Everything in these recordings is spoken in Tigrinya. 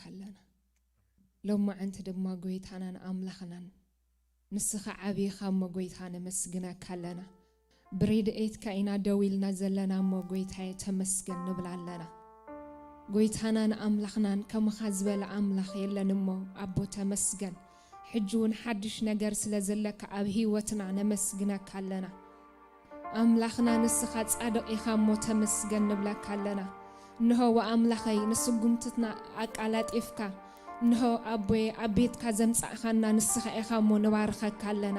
ኣለና። ሎማዓንቲ ድማ ጎይታናን ኣምላኽናን ንስኻ ዓብይኻ እሞ ጎይታ ነመስግነካ ኣለና። ብረድኤትካ ኢና ደው ኢልና ዘለና እሞ ጎይታየ ተመስገን ንብል ኣለና። ጎይታናን ኣምላኽናን ከማኻ ዝበለ ኣምላኽ የለን እሞ ኣቦ ተመስገን። ሕጂ እውን ሓድሽ ነገር ስለ ዘለካ ኣብ ህይወትና ነመስግነካ ኣለና። ኣምላኽና ንስኻ ጻድቕ ኢኻ እሞ ተመስገን ንብለካ ኣለና። እንሆ ወኣምላኸይ ንስጉምትትና ኣቃላጢፍካ እንሆ ኣቦየ ኣብ ቤትካ ዘምጻእኻና ንስኻ ኢኻ እሞ ንባርኸካ ኣለና።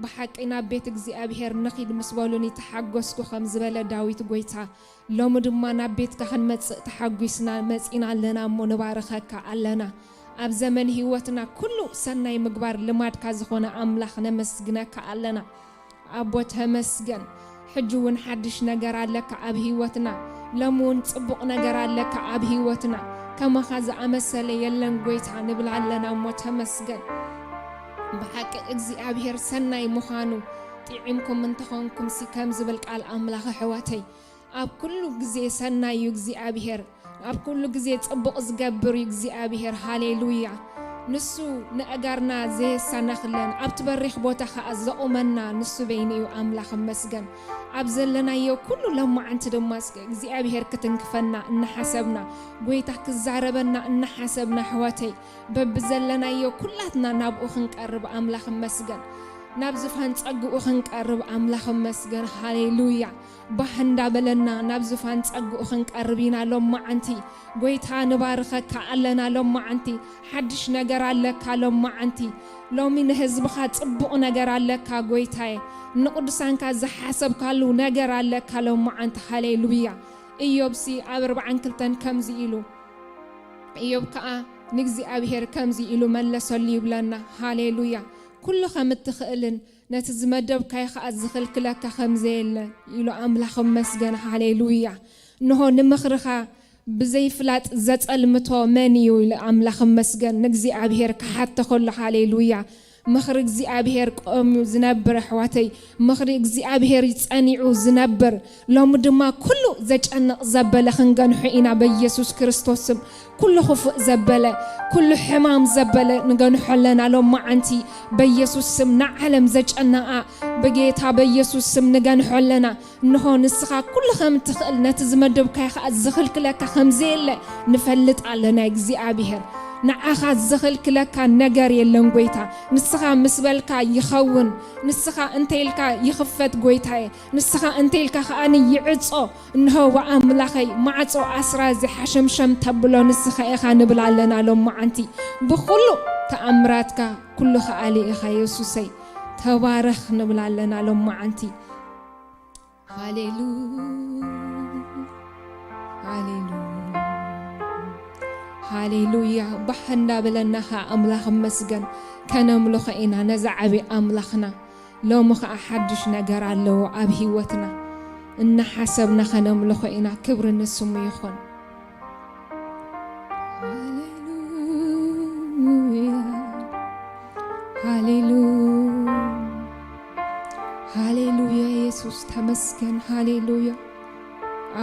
ብሓቂ ናብ ቤት እግዚኣብሔር ንኺድ ምስ በሉኒ ተሓጎስኩ ከም ዝበለ ዳዊት ጎይታ ሎሚ ድማ ናብ ቤትካ ክንመጽእ ተሓጒስና መጺና ኣለና እሞ ንባርኸካ ኣለና። ኣብ ዘመን ህይወትና ኩሉ ሰናይ ምግባር ልማድካ ዝኾነ ኣምላኽ ነመስግነካ ኣለና። ኣቦ ተመስገን። ሕጂ እውን ሓድሽ ነገር ኣለካ ኣብ ህይወትና። ሎሚ እውን ጽቡቕ ነገር ኣለካ ኣብ ህይወትና። ከማኻ ዝኣመሰለ የለን ጎይታ ንብል ኣለና እሞ ተመስገን። ብሓቂ እግዚኣብሔር ሰናይ ምዃኑ ጥዒምኩም እንተኾንኩም ሲ ከም ዝብል ቃል ኣምላኽ ኣሕዋተይ ኣብ ኩሉ ግዜ ሰናይ እዩ እግዚኣብሔር። ኣብ ኩሉ ግዜ ጽቡቕ ዝገብር እዩ እግዚኣብሔር። ሃሌሉያ። ንሱ ንኣእጋርና ዘየሳነኽለን ኣብቲ በሪኽ ቦታ ኸኣ ዘቑመና ንሱ በይኑ እዩ ኣምላኽ እመስገን። ኣብ ዘለናዮ ኩሉ ሎማዓንቲ ድማ እስከ እግዚኣብሔር ክትንክፈና እናሓሰብና ጎይታ ክዛረበና እናሓሰብና ኣሕዋተይ በብዘለናዮ ኩላትና ናብኡ ክንቀርብ ኣምላኽ እመስገን። ናብ ዝፋን ጸግኡ ክንቀርብ ኣምላኽ እመስገን። ሃሌሉያ። ባህ እንዳበለና ናብ ዝፋን ጸግኡ ክንቀርብ ኢና ሎማዓንቲ። ጎይታ ንባርኸካ ኣለና ሎማዓንቲ። ሓድሽ ነገር ኣለካ ሎማዓንቲ። ሎሚ ንህዝብኻ ጽቡቕ ነገር ኣለካ ጎይታየ። ንቅዱሳንካ ዝሓሰብካሉ ነገር ኣለካ ሎማዓንቲ። ሃሌሉያ። ኢዮብሲ ኣብ ኣርባዓን ክልተን ከምዚ ኢሉ ኢዮብ ከኣ ንእግዚኣብሔር ከምዚ ኢሉ መለሰሉ ይብለና። ሃሌሉያ። ኩሉ ከም እትኽእልን ነቲ ዝመደብካዮ ከኣ ዝኽልክለካ ከም ዘየለ ኢሉ ኣምላኽ እመስገን። ሃሌሉያ። እንሆ ንምኽርኻ ብዘይፍላጥ ዘጸልምቶ መን እዩ ኢሉ ኣምላኽ እመስገን ንእግዚኣብሔር ክሓቶ ከሎ። ሃሌሉያ። ምኽሪ እግዚኣብሔር ቆምዩ ዝነብር ኣሕዋተይ፣ ምኽሪ እግዚኣብሔር እዩ ጸኒዑ ዝነብር። ሎሚ ድማ ኩሉ ዘጨንቕ ዘበለ ክንገንሖ ኢና በኢየሱስ ክርስቶስ ስም። ኩሉ ክፉእ ዘበለ፣ ኩሉ ሕማም ዘበለ ንገንሖ ኣለና ሎማዓንቲ በኢየሱስ ስም። ንዓለም ዘጨነቓ ብጌታ በኢየሱስ ስም ንገንሖ ኣለና። እንሆ ንስኻ ኩሉ ከም እትኽእል ነቲ ዝመደብካዮ ኸኣ ዝኽልክለካ ከም ዘየለ ንፈልጥ ኣለና እግዚኣብሔር። ንዓኻ ዝኽልክለካ ነገር የለን ጎይታ። ንስኻ ምስ በልካ ይኸውን። ንስኻ እንተ ኢልካ ይኽፈት ጎይታየ። ንስኻ እንተ ኢልካ ከኣ ይዕጾ። እንሆ ወኣምላኸይ ማዕጾ ኣስራ እዚ ሓሸምሸም ተብሎ ንስኻ ኢኻ ንብል ኣለና ሎማዓንቲ። ብኹሉ ተኣምራትካ ኩሉ ከኣሊ ኢኻ የሱሰይ። ተባረኽ ንብል ኣለና ሎማዓንቲ። ሃሌሉ ሃሌሉ ሃሌሉያ። ባህ እንዳበለና ኸዓ ኣምላኽ እመስገን ከነምልኾ ኢና ነዛ ዓብዪ ኣምላኽና። ሎሚ ኸዓ ሓድሽ ነገር ኣለዎ ኣብ ህይወትና። እናሓሰብና ከነምልኾ ኢና። ክብሪ ንስሙ ይኹን። ሃሌሉያ ሃሌሉ ሃሌሉያ የሱስ ተመስገን። ሃሌሉያ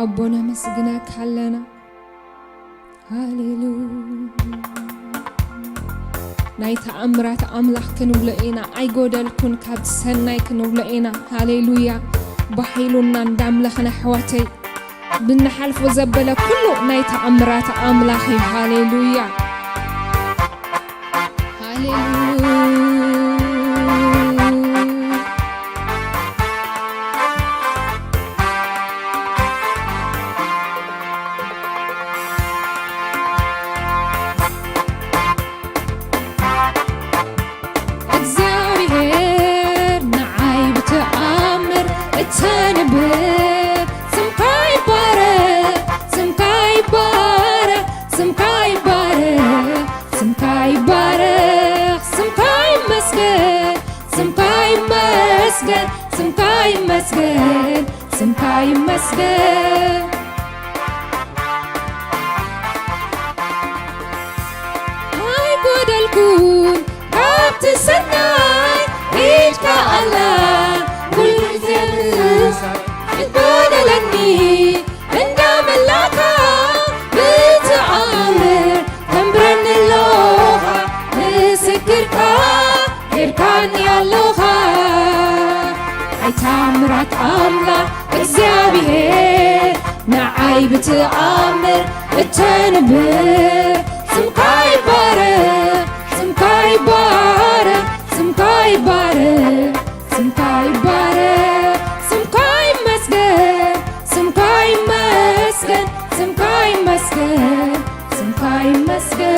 ኣቦ ነመስግነካ ኣለና። ሃሌሉ ናይ ተኣምራት ኣምላኽ ክንብሎ ኢና። ኣይጎደልኩን ካብ ሰናይ ክንብሎ ኢና። ሃሌሉያ ባሂሉና እንዳምለኽና ኣሕዋተይ ብንሓልፎ ዘበለ ኩሉ ናይ ተኣምራት ኣምላኽ እዩ። ሃሌሉያ ሃሌሉያ እግዚኣብሔር ንዓይ ብተኣምር እተንብር ስምካ ይባረኽ ስምካ ይባረኽ ስምካ ይባረኽ ስምካ ይባረኽ ስምካ ይመስገን ስምካ ይመስገን ስምካ ይመስገን ስምካ ይመስገን ኣይጎደልኩን ካብቲ ሰናይ ኢድካ ኣላ ኩሉ ግዜ ምሳይ ክትጎደለኒ እንዳመላእካ ብተኣምር ከም ኣምላኽ እግዚኣብሔር ንዓይ ብትኣምር እተንብር። ስምካ ይባረኽ፣ ስምካ ይባረኽ፣ ስምካ ይባረኽ፣ ስምካ ይባረኽ፣ ስምካ ይመስገን፣ ስምካ ይመስገን፣ ስምካ ይመስገን፣ ስምካ ይመስገን።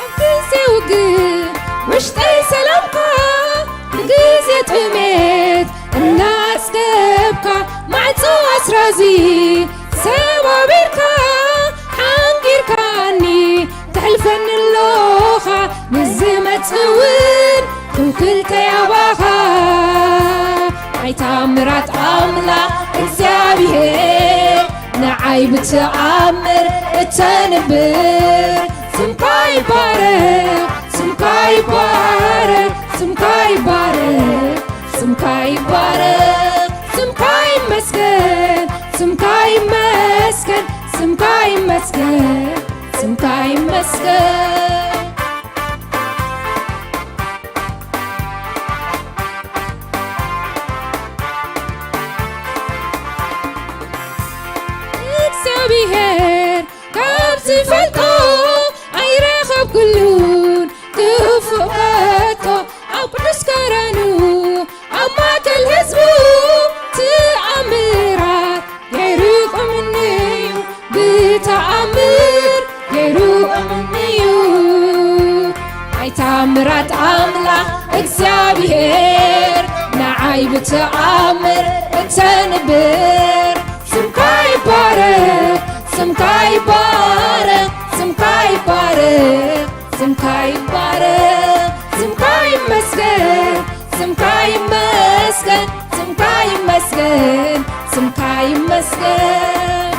ኣብ ግዜ ውግእ ውሽጠይ ሰላምካ፣ ብግዜ ጥሜት እናጽገብካ፣ ማዕጾ ኣስራዚ ሰባቢርካ፣ ሓንጊርካኒ ተሕልፈኒ ኣሎኻ፣ ንዝመጽእ እውን ትውክልተይ ኣባኻ። ናይ ታምራት ኣምላኽ እግዚኣብሔር፣ ንዓይ ብትኣምር እተንብር። ስምካ ይባረኽ፣ ስምካ ይባረኽ፣ ስምካ ይባረኽ፣ ስምካ ይባረኽ፣ ስምካ ይመስገን፣ ስምካ ይመስገን፣ ስምካ ይመስገን፣ ስምካ ይመስገን። እግዚኣብሔር ካብ ዝፈልጦ ኣይረኸብኩሉን ክፉእ ከቶ፣ ኣብ ቅዱስ ከረኑ ኣብ ማእከል ህዝቡ ተኣምራት ገይሩ ቆምኒ እዩ፣ ብተኣምር ገይሩ ቆምኒ እዩ። ናይ ተኣምራት ኣምላኽ እግዚኣብሔር፣ ንዓይ ብተኣምር እተንብር። ስምካ ይባረኽ፣ ስምካ ይባረኽ፣ ስምካ ይባረኽ፣ ስምካ ይባረኽ፣ ስምካ ይመስገን፣ ስምካ ይመስገን፣ ስምካ ይመስገን፣ ስምካ ይመስገን።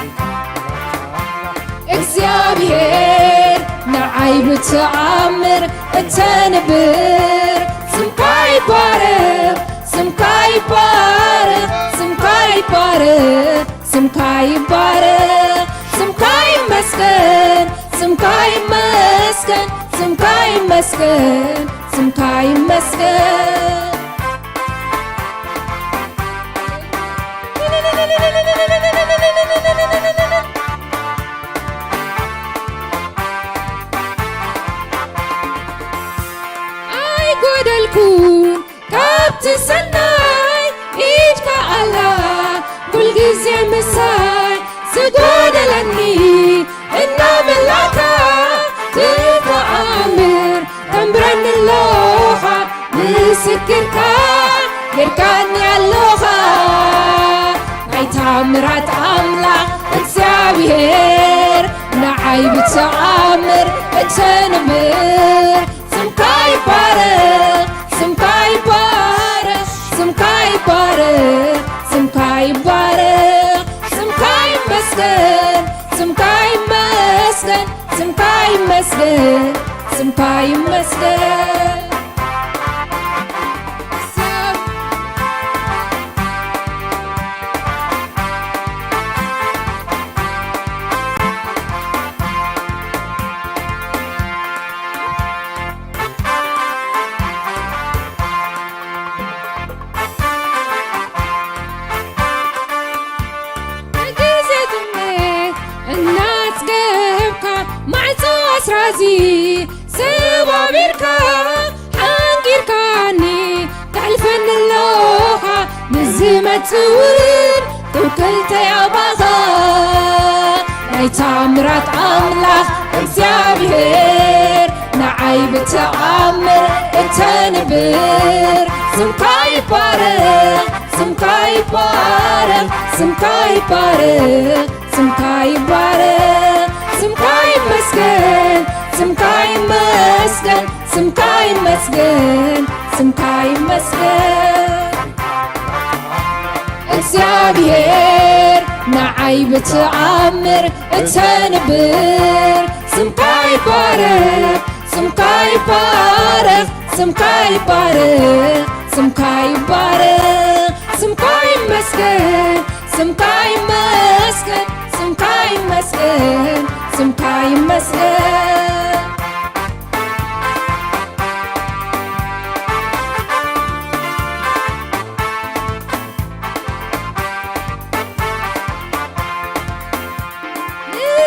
እግዚኣብሔር ንዓይ ብተኣምር እተንብር። ስምካ ይባረኽ፣ ስምካ ይባረኽ፣ ስምካ ይባረኽ፣ ስምካ ይባረኽ፣ ስምካ ይመስገን፣ ስምካ ይመስገን፣ ስምካ ይመስገን፣ ስምካ ይመስገን። ኣይጎደልኩን ካብቲ ሰናይ ኢድካ ኣላ፣ ኩልግዜ ምሳይ ዝጎደለኒ እናመላእካ፣ ብተኣምር ተንብረኒ ኣለኻ፣ ምስክርካ ጌርካኒ ኣለኻ። ናይ ተኣምራት ኣምላኽ እግዚኣብሔር፣ ንዓይ ብተኣምር እተንብር። ስምካ ይባረኽ፣ ስምካ ይባረኽ፣ ስምካ ይባረኽ፣ ስምካ ይባረኽ፣ ስምካ ይመስገን፣ ስምካ ይመስገን፣ ስምካ ይመስገን፣ ስምካ ይመስገን። ግዜ ጥሜት እናጽገብካ፣ ማዕጾ ኣስራዚ ሰባቢርካ፣ ሓንጊርካኒ ተሕልፈኒ ኣለኻ፣ ንዝመጽእ እውን ትውክልተይ ኣባኻ። ናይ ታምራት ኣምላኽ እግዚኣብሔር፣ ንዓይ ብተኣምር እተንብር። ስምካ ይባረኽ፣ ስምካ ይባረኽ፣ ስምካ ይባረኽ፣ ስምካ ይባረኽ፣ ስምካ ይመስገን፣ ስምካ ይመስገን፣ ስምካ ይመስገን፣ ስምካ ይመስገን። እግዚኣብሔር ንዓይ ብትኣምር እተንብር፣ ስምካ ይባረኽ፣ ስምካ ይባረኽ፣ ስምካ ይባረኽ፣ ስምካ ይባረኽ፣ ስምካ ይመስገን፣ ስምካ ይመስገን፣ ይመስገን፣ ስምካ ይመስገን።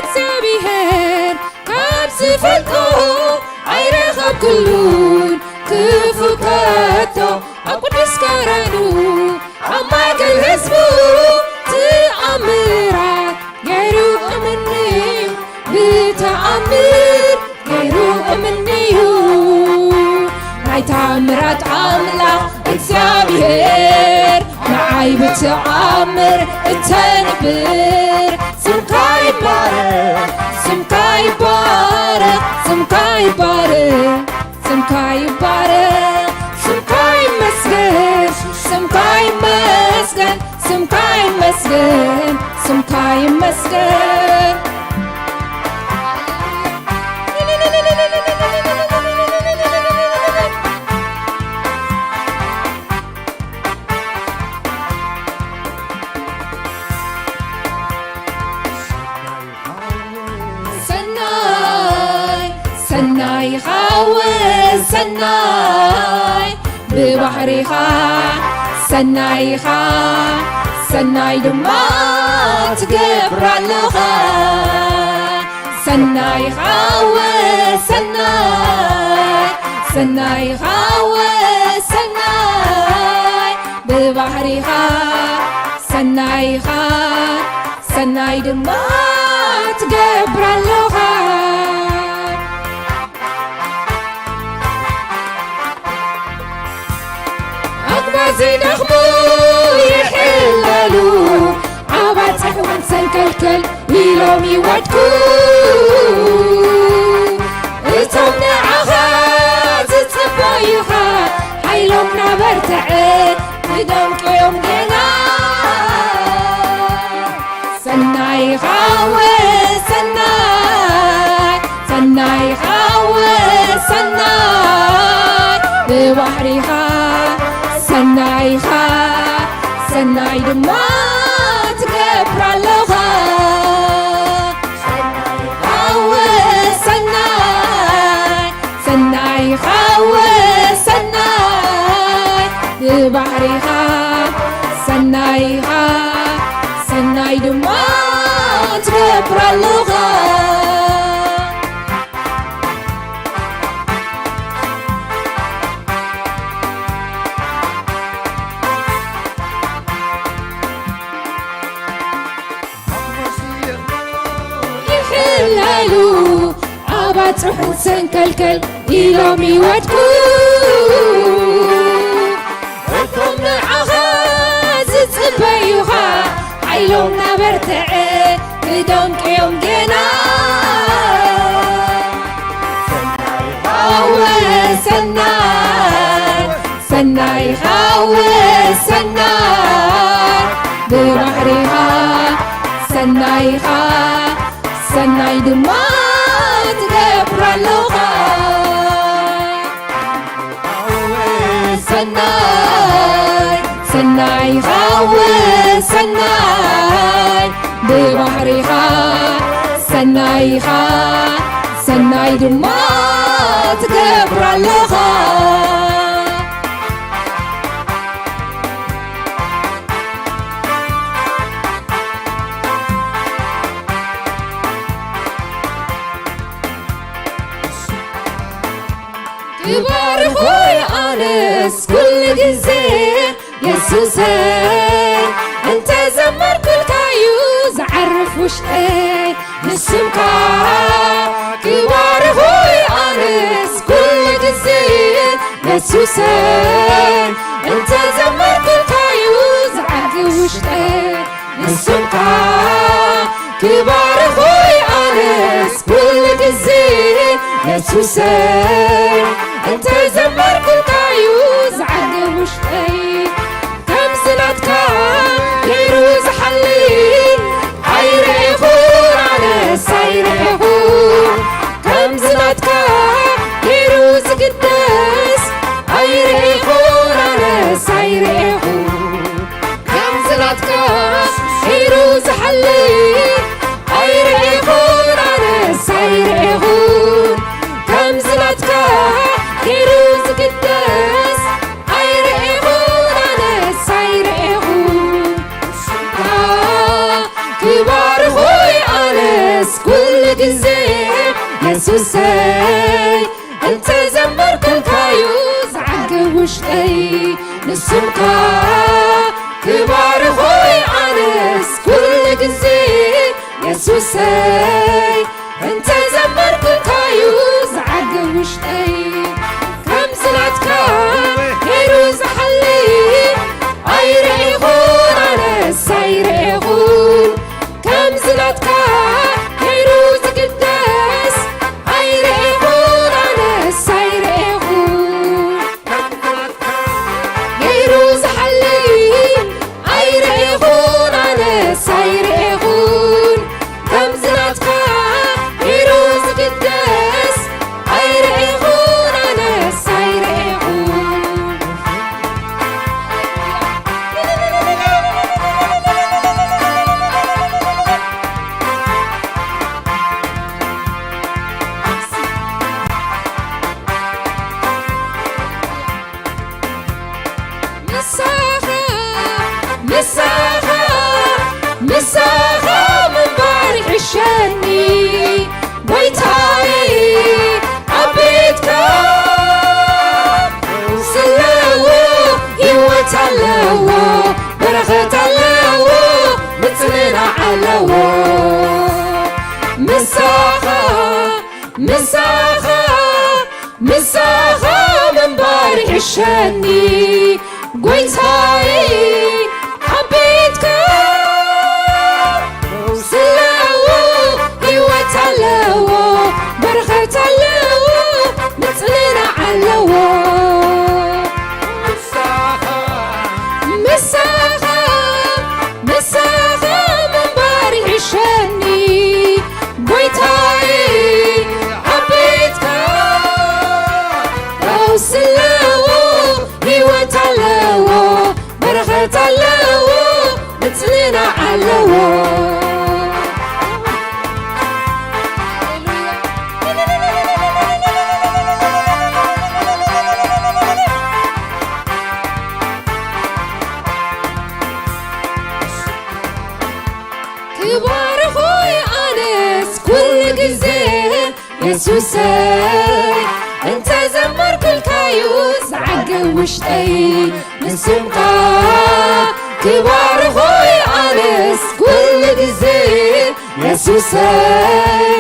ንእግዚኣብሔር ካብ ዝፈልጦ ኣይረኸብኩሉን ክፉእ ከቶ። ኣብ ቅዱስ ከረኑ ኣብ ማእከል ህዝቡ ተኣምራት ገይሩ እምንዩ፣ ብተኣምር ገይሩ እምንዩ። ናይ ተኣምራት ኣምላኽ እግዚኣብሔር ንዓይ ብተኣምር እተንብር። ስምካ ይባረኽ፣ ስምካ ይባረኽ፣ ስምካ ይባረኽ። ስምካ ይባረኽ፣ ስምካ ይመስገን፣ ስምካ ይመስገን፣ ስምካ ይመስገን፣ ስምካ ይመስገን። ሰናይ፣ ሰናይ ይኻወ ሰናይ፣ ብባህሪኻ ሰናይ ኢኻ፣ ሰናይ ድማ ትገብር ኣለኻ። ሰናይ ይኻወ ሰናይ፣ ሰናይ ይኻወ ሰናይ፣ ብባህሪኻ ሰናይ ኢኻ፣ ሰናይ ድማ ትገብር ኣለኻ። ኣግባር ዘይደኽሙ ይሕለሉ፣ ኣባጽሕ እውን ሰንከልከል ኢሎም ይወድቁ። እቶም ንዓኻ ዝጽበዩኻ፣ ሓይሎም ናበርትዐ፣ ክደምቁ እዮም ገና። ሰናይ ይኻወ ሰናይ፣ ሰናይ ይኻወ ሰናይ፣ ብባህሪኻ ሰናይ ኢኻ፣ ሰናይ ድማ ትገብር ኣለኻ። ሰናይ ይኻወ ሰናይ፣ ሰናይ ይኻወ ሰናይ፣ ብባህሪኻ ሰናይ ኢኻ፣ ሰናይ ድማ ትገብር ኣለኻ። ይሕለሉ፣ ኣባጽሑ ሰንከልከል ኢሎም ይወድቁ። እቶም ንዓኻ ዝጽበዩኻ፣ ሓይሎም ናበርትዐ፣ ክደምቁ እዮም ገና። ሰናይ ይኻወ ሰናይ፣ ሰናይ ይኻወ ሰናይ፣ ብባህሪኻ ሰናይ ኢኻ፣ ሰናይ ድማ ትገብር ኣለኻ። ሰናይ፣ ሰናይ ይኻወ ሰናይ፣ ብባህሪኻ ሰናይ ኢኻ፣ ሰናይ ድማ ትገብር ኣለኻ። ክባርኾ ኣነስ ኩሉ ግዜ የሱሰይ፣ እንተ ዘመርኩልካዩ ዝዓርፍ ውሽጠይ። ንስምካ ክባርኾ ኣነስ ኩሉ ግዜ የሱሰይ፣ እንተ ዘመርኩልካዩ ዝዓርፍ ውሽጠይ። ንስምካ ክባርኾ ኣነስ ኩሉ ግዜ የሱሰይ፣ እንተ ዘመርኩልካዩ ዝዓርፍ ውሽጠይ። ከምዚ ናትካ ገይሩ ዝሓሊ ኣይረኤኹን ኣነስ ኣይረኤኹን። ከምዚ ናትካ ገይሩ ዝግደስ ኣይረኤኹን ኣነስ ኣይረኤኹን። ከምዚ ናትካ ገይሩ ዝሓሊ ኣይረኤ ባርኾይ ኣነስ ኩሉ ግዜ የሱሰይ፣ እንተዘመርኩልካዩ ዝዓግብ ውሽጠይ። ንሱምካ ክባርኾይ ኣነስ ኩሉ ግዜ የሱሰይ፣ እንተዘመርኩልካዩ ዝዓግብ ውሽጠይ። ከምዚ ናትካ ገይሩ ዝሓሊ ኣይርኤኹን ኣነስ ኣይርኤኹን። ከምዚ ናትካ ገይሩ ዝግደስ ኣይርኤኹን ኣነስ ኣይርኤኹን። ገይሩ ዝሓሊ ኣይርኤኹን ኣነስ ኣይርኤኹን። ከምዚ ናትካ ገይሩ ዝግደስ ኣይርኤኹን ኣነስ ኣይርኤኹን። ምሳኻ ምሳኻ ምሳኻ ምንባር ይሕሸኒ ጎይታይ። ኣብ ቤትካ ስለዎ ህይወት ኣለዎ፣ በረኸት ኣለዎ፣ ምጽንናዕ ኣለዎ። ምሳኻ ምሳኻ ምሳኻ ምንባር ይሕሸኒ ጎይታይ። ኣብ ቤትካ ስለዎ ህይወት ኣለዎ፣ በረኸት ኣለዎ፣ ምጽንናዕ ኣለዎ። ምሳኻ ምሳኻ ምንባር ይሕሸኒ ጎይታይ። ኣብ ቤትካ ፈውስ ኣለዎ፣ ህይወት ኣለዎ፣ በረኸት ኣለዎ፣ ምጽንናዕ ኣለዎ። ክባርኾይ ኣነስ ኩሉ ግዜ የሱሰይ፣ እንተዘመርኩልካዩ ዝዓግብ ውሽጠይ። ንስምካ ክባርኾይ ኣነስ ኩሉ ግዜ የሱሰይ፣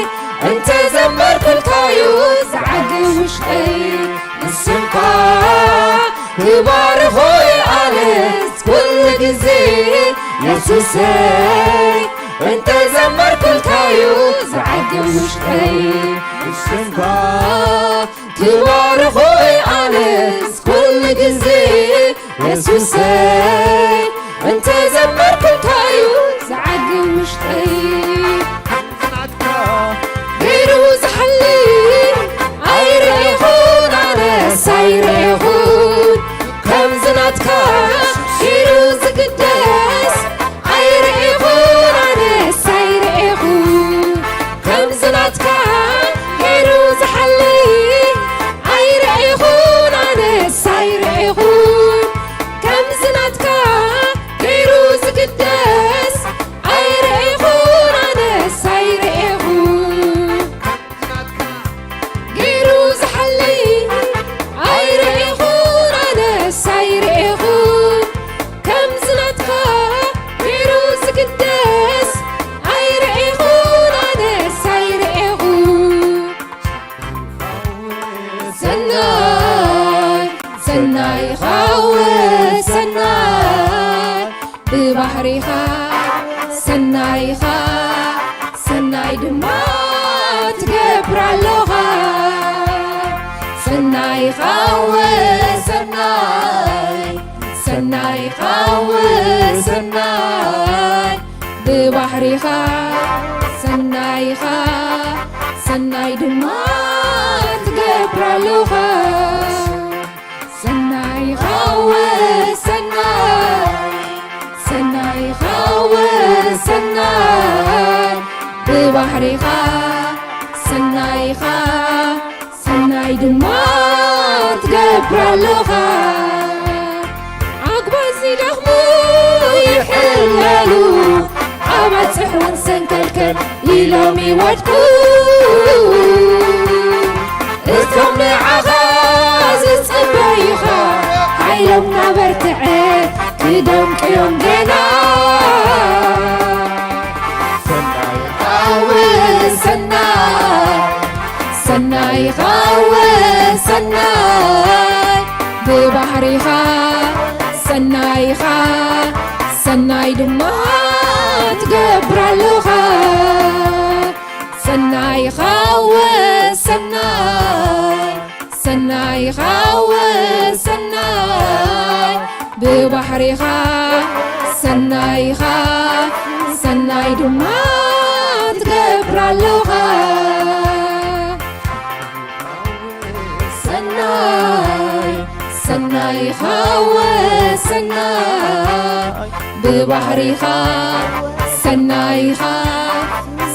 እንተዘመርኩልካዩ ዝዓግብ ውሽጠይ። ንስምካ ክባርኾይ ኣነስ ኩሉ ግዜ የሱሰይ፣ እንተዘመርኩልካዩ ዝዓግብ ውሽጠይ። ንስምካ ክባርኾይ ኣነስ ኩሉ ግዜ የሱሰይ፣ እንተዘመርኩልካዩ ዝዓግብ ውሽጠይ። ገይሩ ዝሓሊ ኣይርኤኹን ኣነስ ኣይርኤኹን። ከምዚ ናትካ ገይሩ ዝግደስ ኣይርኤኹን ኣነስ ኣይርኤኹን። ከምዚ ናትካ ገይሩ ዝሓሊ ኣይርኤኹን ኣነስ ኣይርኤኹን። ከምዚ ናትካ ገይሩ ዝግደስ ኣይርኤኹን ኣነስ ኣይርኤኹን። ገይሩ ዝሓሊ ኣይርኤኹን ኣነስ ኣይርኤኹን። ከምዚ ናትካ ገይሩ ዝግደስ ኣይርኤኹን ኣነስ ኣይርኤኹን። ሰናይ ሰናይ ኻወ ሰናይ ብባህሪኻ ሰናይኻ ሰናይ ድማ ትገብር ኣለኻ። ሰናይ ኻወ ሰናይ ሰናይ ኻወ ሰናይ ብባህሪኻ ሰናይኻ ሰናይ ድማ ትገብር ኣለኻ። ሰናይ ኻወ ሰናይ ሰናይ ኻወ ሰናይ ብባህሪኻ ሰናይኻ ሰናይ ድማ ትገብር ኣለኻ። ዓግባዝ ይደኽሙ ይሕለሉ፣ ኣባጽሕ እውን ሰንከልከል ኢሎም ይወድቁ። እቶም ንዓኻ ዝጽበዩኻ ሓይሎም ናበርትዐ ክደምቅዮም ገና። ሰናይ ኣወ ሰናይ፣ ሰናይ ኻወ ሰናይ፣ ብባህሪኻ ሰናይ ኢኻ፣ ሰናይ ድማ ትገብር ኣለኻ። ሰናይ ኻወ ሰናይ፣ ሰናይ ኻወ ሰናይ፣ ብባህሪኻ ሰናይ ኢኻ፣ ሰናይ ድማ ትገብር ኣለኻ። ሰናይ፣ ሰናይ ኻወ ሰናይ፣ ብባህሪኻ ሰናይ ኢኻ፣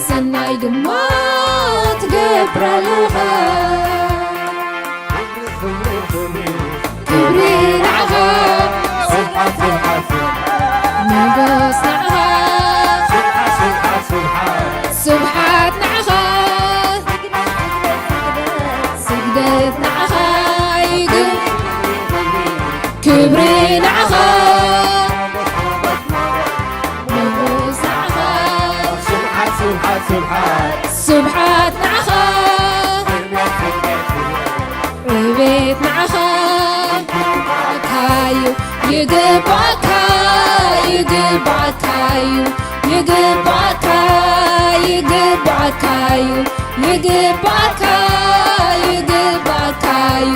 ሰናይ ድማ ትገብር ኣለኻ። ክብሪ ንዓኻ፣ ሞጎስ ንዓኻ፣ ስብሓት ንዓኻ፣ ስግደት ንዓኻ ይግብ፣ ክብሪ ንዓኻ፣ ሞጎስ ንዓኻ፣ ስብሓት ንዓኻ፣ ዕቤት ንዓኻ። ይግባእካዩ፣ ይግባእካዩ፣ ይግባእካ፣ ይግባእካዩ፣ ይግባእካ፣ ይግባእካዩ፣ ይግባእካዩ፣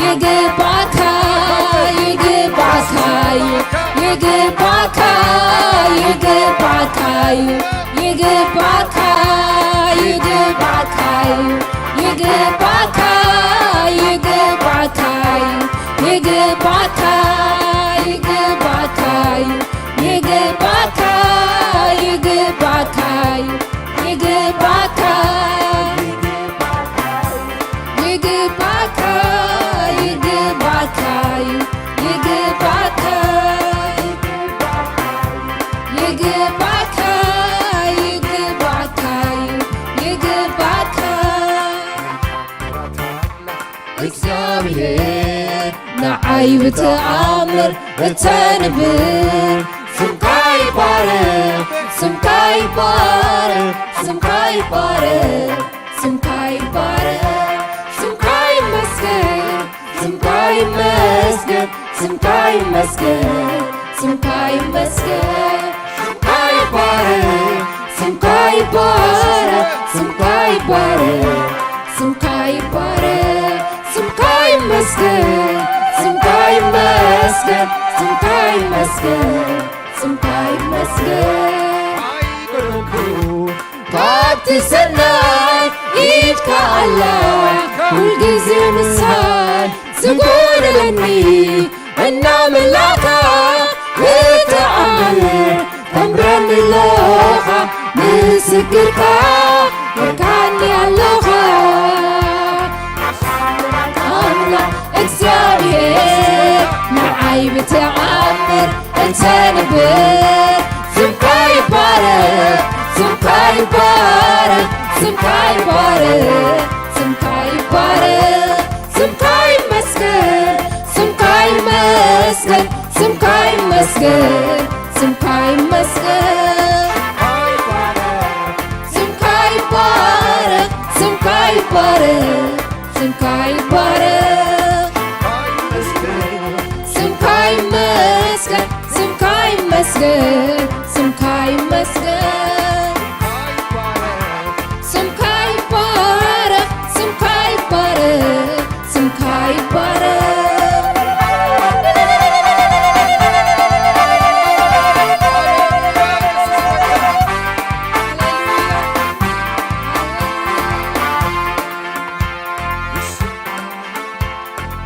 ይግባእካ፣ ይግባእካዩ፣ ይግባእካ፣ ይግባእካዩ፣ ይግባእካ፣ ይግባእካዩ፣ ይግባእካ፣ ይግባእካዩ፣ ይግባእካ፣ ይግባእካዩ፣ ይግባእካ፣ ይግባእካዩ፣ ይግባእካ፣ ይግባእካ፣ ይግባእካዩ፣ ይግባእካ፣ ይግባእካ፣ ይግባእካዩ፣ ይግባእካ። እግዚኣብሔር ንዓይ ብተኣምር እተንብር፣ ስምካ ይባረኽ፣ ስምካ ይባረኽ፣ ስምካ ይባረኽ፣ ስምካ ይባረኽ፣ ስምካ ይመስገን፣ ስምካ ይመስገን፣ ስምካ ይመስገን፣ ስምካ ይመስገን፣ ስምካ ይባረኽ፣ ስምካ ይባረኽ፣ ስምካ ይባረኽ፣ ስምካ ይባረኽ፣ ስምካ ይመስገን፣ ስምካ ይመስገን፣ ስምካ ይመስገን፣ ስምካ ይመስገን። ኣይገረምኩ ካብቲ ሰናይ ኢድካ ኣላ፣ ኩልግዜ ምሳይ ዝጎደለኒ እናመላእካ ብተኣምር ተምረኒ ኣለኻ፣ ምስክርካ ጌርካኒ ኣለኻ። ኣምላኽ እግዚኣብሔር ንዓይ ብተኣምር እተንብር፣ ስምካ ይባረኽ፣ ስምካ ይባረኽ፣ ስምካ ይባረኽ፣ ስምካ ይባረኽ፣ ስምካ ይመስገን፣ ስምካ ይመስገን፣ ስምካ ይመስገን፣ ስምካ ይመስገን። ስምካ ይባረኽ፣ ስምካ ይባረኽ፣ ስምካ ይባረኽ። ስምካ ይመስገን፣ ስምካ ይመስገን፣ ስምካ ይመስገን። ስምካ ይባረኽ፣ ስምካ ይባረኽ፣ ስምካ ይባረኽ።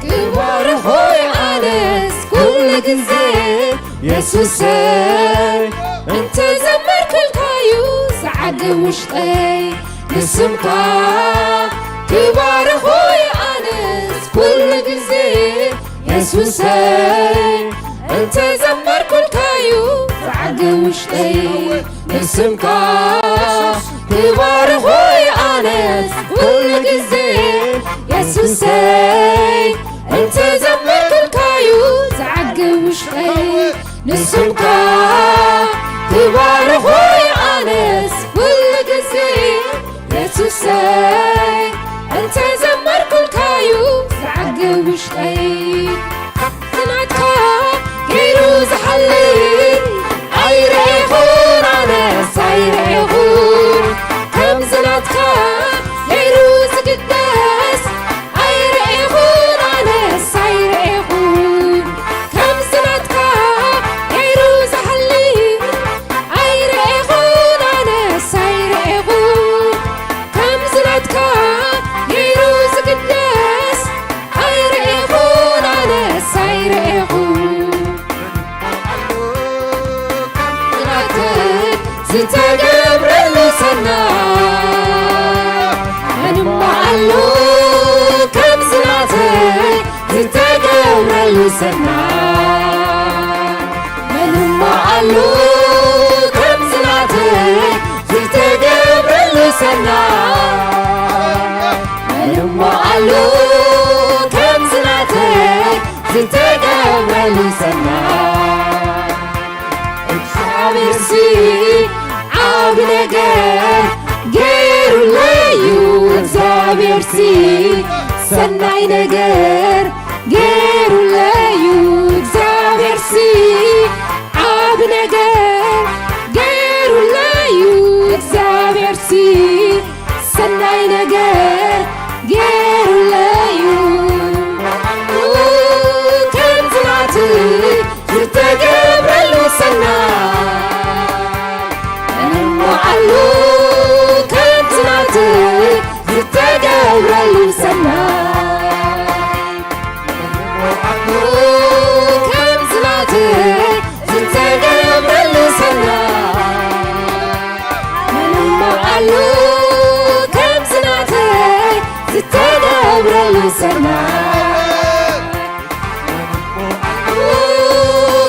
ክባርኾ ኣነስ ኩሉ ግዜ የሱሰይ፣ እንተዘመርኩልካዩ ዝዓግብ ውሽጠይ። ንስምካ ክባርኾ ኣነስ ኩሉ ግዜ የሱሰይ፣ እንተዘመርኩልካዩ ዝዓግብ ውሽጠይ ንስምካ ክባርኾይ ኣነስ ኩሉ ግዜ የሱሰይ እንተዘመርኩልካዩ ዝዓግብ ውሽጠይ ንስምካ ክባርኾይ ኣነስ ኩሉ ግዜ የሱሰይ እንተዘመርኩልካዩ ዝዓግብ ውሽጠይ ናትካ ገይሩ ዝሓሊ ኣይረኤኹን ኣነስ ኣይረኤኹን ከምዚ ናትካ ገይሩ ዝግደስ ኣይረኤኹን ኣነስ ኣይረኤኹን ከምዚ ናትካ ገይሩ ዝሓሊ ኣይረኤኹን ኣነስ ኣይረኤኹን ከምዚ ናትካ ገይሩ ዝግደስ ኣይረኤኹን ኣነስ ኣይረኤኹን ናተይ ዝተገብረሉ ሰናይ መን እሞ ኣሎ ከምዚ ናተይ ዝተገብረሉ ሰናይ መን እሞ ኣሎ ከምዚ ናተይ ዝተገብረሉ ሰናይ መን እሞ ኣሎ ከምዚ ናተይ ዝተገብረሉ ሰናይ እግዚኣብሔርሲ ዓቢ ነገር ገይሩለዩ እግዚኣብሔርሲ ሰናይ ነገር ገይሩለዩ እግዚኣብሔርሲ ዓቢ ነገር ገይሩለዩ እግዚኣብሔርሲ ሰናይ ነገር ገይሩለዩ ከምዚ ናትይ ዝተገብረሉ ሰናይ እሞ ኣሎ ከምዚ ናትይ ዝተገብረሉ ሰናይ እሞ ኣሎ ከምዚ ናትይ ዝተገብረሉ ሰናይ መን እሞ ኣሎ ከምዚ ናተይ ዝተገብረሉ ሰናይ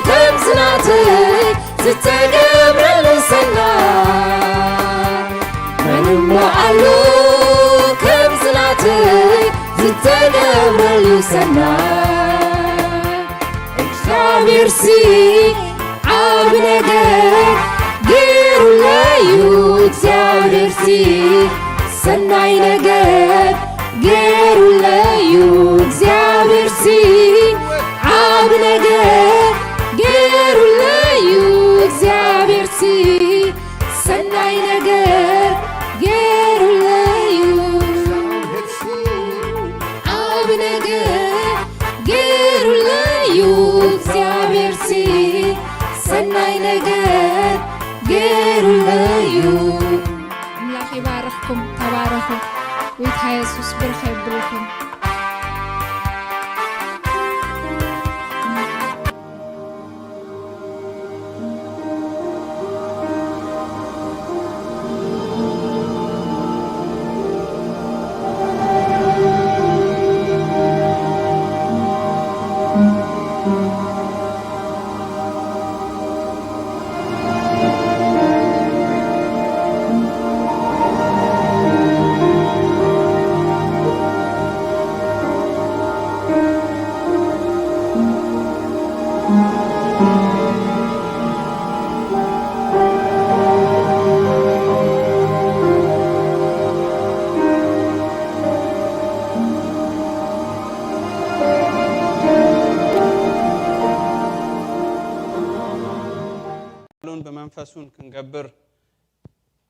ከምዚ ናተይ ዝተገብረሉ ሰናይ መን እሞ ኣሎ ከምዚ ናተይ ዝተገብረሉ ሰናይ እግዚኣብሔርሲ ዓቢ ነገር ገይሩለዩ እግዚኣብሔርሲ ሰናይ ነገር ገይሩለዩ እግዚኣብሔርሲ ዓቢ ነገር ገይሩለዩ እግዚኣብሔርሲ ሰናይ ነገር ገይሩለዩ ዓቢ ነገር ገይሩለዩ እግዚኣብሔርሲ ሰናይ ነገር ገይሩለዩ ኣምላኽ ይባርኽኩም ተባረኹ ጎይታ የሱስ ብርኽ የብልኩም ቃሉን ብመንፈሱን ክንገብር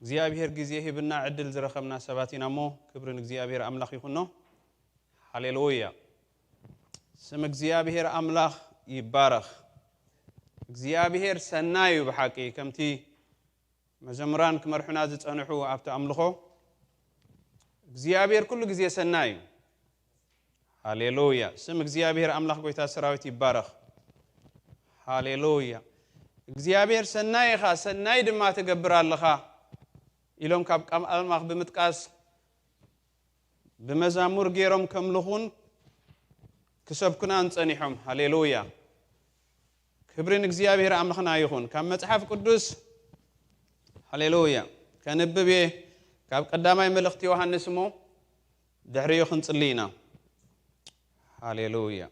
እግዚኣብሔር ግዜ ሂብና ዕድል ዝረኸብና ሰባት ኢና እሞ ክብሪ ንእግዚኣብሔር ኣምላኽ ይኹኖ። ሃሌሉያ። ስም እግዚኣብሔር ኣምላኽ ይባረኽ። እግዚኣብሔር ሰናይ እዩ ብሓቂ። ከምቲ መዘምራን ክመርሑና ዝጸንሑ ኣብቲ ኣምልኾ እግዚኣብሔር ኩሉ ግዜ ሰናይ እዩ። ሃሌሉያ። ስም እግዚኣብሔር ኣምላኽ ጎይታ ሰራዊት ይባረኽ። ሃሌሉያ። እግዚኣብሔር ሰናይ ኢኻ፣ ሰናይ ድማ ትገብር ኣለኻ ኢሎም ካብ ቃል ኣምላኽ ብምጥቃስ ብመዛሙር ገይሮም ከምልኹን ክሰብኩናን ጸኒሖም። ሃሌሉያ። ክብሪ ንእግዚኣብሔር ኣምላኽና ይኹን። ካብ መጽሓፍ ቅዱስ፣ ሃሌሉያ፣ ከንብብ እየ። ካብ ቀዳማይ መልእኽቲ ዮሃንስ እሞ ድሕሪኡ ክንጽሊ ኢና። ሃሌሉያ።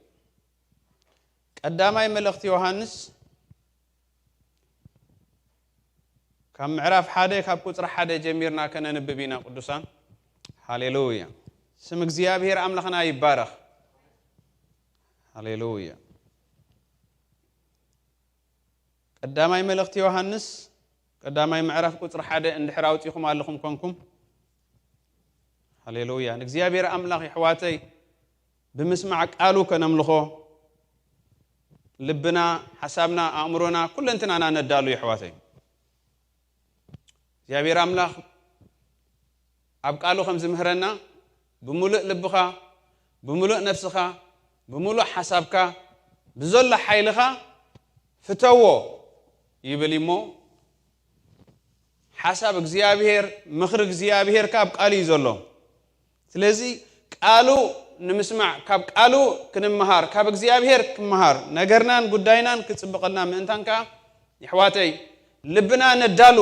ቀዳማይ መልእኽቲ ዮሃንስ ካብ ምዕራፍ ሓደ ካብ ቁጽሪ ሓደ ጀሚርና ከነንብብ ኢና ቅዱሳን። ሃሌሉያ። ስም እግዚኣብሔር ኣምላኽና ይባረኽ። ሃሌሉያ። ቀዳማይ መልእኽቲ ዮሃንስ ቀዳማይ ምዕራፍ ቁጽሪ ሓደ እንድሕር ኣውጺኹም ኣለኹም ኮንኩም። ሃሌሉያ። ንእግዚኣብሔር ኣምላኽ የሕዋተይ ብምስማዕ ቃሉ ከነምልኾ ልብና፣ ሓሳብና፣ ኣእምሮና፣ ኩለንትናና ነዳሉ የሕዋተይ። እግዚኣብሔር ኣምላኽ ኣብ ቃሉ ከም ዝምህረና ብምሉእ ልብኻ፣ ብምሉእ ነፍስኻ፣ ብምሉእ ሓሳብካ፣ ብዘሎ ሓይልኻ ፍተዎ ይብል እሞ፣ ሓሳብ እግዚኣብሔር፣ ምኽሪ እግዚኣብሔር ካብ ቃሉ እዩ ዘሎ። ስለዚ ቃሉ ንምስማዕ፣ ካብ ቃሉ ክንምሃር፣ ካብ እግዚኣብሔር ክምሃር፣ ነገርናን ጉዳይናን ክጽብቐልና ምእንታን ከኣ፣ የሕዋተይ፣ ልብና ነዳሉ።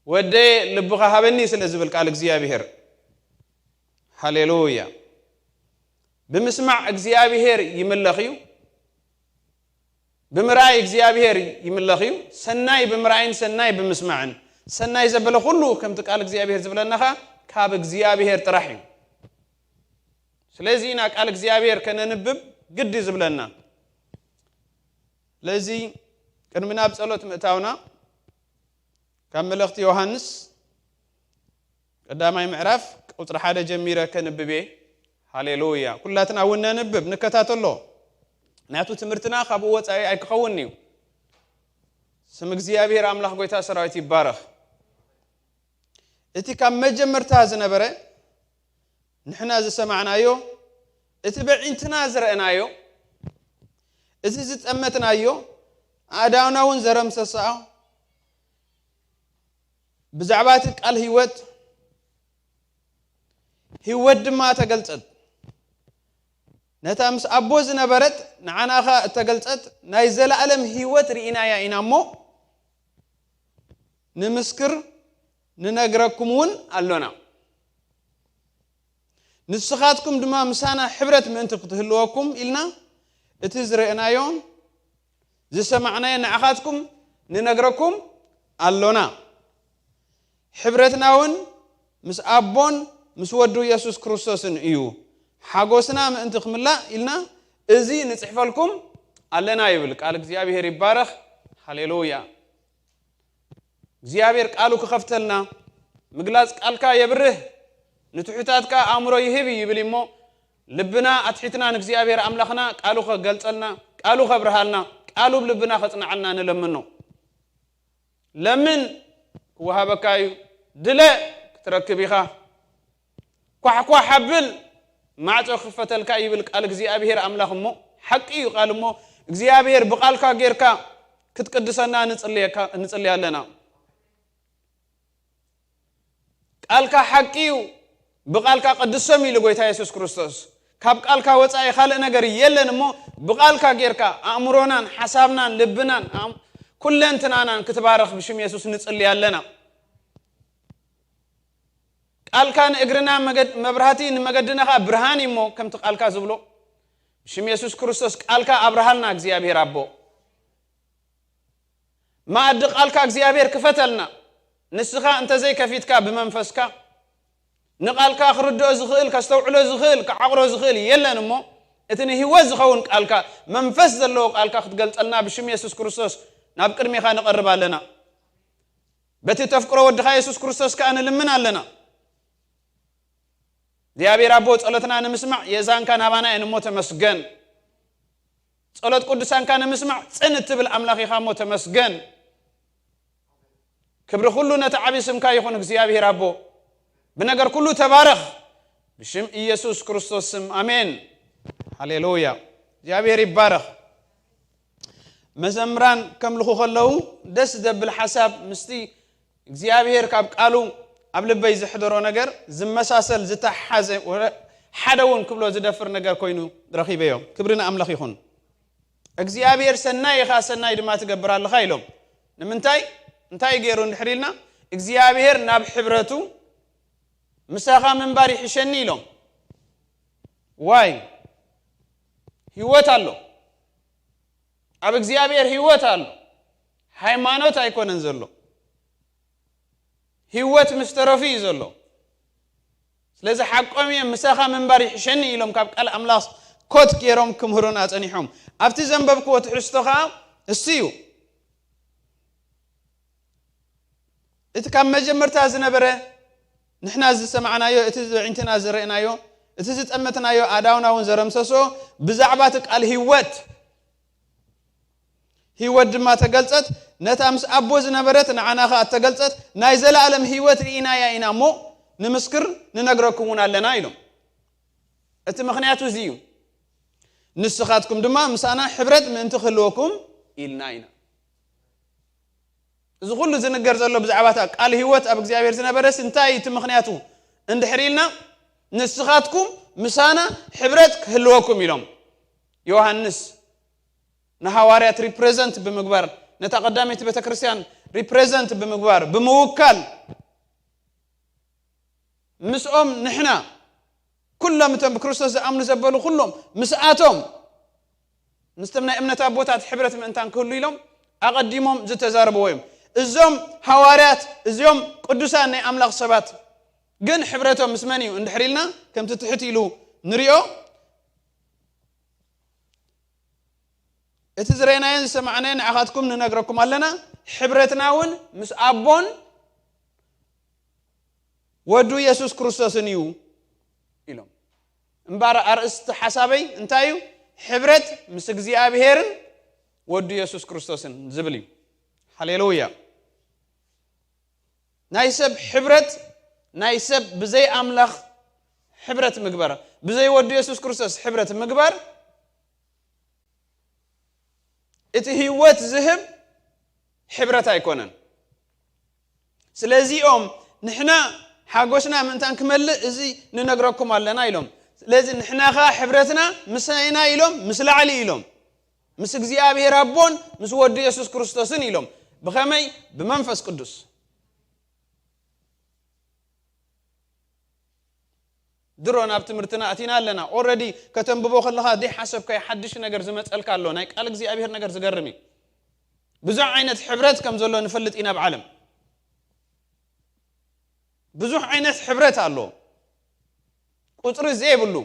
"ወደየ ልብኻ ሃበኒ" ስለ ዝብል ቃል እግዚኣብሔር። ሃሌሉያ። ብምስማዕ እግዚኣብሔር ይምለኽ እዩ። ብምርኣይ እግዚኣብሔር ይምለኽ እዩ። ሰናይ ብምርኣይን ሰናይ ብምስማዕን። ሰናይ ዘበለ ኩሉ ከምቲ ቃል እግዚኣብሔር ዝብለና ኸኣ ካብ እግዚኣብሔር ጥራሕ እዩ። ስለዚ ኢና ቃል እግዚኣብሔር ከነንብብ ግዲ ዝብለና። ስለዚ ቅድሚ ናብ ጸሎት ምእታውና ካብ መልእኽቲ ዮሃንስ ቀዳማይ ምዕራፍ ቁጽሪ ሓደ ጀሚረ ከንብብ እየ። ሃሌሉያ። ኩላትና እውን ነንብብ፣ ንከታተሎ። ናቱ ትምህርትና ካብኡ ወጻኢ ኣይክኸውን እዩ። ስም እግዚኣብሔር ኣምላኽ ጎይታ ሰራዊት ይባረኽ። እቲ ካብ መጀመርታ ዝነበረ ንሕና ዝሰማዕናዮ፣ እቲ በዒንትና ዝረእናዮ፣ እዚ ዝጠመትናዮ፣ ኣእዳውና እውን ዘረምሰሳኦ፣ ብዛዕባ እቲ ቃል ህይወት፣ ህይወት ድማ ተገልጸት። ነታ ምስ ኣቦ ዝነበረት ንዓና ኸኣ እተገልጸት ናይ ዘለኣለም ህይወት ርኢናያ ኢና እሞ፣ ንምስክር ንነግረኩም እውን ኣሎና። ንስኻትኩም ድማ ምሳና ሕብረት ምእንቲ ክትህልወኩም ኢልና፣ እቲ ዝረእናዮን ዝሰማዕናዮ ንዓኻትኩም ንነግረኩም ኣሎና። ሕብረትና እውን ምስ ኣቦን ምስ ወዱ የሱስ ክርስቶስን እዩ። ሓጎስና ምእንቲ ክምላእ ኢልና፣ እዚ ንጽሕፈልኩም ኣለና ይብል። ቃል እግዚኣብሔር ይባረኽ። ሃሌሉያ። እግዚኣብሔር ቃሉ ክኸፍተልና፣ ምግላጽ ቃልካ የብርህ፣ ንትሑታት ከኣ ኣእምሮ ይህብ እዩ ይብል እሞ፣ ልብና ኣትሒትና ንእግዚኣብሔር ኣምላኽና ቃሉ ከገልጸልና፣ ቃሉ ከብርሃልና፣ ቃሉ ኣብ ልብና ከጽንዓልና ንለምኖ። ለምን ክወሃበካ እዩ፣ ድለ ክትረክብ ኢኻ። ኳሕኳሕ ኣብል ማዕጾ ክፈተልካ ይብል ቃል እግዚኣብሔር ኣምላኽ። እሞ ሓቂ እዩ ቃል። እሞ እግዚኣብሔር ብቃልካ ጌርካ ክትቅድሰና ንጽልየካ-፣ ንጽልይ ኣለና። ቃልካ ሓቂ እዩ፣ ብቃልካ ቅድሶም ኢሉ ጎይታ የሱስ ክርስቶስ። ካብ ቃልካ ወጻኢ ካልእ ነገር የለን። እሞ ብቃልካ ጌርካ ኣእምሮናን ሓሳብናን ልብናን ኣም-፣ ኩለንትናናን ክትባረኽ ብሽም የሱስ ንጽልይ ኣለና። ቃልካ ንእግርና መገድ-፣ መብራህቲ፣ ንመገድና ኸኣ ብርሃን እዩ። እሞ ከምቲ ቃልካ ዝብሎ ብሽም የሱስ ክርስቶስ ቃልካ ኣብርሃልና እግዚኣብሔር ኣቦ። መኣዲ ቃልካ እግዚኣብሔር ክፈተልና። ንስኻ እንተዘይከፊትካ ብመንፈስካ ንቃልካ ክርድኦ ዝኽእል፣ ከስተውዕሎ ዝኽእል፣ ክዓቕሮ ዝኽእል የለን። እሞ እቲ ንህይወት ዝኸውን ቃልካ፣ መንፈስ ዘለዎ ቃልካ ክትገልጸልና ብሽም የሱስ ክርስቶስ ናብ ቅድሜኻ ንቐርብ ኣለና። በቲ ተፍቅሮ ወድኻ የሱስ ክርስቶስ ከኣ ንልምን ኣለና። እግዚኣብሔር ኣቦ፣ ጸሎትና ንምስማዕ የእዛንካ ናባና እየን እሞ ተመስገን። ጸሎት ቅዱሳንካ ንምስማዕ ጽን እትብል ኣምላኽ ኢኻ እሞ ተመስገን። ክብሪ ኩሉ ነቲ ዓቢ ስምካ ይኹን እግዚኣብሔር ኣቦ። ብነገር ኩሉ ተባረኽ። ብሽም ኢየሱስ ክርስቶስ ስም ኣሜን። ሃሌሉያ። እግዚኣብሔር ይባረኽ። መዘምራን ከምልኹ ከለዉ ደስ ዘብል ሓሳብ ምስቲ እግዚኣብሔር ካብ ቃሉ ኣብ ልበይ ዘሕደሮ ነገር ዝመሳሰል ዝተሓሓዘ ወረ-፣ ሓደ እውን ክብሎ ዝደፍር ነገር ኮይኑ ረኺበዮ። ክብሪ ንኣምላኽ ይኹን። እግዚኣብሔር ሰናይ ኢኻ፣ ሰናይ ድማ ትገብር ኣለኻ ኢሎም። ንምንታይ? እንታይ ገይሩ እንድሕር ኢልና፣ እግዚኣብሔር ናብ ሕብረቱ ምሳኻ ምንባር ይሕሸኒ ኢሎም። ዋይ፣ ህይወት ኣሎ። ኣብ እግዚኣብሔር ህይወት ኣሎ። ሃይማኖት ኣይኮነን ዘሎ። ህይወት ምስ ተረፉ እዩ ዘሎ። ስለዚ ሓቆም እዮም፣ ምሳኻ ምንባር ይሕሸኒ ኢሎም ካብ ቃል ኣምላኽ ኮት ገይሮም ክምህሩና ጸኒሖም። ኣብቲ ዘንበብክዎ ትሕዝቶ ኸዓ እሱ እዩ። እቲ ካብ መጀመርታ ዝነበረ ንሕና ዝሰማዕናዮ፣ እቲ ብዕንትና ዝረእናዮ፣ እቲ ዝጠመትናዮ ኣዳውና እውን ዘረምሰሶ ብዛዕባ እቲ ቃል ህይወት ህይወት ድማ ተገልጸት፣ ነታ ምስ ኣቦ ዝነበረት ንዓና ኸኣ እተገልጸት ናይ ዘለኣለም ህይወት ርኢናያ ኢና እሞ፣ ንምስክር ንነግረኩም እውን ኣለና ኢሎም። እቲ ምኽንያቱ እዚ እዩ። ንስኻትኩም ድማ ምሳና ሕብረት ምእንቲ ክህልወኩም ኢልና ኢና። እዚ ኩሉ ዝንገር ዘሎ ብዛዕባ እታ ቃል ህይወት ኣብ እግዚኣብሔር ዝነበረስ እንታይ እዩ እቲ ምኽንያቱ እንድሕር ኢልና፣ ንስኻትኩም ምሳና ሕብረት ክህልወኩም ኢሎም። ዮሃንስ ንሃዋርያት ሪፕሬዘንት ብምግባር፣ ነታ ቀዳመይቲ ቤተ ክርስቲያን ሪፕሬዘንት ብምግባር፣ ብምውካል፣ ምስኦም ንሕና ኩሎም እቶም ብክርስቶስ ዝኣምኑ ዘበሉ ኩሎም ምስኣቶም፣ ምስቶም ናይ እምነት ኣቦታት ሕብረት ምእንታን ክህሉ ኢሎም ኣቐዲሞም ዝተዛረብዎ እዮም። እዞም ሃዋርያት፣ እዚኦም ቅዱሳን ናይ ኣምላኽ ሰባት ግን ሕብረቶም ምስ መን እዩ እንድሕር ኢልና፣ ከምቲ ትሕት ኢሉ ንሪኦ፣ እቲ ዝረእናዮን ዝሰማዕናዮን ንዓኻትኩም ንነግረኩም ኣለና። ሕብረትና እውን ምስ ኣቦን ወዱ የሱስ ክርስቶስን እዩ ኢሎም። እምበኣር ኣርእስቲ ሓሳበይ እንታይ እዩ? ሕብረት ምስ እግዚኣብሄርን ወዱ የሱስ ክርስቶስን ዝብል እዩ። ሃሌሉያ። ናይ ሰብ ሕብረት፣ ናይ ሰብ ብዘይ ኣምላኽ ሕብረት ምግባር፣ ብዘይ ወዱ የሱስ ክርስቶስ ሕብረት ምግባር፣ እቲ ህይወት ዝህብ ሕብረት ኣይኮነን። ስለዚኦም ንሕና ሓጎስና ምእንታን ክመልእ እዚ ንነግረኩም ኣለና ኢሎም። ስለዚ ንሕና ኸዓ ሕብረትና ምሳና ኢሎም፣ ምስ ላዕሊ ኢሎም፣ ምስ እግዚኣብሔር ኣቦን ምስ ወዱ የሱስ ክርስቶስን ኢሎም። ብኸመይ? ብመንፈስ ቅዱስ። ድሮ ናብ ትምህርትና ኣቲና ኣለና። ኦረዲ ከተንብቦ ከለኻ ዘይሓሰብካዮ ሓድሽ ነገር ዝመጸልካ ኣሎ። ናይ ቃል እግዚኣብሔር ነገር ዝገርም እዩ። ብዙሕ ዓይነት ሕብረት ከም ዘሎ ንፈልጥ ኢና ኣብ ዓለም። ብዙሕ ዓይነት ሕብረት ኣሎ። ቁጽሪ ዘይብሉ።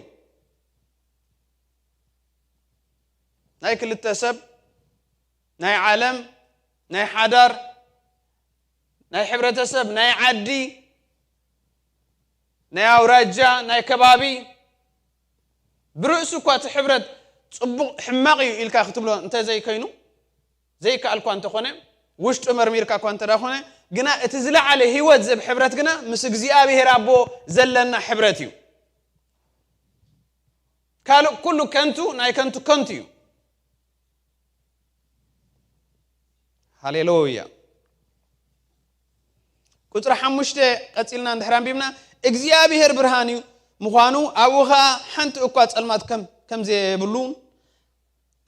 ናይ ክልተ ሰብ፣ ናይ ዓለም፣ ናይ ሓዳር፣ ናይ ሕብረተሰብ፣ ናይ ዓዲ፣ ናይ ኣውራጃ፣ ናይ ከባቢ፣ ብርእሱ እኳ እቲ ሕብረት ጽቡቕ ሕማቕ እዩ ኢልካ ክትብሎ እንተዘይከይኑ፣ ዘይከኣል እኳ እንተኾነ፣ ውሽጡ መርሚርካ እኳ እንተ ደኣ ኾነ፣ ግና እቲ ዝለዓለ ህይወት ዝህብ ሕብረት ግና ምስ እግዚኣብሔር ኣቦ ዘለና ሕብረት እዩ። ካልእ ኩሉ ከንቱ፣ ናይ ከንቱ ከንቱ እዩ። ሃሌሉያ። ቁጽሪ ሓሙሽተ ቀጺልና እንድሕር ኣንቢብና፣ እግዚኣብሔር ብርሃን እዩ ምዃኑ፣ ኣብኡ ኸኣ ሓንቲ እኳ ጸልማት ከም፣ ከም ዘይብሉ፣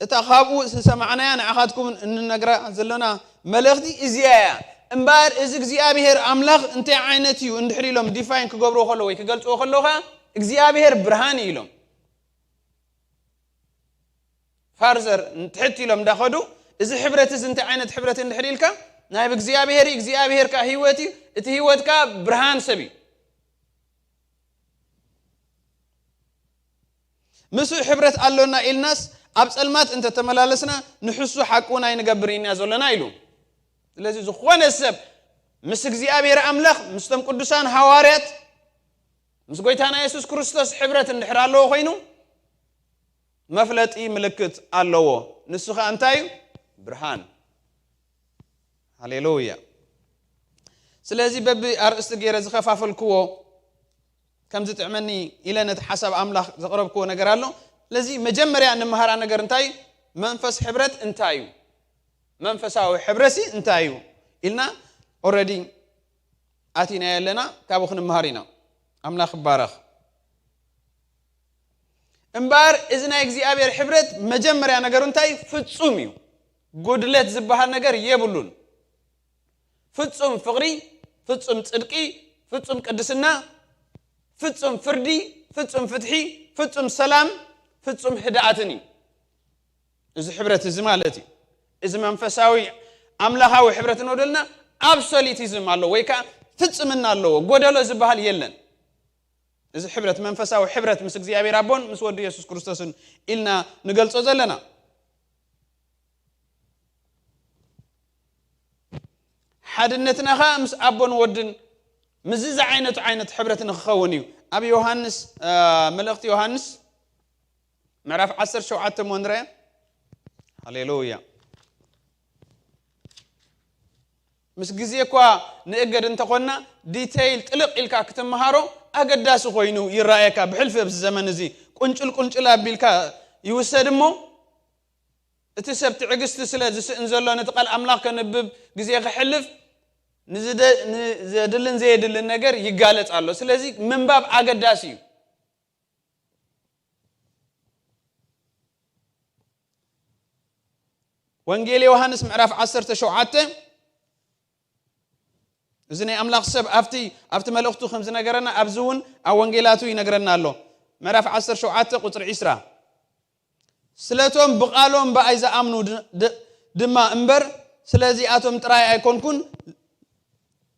እታ ካብኡ ዝሰማዕናያ ንዓኻትኩም እንነግራ ዘለና መልእኽቲ እዚኣ እያ። እምበኣር እዚ እግዚኣብሔር ኣምላኽ እንታይ ዓይነት እዩ እንድሕር ኢሎም ዲፋይን ክገብርዎ ከለዉ ወይ ክገልጽዎ ከለዉ ኸኣ እግዚኣብሔር ብርሃን እዩ ኢሎም። ፋርዘር ትሕት ኢሎም እንዳኸዱ፣ እዚ ሕብረት እዚ እንታይ ዓይነት ሕብረት እንድሕር ኢልካ፣ ናይ እግዚኣብሔር እዩ፣ እግዚኣብሔር ከኣ ህይወት እዩ፣ እቲ ህይወት ከኣ ብርሃን ሰብ እዩ። ምስኡ ሕብረት ኣሎና ኢልናስ ኣብ ጸልማት እንተተመላለስና ንሕሱ ሓቂ እውን ኣይንገብርን ኢና ዘለና ኢሉ። ስለዚ ዝኾነ ሰብ ምስ እግዚኣብሔር ኣምላኽ፣ ምስቶም ቅዱሳን ሃዋርያት፣ ምስ ጎይታና የሱስ ክርስቶስ ሕብረት እንድሕር ኣለዎ ኮይኑ፣ መፍለጢ ምልክት ኣለዎ። ንሱ ኸኣ እንታይ እዩ? ብርሃን። ሃሌሉያ። ስለዚ በቢ ኣርእስቲ ገይረ ዝኸፋፈልክዎ ከም ዝጥዕመኒ ኢለ ነቲ ሓሳብ ኣምላኽ ዘቕረብክዎ ነገር ኣሎ። ስለዚ መጀመርያ እንመሃራ ነገር እንታይ እዩ? መንፈስ ሕብረት እንታይ እዩ? መንፈሳዊ ሕብረሲ እንታይ እዩ? ኢልና ኦረዲ ኣቲናዮ ኣለና፣ ካብኡ ክንመሃር ኢና። ኣምላኽ ይባረኽ። እምበኣር እዚ ናይ እግዚኣብሔር ሕብረት መጀመርያ ነገሩ እንታይ? ፍጹም እዩ። ጉድለት ዝበሃል ነገር የብሉን። ፍጹም ፍቕሪ፣ ፍጹም ጽድቂ፣ ፍጹም ቅድስና፣ ፍጹም ፍርዲ፣ ፍጹም ፍትሒ፣ ፍጹም ሰላም፣ ፍጹም ህድኣትን እዩ። እዚ ሕብረት እዚ ማለት እዩ። እዚ መንፈሳዊ ኣምላኻዊ ሕብረት እንወደልና ኣብሶሊቲዝም ኣለዎ ወይ ከዓ ፍጽምና ኣለዎ። ጎደሎ ዝበሃል የለን። እዚ ሕብረት መንፈሳዊ ሕብረት ምስ እግዚኣብሔር ኣቦን ምስ ወዲ የሱስ ክርስቶስን ኢልና ንገልጾ ዘለና። ሓድነትና ኸኣ ምስ ኣቦን ወድን ምስዚ ዝዓይነቱ ዓይነት ሕብረት ንክኸውን እዩ። ኣብ ዮሃንስ፣ እ፣ መልእኽቲ ዮሃንስ ምዕራፍ ዓሰርተ ሸውዓተ እሞ ንርአ። ሃሌሉያ። ምስ ግዜ እኳ ንእገድ እንተኾንና፣ ዲቴይል ጥልቕ ኢልካ ክትመሃሮ ኣገዳሲ ኮይኑ ይረኣየካ። ብሕልፊ ኣብዚ ዘመን እዚ ቁንጭል ቁንጭል ኣቢልካ ይውሰድ እሞ፣ እቲ ሰብ ትዕግስቲ ስለ ዝስእን ዘሎ ነቲ ቃል ኣምላኽ ከንብብ ግዜ ከሕልፍ ንዝደ-፣ ንዘድልን ዘየድልን ነገር ይጋለጽ ኣሎ። ስለዚ ምንባብ ኣገዳሲ እዩ። ወንጌል ዮሃንስ ምዕራፍ ዓሰርተ ሸውዓተ፣ እዚ ናይ ኣምላኽ ሰብ ኣብቲ፣ ኣብቲ መልእኽቱ ከም ዝነገረና ኣብዚ እውን ኣብ ወንጌላቱ ይነግረና ኣሎ። ምዕራፍ ዓሰርተ ሸውዓተ ቁጽሪ ዕስራ፣ ስለቶም ብቓሎም ብኣይ ዝኣምኑ ድ-፣ ድ-፣ ድማ እምበር ስለዚኣቶም ጥራይ ኣይኮንኩን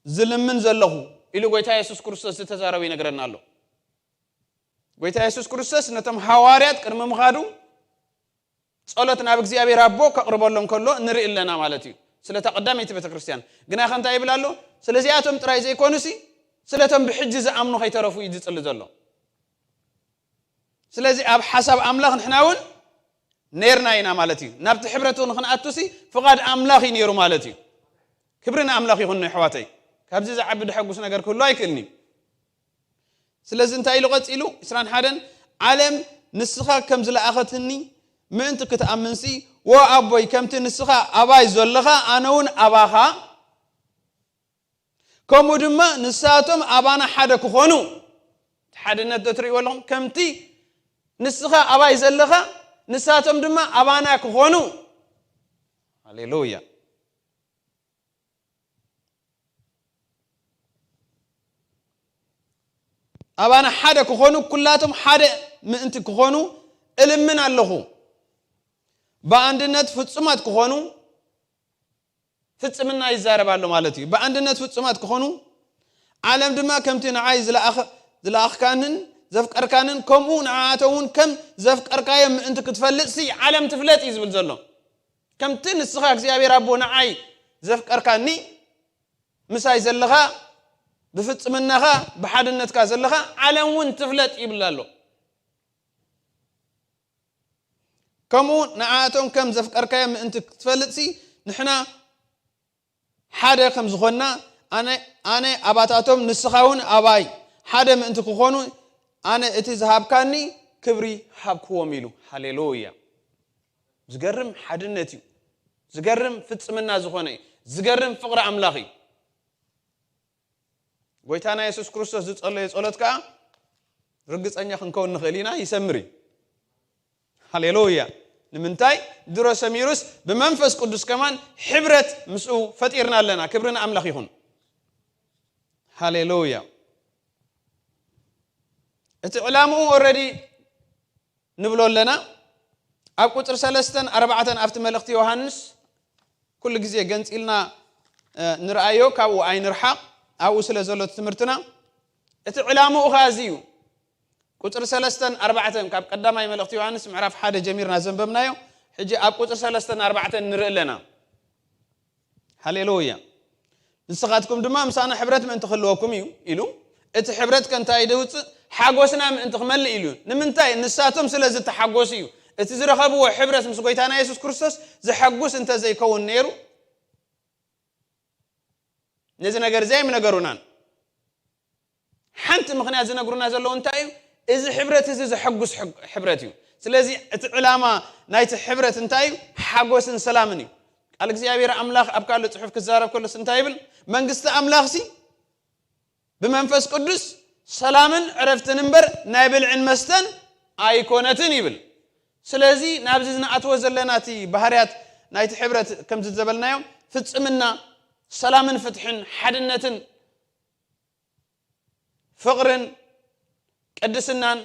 ዝልምን ዘለኹ ኢሉ ጎይታ የሱስ ክርስቶስ ዝተዛረበ ይነግረና ኣሎ። ጎይታ የሱስ ክርስቶስ ነቶም ሃዋርያት ቅድሚ ምኻዱ ጸሎት ናብ እግዚኣብሔር ኣቦ ከቕርበሎም ከሎ ንርኢ ኣለና ማለት እዩ። ስለታ ቀዳመይቲ ቤተ ክርስቲያን ግና ከ እንታይ ይብል ኣሎ? ስለዚኣቶም ጥራይ ዘይኮኑሲ ስለቶም ብሕጂ ዝኣምኑ ከይተረፉ እዩ ዝጽሊ ዘሎ። ስለዚ ኣብ ሓሳብ ኣምላኽ ንሕና እውን ነርና ኢና ማለት እዩ። ናብቲ ሕብረት እውን ክንኣቱሲ ፍቓድ ኣምላኽ እዩ ነይሩ ማለት እዩ። ክብሪ ንኣምላኽ ይኹን ኣሕዋተይ። ካብዚ ዝዓቢ ድሐጉስ ነገር ክህሉ ኣይክእልን እዩ። ስለዚ እንታይ ኢሉ ቀጺሉ? ዕስራን ሓደን፣ ዓለም ንስኻ ከም ዝለኣኸትኒ ምእንቲ ክትኣምንሲ፣ ወ ኣቦይ፣ ከምቲ ንስኻ ኣባይ ዘለኻ ኣነ እውን ኣባኻ፣ ከምኡ ድማ ንሳቶም ኣባና ሓደ ክኾኑ። እቲ ሓድነት ዶ ትርእይዎ ኣለኹም? ከምቲ ንስኻ ኣባይ ዘለኻ ንሳቶም ድማ ኣባና ክኾኑ። ሃሌሉያ። ኣባና ሓደ ክኾኑ፣ ኩላቶም ሓደ ምእንቲ ክኾኑ እልምን ኣለኹ። ብኣንድነት ፍጹማት ክኾኑ፣ ፍጽምና ይዛረብ ኣሎ ማለት እዩ። ብኣንድነት ፍጹማት ክኾኑ፣ ዓለም ድማ ከምቲ ንዓይ ዝለኣኽ-፣ ዝለኣኽካንን ዘፍቀርካንን፣ ከምኡ ንዓኣቶም እውን ከም ዘፍቀርካዮም ምእንቲ ክትፈልጥሲ ዓለም ትፍለጥ እዩ ዝብል ዘሎ። ከምቲ ንስኻ እግዚኣብሔር ኣቦ ንዓይ ዘፍቀርካኒ፣ ምሳይ ዘለኻ፣ ብፍጽምናኻ፣ ብሓድነትካ ዘለኻ፣ ዓለም እውን ትፍለጥ ይብል ኣሎ። ከምኡ ንዓኣቶም ከም ዘፍቀርካዮም ምእንቲ ክትፈልጥሲ፣ ንሕና ሓደ ከም ዝኾንና፣ ኣነ፣ ኣነ ኣባታቶም፣ ንስኻ እውን ኣባይ ሓደ ምእንቲ ክኾኑ፣ ኣነ እቲ ዝሃብካኒ ክብሪ ሃብክዎም ኢሉ። ሃሌሉያ። ዝገርም ሓድነት እዩ። ዝገርም ፍጽምና ዝኾነ እዩ። ዝገርም ፍቕሪ ኣምላኽ እዩ። ጎይታና የሱስ ክርስቶስ ዝጸለዮ ጸሎት ከኣ ርግጸኛ ክንከውን ንኽእል ኢና፣ ይሰምር እዩ። ሃሌሉያ። ንምንታይ? ድሮ ሰሚሩስ ብመንፈስ ቅዱስ ከማን ሕብረት ምስኡ ፈጢርና ኣለና። ክብሪ ንኣምላኽ ይኹን። ሃሌሉያ። እቲ ዕላምኡ ኦረዲ ንብሎ ኣለና። ኣብ ቁጽሪ ሰለስተን ኣርባዕተን ኣብቲ መልእኽቲ ዮሃንስ ኩሉ ግዜ ገንጺልና፣ እ፣ ንርኣዮ፣ ካብኡ ኣይንርሓቕ፣ ኣብኡ ስለ ዘሎ እቲ ትምህርትና። እቲ ዕላምኡ ኸኣ እዚ እዩ። ቁጽሪ ሰለስተን ኣርባዕተን ካብ ቀዳማይ መልእኽቲ ዮሃንስ ምዕራፍ ሓደ ጀሚርና ዘንበብናዮ፣ ሕጂ ኣብ ቁጽሪ ሰለስተን ኣርባዕተን ንርኢ ኣለና። ሃሌሉያ። ንስኻትኩም ድማ ምሳና ሕብረት ምእንቲ ክህልወኩም እዩ ኢሉ። እቲ ሕብረት ከ እንታይ ደውጽእ? ሓጎስና ምእንቲ ክመልእ ኢሉ። ንምንታይ? ንሳቶም ስለ ዝተሓጎሱ እዩ። እቲ ዝረኸብዎ ሕብረት ምስ ጎይታና የሱስ ክርስቶስ ዘሐጉስ እንተ ዘይከውን ነይሩ፣ ነዚ ነገር እዚ ኣይምነገሩናን። ሓንቲ ምኽንያት ዝነግሩና ዘለዉ እንታይ እዩ? እዚ ሕብረት እዚ ዘሐጉስ ሕግ-፣ ሕብረት እዩ። ስለዚ እቲ ዕላማ ናይቲ ሕብረት እንታይ እዩ? ሓጎስን ሰላምን እዩ። ቃል እግዚኣብሔር ኣምላኽ ኣብ ካልእ ጽሑፍ ክዛረብ ከሎስ እንታይ ይብል? መንግስቲ ኣምላኽሲ ብመንፈስ ቅዱስ ሰላምን ዕረፍትን እምበር ናይ ብልዕን መስተን ኣይኮነትን ይብል። ስለዚ ናብዚ ዝንኣትዎ ዘለና እቲ ባህርያት ናይቲ ሕብረት ከምዚ ዘበልናዮ ፍጽምና፣ ሰላምን ፍትሕን ሓድነትን ፍቕርን ቅድስናን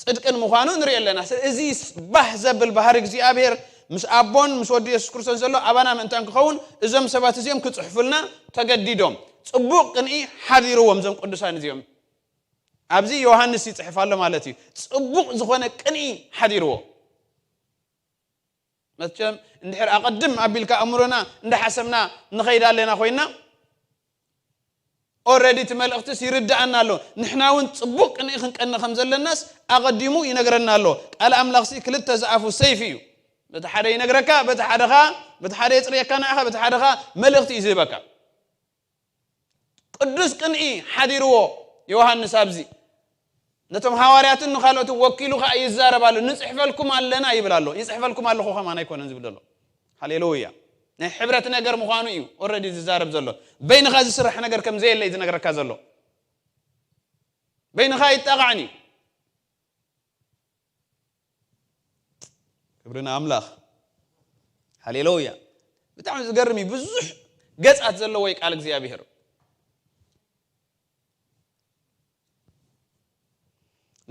ጽድቅን ምዃኑ ንርኢ ኣለና። እዚ ባህ ዘብል ባህሪ እግዚኣብሔር ምስ ኣቦን ምስ ወዲ የሱስ ክርስቶስ ዘሎ ኣባና ምእንታን ክኸውን እዞም ሰባት እዚኦም ክጽሕፉልና ተገዲዶም። ጽቡቕ ቅንኢ ሓዲርዎም እዞም ቅዱሳን እዚኦም። ኣብዚ ዮሃንስ ይጽሕፍ ኣሎ ማለት እዩ። ጽቡቕ ዝኾነ ቅንኢ ሓዲርዎ። መቸም እንድሕር ኣቐድም ኣቢልካ ኣእምሮና እንዳሓሰብና ንኸይድ ኣለና ኮይና ኦረዲ እቲ መልእኽትስ ይርድኣና ኣሎ። ንሕና እውን ጽቡቕ ቅንኢ ክንቀኒ ከም ዘለናስ ኣቐዲሙ ይነግረና ኣሎ። ቃል ኣምላኽሲ ክልተ ዝኣፉ ሰይፊ እዩ። በቲ ሓደ ይነግረካ፣ በቲ ሓደ ኸዓ በቲ ሓደ የጽርየካ ንዓኻ፣ በቲ ሓደ ኸዓ መልእኽቲ እዩ ዝህበካ። ቅዱስ ቅንኢ ሓዲርዎ ዮሃንስ ኣብዚ ነቶም ሃዋርያትን ንኻልኦትን ወኪሉ ኸዓ ይዛረብ ኣሎ። ንጽሕፈልኩም ኣለና ይብል ኣሎ። ይጽሕፈልኩም ኣለኹ ከማን ኣይኮነን ዝብል ዘሎ። ሃሌሉያ። ናይ ሕብረት ነገር ምዃኑ እዩ ኦረዲ ዝዛረብ ዘሎ። በይንኻ ዝስራሕ ነገር ከም ዘየለ እዩ ዝነግረካ ዘሎ። በይንኻ ይጣቓዕን እዩ። ክብሪ ንኣምላኽ። ሃሌሉያ። ብጣዕሚ ዝገርም እዩ። ብዙሕ ገጻት ዘለዎ እዩ ቃል እግዚኣብሔር።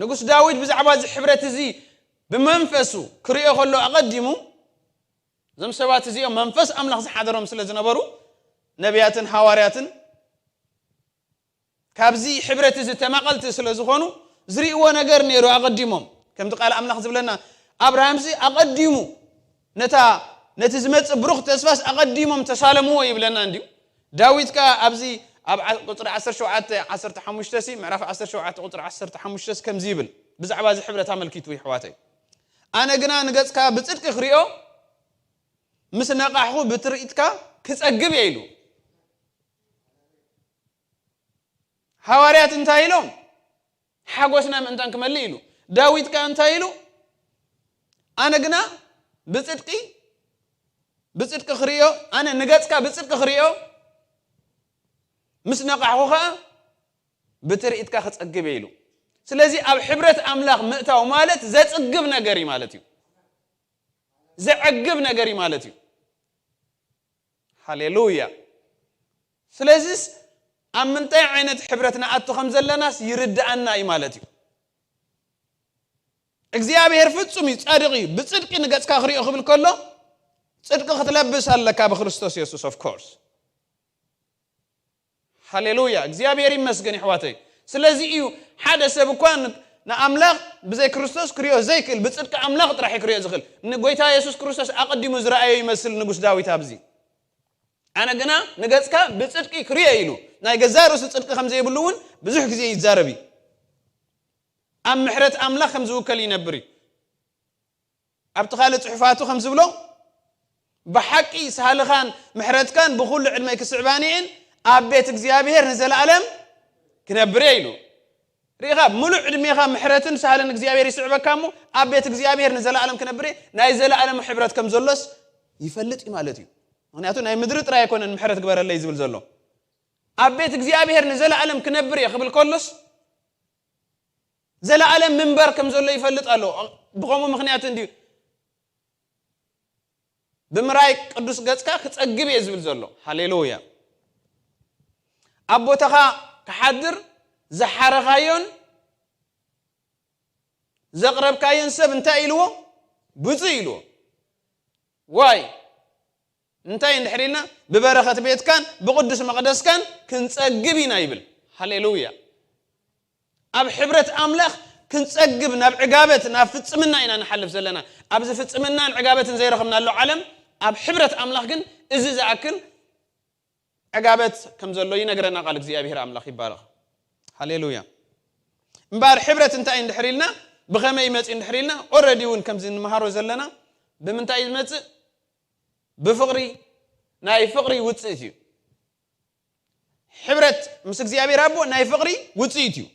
ንጉስ ዳዊት ብዛዕባ እዚ ሕብረት እዚ ብመንፈሱ ክርእዮ ከሎ ኣቐዲሙ እዞም ሰባት እዚኦም መንፈስ ኣምላኽ ዝሓደሮም ስለ ዝነበሩ ነቢያትን ሃዋርያትን ካብዚ ሕብረት እዚ ተማቐልቲ ስለ ዝኾኑ ዝርእይዎ ነገር ነይሩ ኣቐዲሞም። ከምቲ ቃል ኣምላኽ ዝብለና ኣብርሃምሲ ኣቐዲሙ ነታ ነቲ ዝመጽእ ብሩኽ ተስፋስ ኣቐዲሞም ተሳለምዎ ይብለና እንድዩ። ዳዊት ከኣ ኣብዚ ኣብ ዓ- ቁጽሪ ዓሰርተ ሸውዓተ ዓሰርተ ሓሙሽተ ሲ ምዕራፍ ዓሰርተ ሸውዓተ ቁጽሪ ዓሰርተ ሓሙሽተ ሲ ከምዚ ይብል ብዛዕባ እዚ ሕብረት ኣመልኪቱ ይሕዋተይ። ኣነ ግና ንገጽካ ብጽድቂ ክሪኦ ምስ ነቓሕኹ ብትርኢትካ ክጸግብ እየ ኢሉ። ሃዋርያት እንታይ ኢሎም? ሓጎስና ምእንታን ክመልእ ኢሉ። ዳዊት ከኣ እንታይ ኢሉ? ኣነ ግና ብጽድቂ ብጽድቂ ክርእዮ ኣነ ንገጽካ ብጽድቂ ክርእዮ ምስ ነቓሕኹ ከኣ ብትርኢትካ ክጸግብ እየ ኢሉ። ስለዚ ኣብ ሕብረት ኣምላኽ ምእታው ማለት ዘጽግብ ነገር እዩ ማለት እዩ። ዘዕግብ ነገር እዩ ማለት እዩ። ሃሌሉያ። ስለዚስ ኣብ ምንታይ ዓይነት ሕብረት ንኣቱ ከም ዘለናስ ይርድኣና እዩ ማለት እዩ። እግዚኣብሔር ፍጹም እዩ፣ ጻድቕ እዩ። ብጽድቂ ንገጽካ ክሪኦ ክብል ከሎ ጽድቂ ክትለብስ ኣለካ ብክርስቶስ የሱስ of course። ሃሌሉያ እግዚኣብሔር ይመስገን ይሕዋተይ። ስለዚ እዩ ሓደ ሰብ እኳ ንኣምላኽ ብዘይ ክርስቶስ ክሪኦ ዘይክእል፣ ብጽድቂ ኣምላኽ ጥራሕ ክሪኦ ዝኽእል። ንጎይታ የሱስ ክርስቶስ ኣቐዲሙ ዝረኣዮ ይመስል ንጉስ ዳዊት ኣብዚ። ኣነ ግና ንገጽካ ብጽድቂ ክሪኦ ኢሉ ናይ ገዛ ርእሱ ጽድቂ ከም ዘይብሉ እውን ብዙሕ ግዜ ይዛረብ እዩ። ኣብ ምሕረት ኣምላኽ ከም ዝውከል ይነብር እዩ። ኣብቲ ካልእ ጽሑፋቱ ከም ዝብሎ ብሓቂ ሳህልኻን ምሕረትካን ብኹሉ ዕድመይ ክስዕባኒ እየን ኣብ ቤት እግዚኣብሔር ንዘለኣለም ክነብር እየ ኢሉ። ርኢኻ ምሉእ ዕድሜኻ ምሕረትን ሳህልን እግዚኣብሔር ይስዕበካ እሞ ኣብ ቤት እግዚኣብሔር ንዘለኣለም ክነብር እየ ናይ ዘለኣለም ሕብረት ከም ዘሎስ ይፈልጥ እዩ ማለት እዩ። ምክንያቱ ናይ ምድሪ ጥራይ ኣይኮነን ምሕረት ግበረለይ ዝብል ዘሎ ኣብ ቤት እግዚኣብሔር ንዘለኣለም ክነብር እየ ክብል ከሎስ ዘለኣለም ምንባር ከም ዘሎ ይፈልጥ ኣሎ። ብኸምኡ ምኽንያት እንድዩ ብምራይ ቅዱስ ገጽካ ክጸግብ እየ ዝብል ዘሎ። ሃሌሉያ። ኣብ ቦታኻ ክሓድር ዝሓረኻዮን ዘቕረብካዮን ሰብ እንታይ ኢልዎ? ብፁዕ ኢልዎ። ዋይ እንታይ እንድሕር ኢልና ብበረኸት ቤትካን ብቕዱስ መቕደስካን ክንጸግብ ኢና ይብል። ሃሌሉያ። ኣብ ሕብረት ኣምላኽ ክንጸግብ ናብ ዕጋበት ናብ ፍጽምና ኢና ንሓልፍ ዘለና። ኣብዚ ፍጽምናን ዕጋበትን ዘይረኸብናሉ ዓለም ኣብ ሕብረት ኣምላኽ ግን እዚ ዝኣክል ዕጋበት ከም ዘሎ ይነግረና ቃል እግዚኣብሔር ኣምላኽ ይባረኽ። ሃሌሉያ። እምበኣር ሕብረት እንታይ እንድሕር ኢልና ብኸመይ ይመጽእ እንድሕር ኢልና ኦረዲ እውን ከምዚ ንምሃሮ ዘለና ብምንታይ ይመጽእ? ብፍቕሪ ናይ ፍቕሪ ውፅኢት እዩ። ሕብረት ምስ እግዚኣብሔር ኣቦ ናይ ፍቕሪ ውፅኢት እዩ።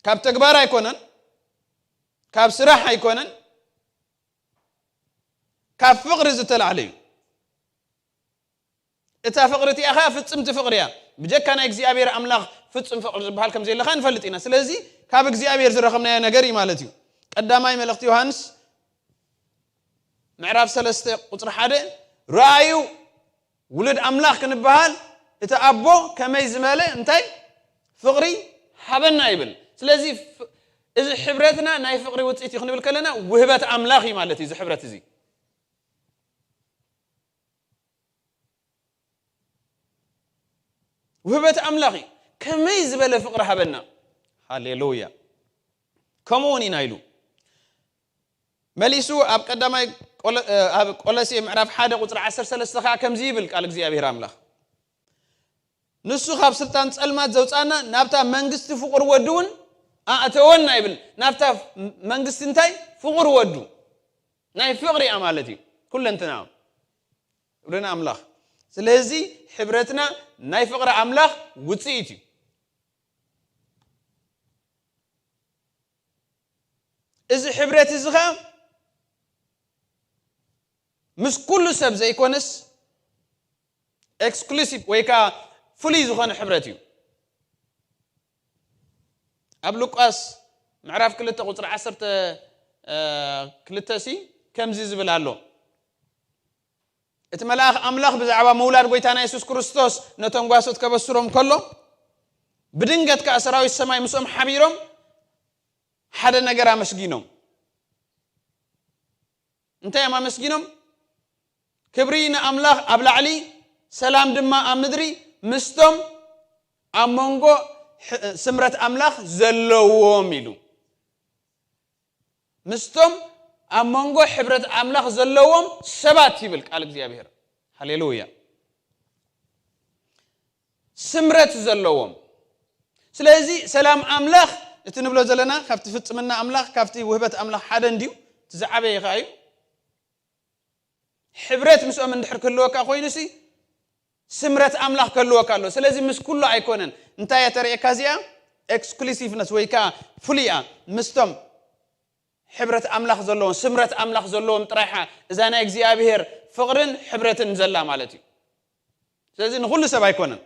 ካብ ተግባር ኣይኮነን፣ ካብ ስራሕ ኣይኮነን፣ ካብ ፍቕሪ ዝተላዕለ እዩ። እታ ፍቕሪ እቲኣ ኸዓ ፍፅምቲ ፍቕሪ እያ። ብጀካ ናይ እግዚኣብሔር ኣምላኽ ፍፁም ፍቕሪ ዝበሃል ከም ዘየለ ኸዓ ንፈልጥ ኢና። ስለዚ ካብ እግዚኣብሔር ዝረኸብናዮ ነገር እዩ ማለት እዩ። ቀዳማይ መልእኽቲ ዮሃንስ ምዕራፍ ሰለስተ ቁፅሪ ሓደ፣ ረኣዩ፣ ውሉድ ኣምላኽ ክንበሃል እቲ ኣቦ ከመይ ዝበለ እንታይ ፍቕሪ ሃበና ይብል። ስለዚ ፍ- እዚ ሕብረትና ናይ ፍቕሪ ውፅኢት እዩ ክንብል ከለና ውህበት ኣምላኽ እዩ ማለት እዩ። እዚ ሕብረት እዚ ውህበት ኣምላኽ እዩ። ከመይ ዝበለ ፍቕሪ ሃበና። ሃሌሉያ። ከምኡ እውን ኢና ኢሉ መሊሱ ኣብ ቀዳማይ ቆለ- ኣብ ቆሎሴ ምዕራፍ ሓደ ቁፅሪ ዓሰርተ ሰለስተ ከዓ ከምዚ ይብል ቃል እግዚኣብሔር ኣምላኽ፣ ንሱ ካብ ስልጣን ጸልማት ዘውፃና ናብታ መንግስቲ ፍቑር ወዱ እውን ኣእተወና ይብል። ናብታ መንግስቲ እንታይ ፍቑር ወዱ ናይ ፍቕሪ እያ ማለት እዩ። ኩለንትና ፍቕርና ኣምላኽ። ስለዚ ሕብረትና ናይ ፍቕሪ ኣምላኽ ውፅኢት እዩ። እዚ ሕብረት እዚ ኸዓ ምስ ኩሉ ሰብ ዘይኮነስ ኤክስክሉሲቭ ወይ ከዓ ፍሉይ ዝኾነ ሕብረት እዩ። ኣብ ሉቃስ ምዕራፍ ክልተ ቁፅሪ ዓሰርተ ክልተ ሲ ከምዚ ዝብል ኣሎ። እቲ መልኣኽ ኣምላኽ ብዛዕባ ምውላድ ጎይታና የሱስ ክርስቶስ ነቶም ጓሶት ከበስሮም ከሎ፣ ብድንገት ከኣ ሰራዊት ሰማይ ምስኦም ሓቢሮም ሓደ ነገር ኣመስጊኖም። እንታይ እዮም ኣመስጊኖም? ክብሪ ንኣምላኽ ኣብ ላዕሊ፣ ሰላም ድማ ኣብ ምድሪ ምስቶም ኣብ መንጎ ሕ- ስምረት ኣምላኽ ዘለዎም ኢሉ። ምስቶም ኣብ መንጎ ሕብረት ኣምላኽ ዘለዎም ሰባት ይብል ቃል እግዚኣብሔር። ሃሌሉያ። ስምረት ዘለዎም። ስለዚ ሰላም ኣምላኽ እቲ ንብሎ ዘለና ካብቲ ፍጽምና ኣምላኽ ካብቲ ውህበት ኣምላኽ ሓደ እንድዩ። እቲ ዝዓበየ ከኣ እዩ። ሕብረት ምስኦም እንድሕር ክህልወካ ኮይኑሲ ስምረት ኣምላኽ ክህልወካ ኣሎ። ስለዚ ምስ ኩሉ ኣይኮነን። እንታይ እያ ተርእየካ እዚኣ? ኤክስክሉሲቭነስ ወይ ከዓ ፍሉያ ምስቶም ሕብረት ኣምላኽ ዘለዎም ስምረት ኣምላኽ ዘለዎም ጥራይሓ እዛ ናይ እግዚኣብሔር ፍቕርን ሕብረትን ዘላ ማለት እዩ። ስለዚ ንኹሉ ሰብ ኣይኮነን።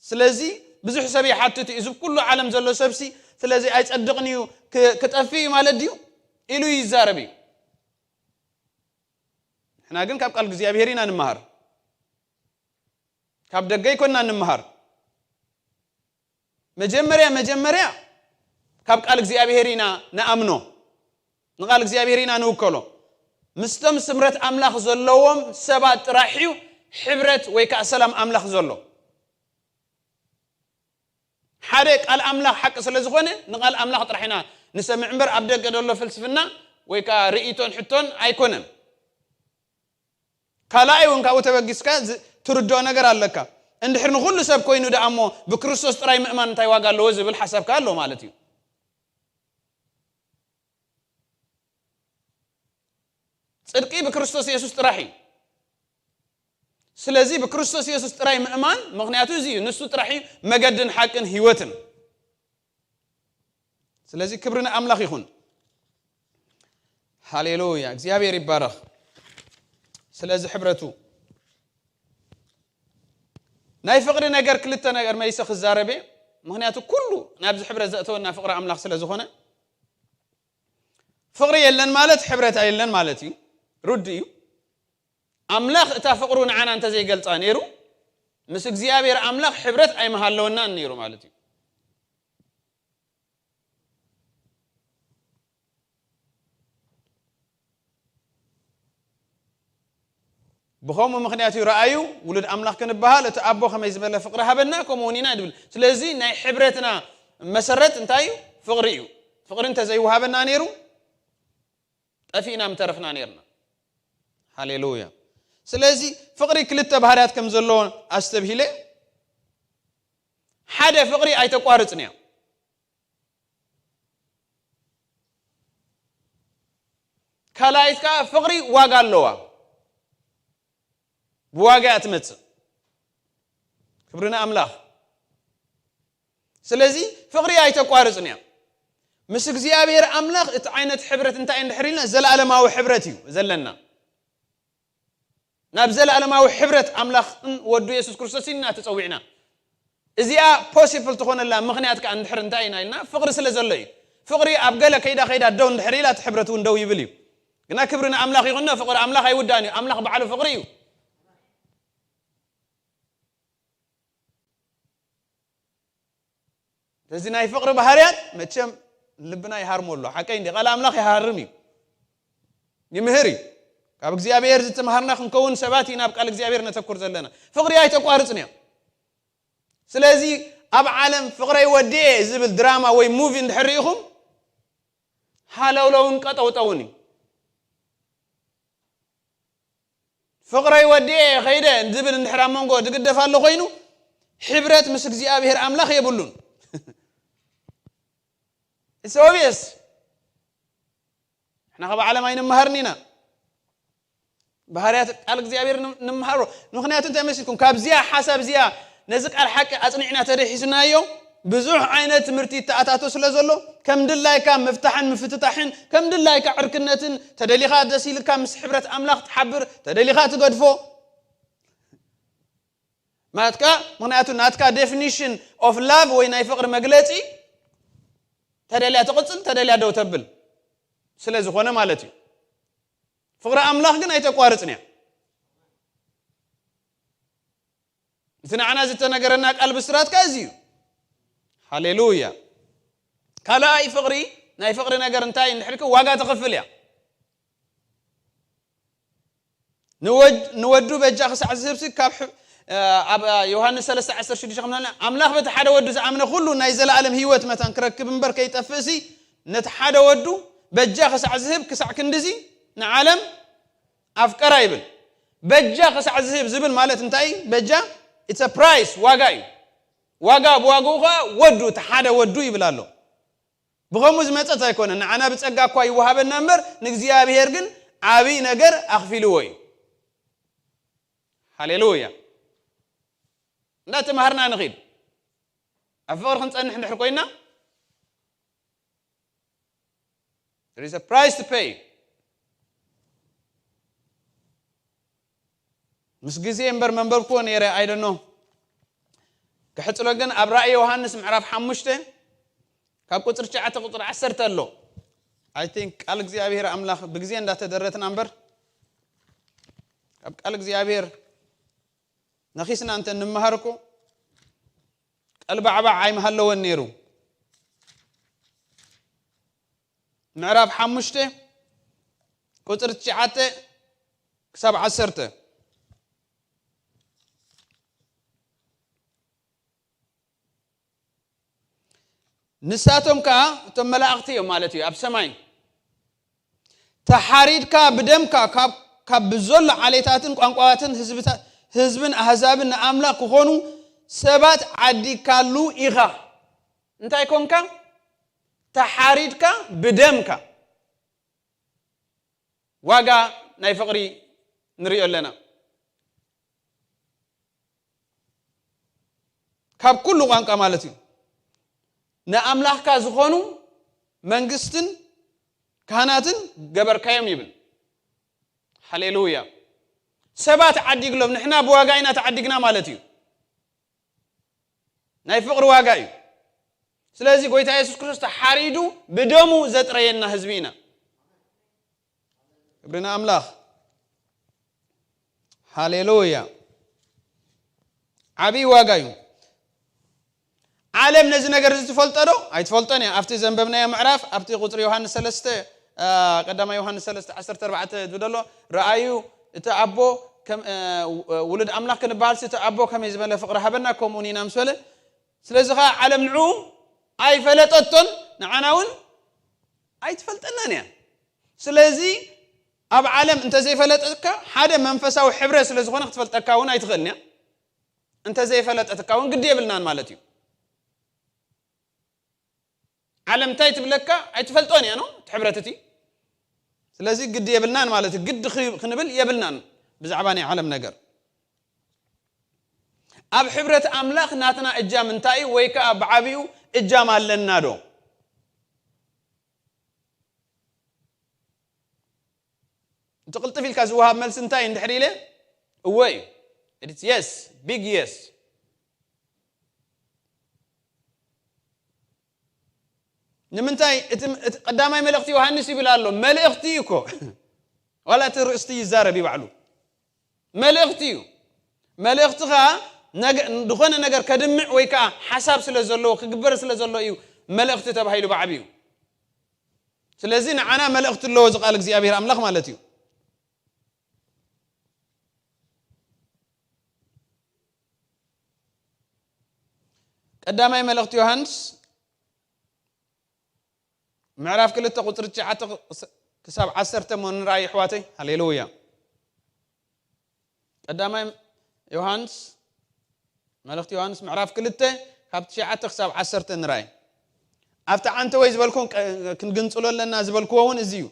ስለዚ ብዙሕ ሰብ ይሓትት እዩ፣ እዚ ኩሉ ዓለም ዘሎ ሰብሲ ስለዚ ኣይጸድቕን እዩ፣ ክ- ክጠፍእ እዩ ማለት ድዩ ኢሉ ይዛረብ እዩ። ንሕና ግን ካብ ቃል እግዚኣብሔር ኢና ንምሃር፣ ካብ ደገ ኣይኮንና ንምሃር። መጀመርያ መጀመርያ ካብ ቃል እግዚኣብሔር ኢና ንኣምኖ፣ ንቃል እግዚኣብሔር ኢና ንውከሎ። ምስቶም ስምረት ኣምላኽ ዘለዎም ሰባት ጥራሕ እዩ ሕብረት ወይ ከዓ ሰላም ኣምላኽ ዘሎ። ሓደ ቃል ኣምላኽ ሓቂ ስለ ዝኾነ ንቃል ኣምላኽ ጥራሕ ኢና ንሰምዕ እምበር ኣብ ደገ ዘሎ ፍልስፍና ወይ ከዓ ርእይቶን ሕቶን ኣይኮነን። ካልኣይ እውን ካብኡ ተበጊስካ ዝ- ትርድኦ ነገር ኣለካ። እንድሕር ንኹሉ ሰብ ኮይኑ ደኣ እሞ ብክርስቶስ ጥራይ ምእማን እንታይ ዋጋ ኣለዎ ዝብል ሓሳብካ ኣሎ ማለት እዩ። ጽድቂ ብክርስቶስ የሱስ ጥራሕ እዩ። ስለዚ ብክርስቶስ የሱስ ጥራይ ምእማን ምኽንያቱ እዚ እዩ። ንሱ ጥራሕ እዩ መገድን ሓቅን ህይወትን። ስለዚ ክብሪ ንኣምላኽ ይኹን። ሃሌሉያ፣ እግዚኣብሔር ይባረኽ። ስለዚ ሕብረቱ ናይ ፍቕሪ ነገር ክልተ ነገር መሊሰ ክዛረብ እየ። ምኽንያቱ ኩሉ ናብዚ ሕብረት ዘእተወና ፍቕሪ ኣምላኽ ስለ ዝኾነ፣ ፍቕሪ የለን ማለት ሕብረት የለን ማለት እዩ። ርዱ እዩ። ኣምላኽ እታ ፍቕሩ ንዓና እንተዘይገልጻ ነይሩ ምስ እግዚኣብሔር ኣምላኽ ሕብረት ኣይምሃለወናን ነይሩ ማለት እዩ። ብኸምኡ ምኽንያት እዩ ረኣዩ ውሉድ ኣምላኽ ክንበሃል እቲ ኣቦ ከመይ ዝበለ ፍቕሪ ሃበና ከምኡ እውን ኢና ድብል። ስለዚ ናይ ሕብረትና መሰረት እንታይ እዩ? ፍቕሪ እዩ። ፍቕሪ እንተዘይወሃበና ነይሩ ጠፊእና ምተረፍና ነርና። ሃሌሉያ። ስለዚ ፍቕሪ ክልተ ባህርያት ከም ዘለዎ ኣስተብሂለ። ሓደ ፍቕሪ ኣይተቋርጽን እያ። ካልኣይት ከዓ ፍቕሪ ዋጋ ኣለዋ። ብዋጋ እያ ትመጽእ። ክብሪ ንኣምላኽ። ስለዚ ፍቕሪ ኣይተቋርጽን እያ። ምስ እግዚኣብሔር ኣምላኽ እቲ ዓይነት ሕብረት እንታይ እንድሕር ኢልና ዘለኣለማዊ ሕብረት እዩ ዘለና። ናብ ዘለኣለማዊ ሕብረት ኣምላኽን ወዱ የሱስ ክርስቶስ ኢና ተጸዊዕና። እዚኣ possible ትኾነላ ምኽንያት ከኣ እንድሕር እንታይ ኢና ኢልና፣ ፍቕሪ ስለ ዘሎ እዩ። ፍቕሪ ኣብ ገለ ከይዳ ከይዳ ደው እንድሕር ኢላ፣ እቲ ሕብረት እውን ደው ይብል እዩ። ግና ክብሪ ንኣምላኽ ይኹንና፣ ፍቕሪ ኣምላኽ ኣይውዳእን እዩ። ኣምላኽ ባዕሉ ፍቕሪ እዩ። እዚ ናይ ፍቕሪ ባህርያት መቸም ልብና ይሃርሞ ኣሎ። ሓቀይ እንዲ ቃል ኣምላኽ ይሃርም እዩ፣ ይምህር እዩ። ካብ እግዚኣብሔር ዝተምሃርና ክንከውን ሰባት ኢና ኣብ ቃል እግዚኣብሔር ነተኩር ዘለና። ፍቕሪ ኣይተቋርጽን እያ። ስለዚ ኣብ ዓለም ፍቕረይ ወዲኤ ዝብል ድራማ ወይ ሙቪ እንድሕር ርኢኹም፣ ሃለውለውን ቀጠውጠውን እዩ። ፍቕረይ ወዲኤ ከይደ ዝብል እንድሕር ኣብ መንጎ ዝግደፍ ኣሎ ኮይኑ፣ ሕብረት ምስ እግዚኣብሔር ኣምላኽ የብሉን። It's obvious። ንሕና ካብ ዓለም ኣይንመሃርን ኢና። ባህርያት ቃል እግዚኣብሔር ን- ንምሃሮ። ምኽንያቱ እንታይ መሲልኩም? ካብዚኣ ሓሳብ እዚኣ ነዚ ቃል ሓቂ ኣጽኒዕና ተደሒስናዮ፣ ብዙሕ ዓይነት ትምህርቲ ይተኣታቶ ስለ ዘሎ፣ ከም ድላይካ ምፍታሕን ምፍትታሕን፣ ከም ድላይካ ዕርክነትን፣ ተደሊኻ ደስ ኢልካ ምስ ሕብረት ኣምላኽ ትሓብር፣ ተደሊኻ ትገድፎ። ማለትካ፣ ምኽንያቱ ናትካ definition of love ወይ ናይ ፍቕሪ መግለጺ፣ ተደልያ ትቕጽል፣ ተደልያ ደው ተብል ስለ ዝኾነ ማለት እዩ። ፍቕሪ ኣምላኽ ግን ኣይተቋርጽን እያ። እቲ ንዓና ዝተነገረና ቃል ብስራት ከ እዚ እዩ። ሃሌሉያ። ካልኣይ ፍቕሪ፣ ናይ ፍቕሪ ነገር እንታይ እንድሕር ከ ዋጋ ትኸፍል እያ። ንወድ- ንወዱ በጃ ክሳዕ ዝህብሲ ካብ ሕ- ኣብ ዮሃንስ ሰለስተ ዓሰርተ ሽዱሽተ ከምና ኣምላኽ በቲ ሓደ ወዱ ዝኣምነ ኩሉ ናይ ዘለኣለም ህይወት መታን ክረክብ እምበር ከይጠፍእሲ፣ ነቲ ሓደ ወዱ በጃ ክሳዕ ዝህብ ክሳዕ ክንድዚ ንዓለም ኣፍቀራ ይብል። በጃ ክሳዕ ዝህብ ዝብል ማለት እንታይ? በጃ it's a price፣ ዋጋ እዩ። ዋጋ ብዋግኡ ኸዓ ወዱ፣ እቲ ሓደ ወዱ ይብል ኣሎ። ብኸምኡ ዝመጸት ኣይኮነን። ንዓና ብጸጋ እኳ ይወሃበና እምበር፣ ንእግዚኣብሔር ግን ዓብይ ነገር ኣኽፊልዎ እዩ። ሃሌሉያ። እንዳተማሃርና ንኺድ። ኣብ ፍቕሪ ክንጸንሕ እንድሕር ኮይና፣ there is a price to pay። ምስ ግዜ እምበር መንበብክዎ ነይረ፣ I don't know። ክሕጽሎ ግን ኣብ ራእይ ዮሃንስ ምዕራፍ ሓሙሽተ ካብ ቁጽሪ ትሽዓተ ቁጽሪ ዓሰርተ ኣሎ። I think ቃል እግዚኣብሔር ኣምላኽ ብግዜ እንዳተደረትና እምበር፣ ካብ ቃል እግዚኣብሔር ነኺስና እንተ ንምሃር እኮ ቀልባዕባዕ ኣይምሃለወን ነይሩ። ምዕራፍ ሓሙሽተ ቁጽሪ ትሽዓተ ክሳብ ዓሰርተ። ንሳቶም ከኣ እቶም መላእኽቲ እዮም ማለት እዩ። ኣብ ሰማይ ተሓሪድካ ብደምካ ካብ፣ ካብ ብዘሎ ዓሌታትን ቋንቋታትን ህዝብታ-፣ ህዝብን ኣህዛብን ንኣምላኽ ክኾኑ ሰባት ዓዲግካሉ ኢኻ። እንታይ ኮንካ? ተሓሪድካ ብደምካ። ዋጋ ናይ ፍቕሪ ንሪኦ ኣለና። ካብ ኩሉ ቋንቋ ማለት እዩ። ንኣምላኽካ ዝኾኑ መንግስትን ካህናትን ገበርካዮም ይብል። ሃሌሉያ። ሰባት ዓዲግሎም፣ ንሕና ብዋጋ ኢና ተዓዲግና ማለት እዩ። ናይ ፍቕሪ ዋጋ እዩ። ስለዚ ጎይታ የሱስ ክርስቶስ ተሓሪዱ ብደሙ ዘጥረየና ህዝቢ ኢና። ክብሪ ንኣምላኽ። ሃሌሉያ። ዓብዪ ዋጋ እዩ። ዓለም ነዚ ነገር እዚ ትፈልጦ ዶ? ኣይትፈልጦን እያ። ኣብቲ ዘንበብናዮ ምዕራፍ፣ ኣብቲ ቁጽሪ ዮሃንስ ሰለስተ፣ አ፣ ቀዳማይ ዮሃንስ ሰለስተ ዓሰርተ ኣርባዕተ ዝብል ዘሎ፣ ረኣዩ፣ እቲ ኣቦ ከም፣ አ፣ ውሉድ ኣምላኽ ክንበሃልሲ፣ እቲ ኣቦ ከመይ ዝበለ ፍቕሪ ሃበና፣ ከምኡ እውን ኢና ምስ በለ፣ ስለዚ ኸዓ ዓለም ንዕኡ ኣይፈለጠቶን፣ ንዓና እውን ኣይትፈልጠናን እያ። ስለዚ ኣብ ዓለም እንተዘይፈለጠትካ፣ ሓደ መንፈሳዊ ሕብረት ስለ ዝኾነ ክትፈልጠካ እውን ኣይትኽእልን እያ። እንተዘይፈለጠትካ እውን ግዲ የብልናን ማለት እዩ። ዓለም እንታይ ትብለካ ኣይትፈልጦን እያ፣ ኖ? እቲ ሕብረት እቲ። ስለዚ ግዲ የብልናን ማለት እዩ። ግዲ ኽ-፣ ክንብል የብልናን ብዛዕባ ናይ ዓለም ነገር። ኣብ ሕብረት ኣምላኽ ናትና እጃም እንታይ እዩ? ወይ ከኣ ብዓቢኡ እጃም ኣለና ዶ? እቲ ቅልጥፍ ኢልካ ዝወሃብ መልሲ እንታይ እንድሕር ኢለ? እወ እዩ። It's yes, big yes። ንምንታይ እቲ እቲ ቀዳማይ መልእኽቲ ዮሃንስ ይብል ኣሎ? መልእኽቲ እዩ እኮ። ዋላ እቲ ርእስቲ ይዛረብ እዩ ባዕሉ። መልእኽቲ እዩ። መልእኽትኻ ነገ-፣ ዝኾነ ነገር ከድምዕ ወይ ከዓ ሓሳብ ስለ ዘለዎ፣ ክግበር ስለ ዘለዎ እዩ መልእኽቲ ተባሂሉ ብዓብዩ። ስለዚ ንዓና መልእኽቲ ኣለዎ እዚ ቃል እግዚኣብሔር ኣምላኽ ማለት እዩ። ቀዳማይ መልእኽቲ ዮሃንስ ምዕራፍ ክልተ ቁፅሪ ትሽዓተ ክሳብ ዓሰርተ እሞ ንርኣይ ኣሕዋተይ። ሃሌሉያ። ቀዳማይ ዮሃንስ፣ መልእኽቲ ዮሃንስ ምዕራፍ ክልተ ካብ ትሽዓተ ክሳብ ዓሰርተ ንርኣይ። ኣብቲ ዓንተ ወይ ዝበልኩም ቀ-፣ ክንግንጽሎ ኣለና ዝበልክዎ እውን እዚ እዩ።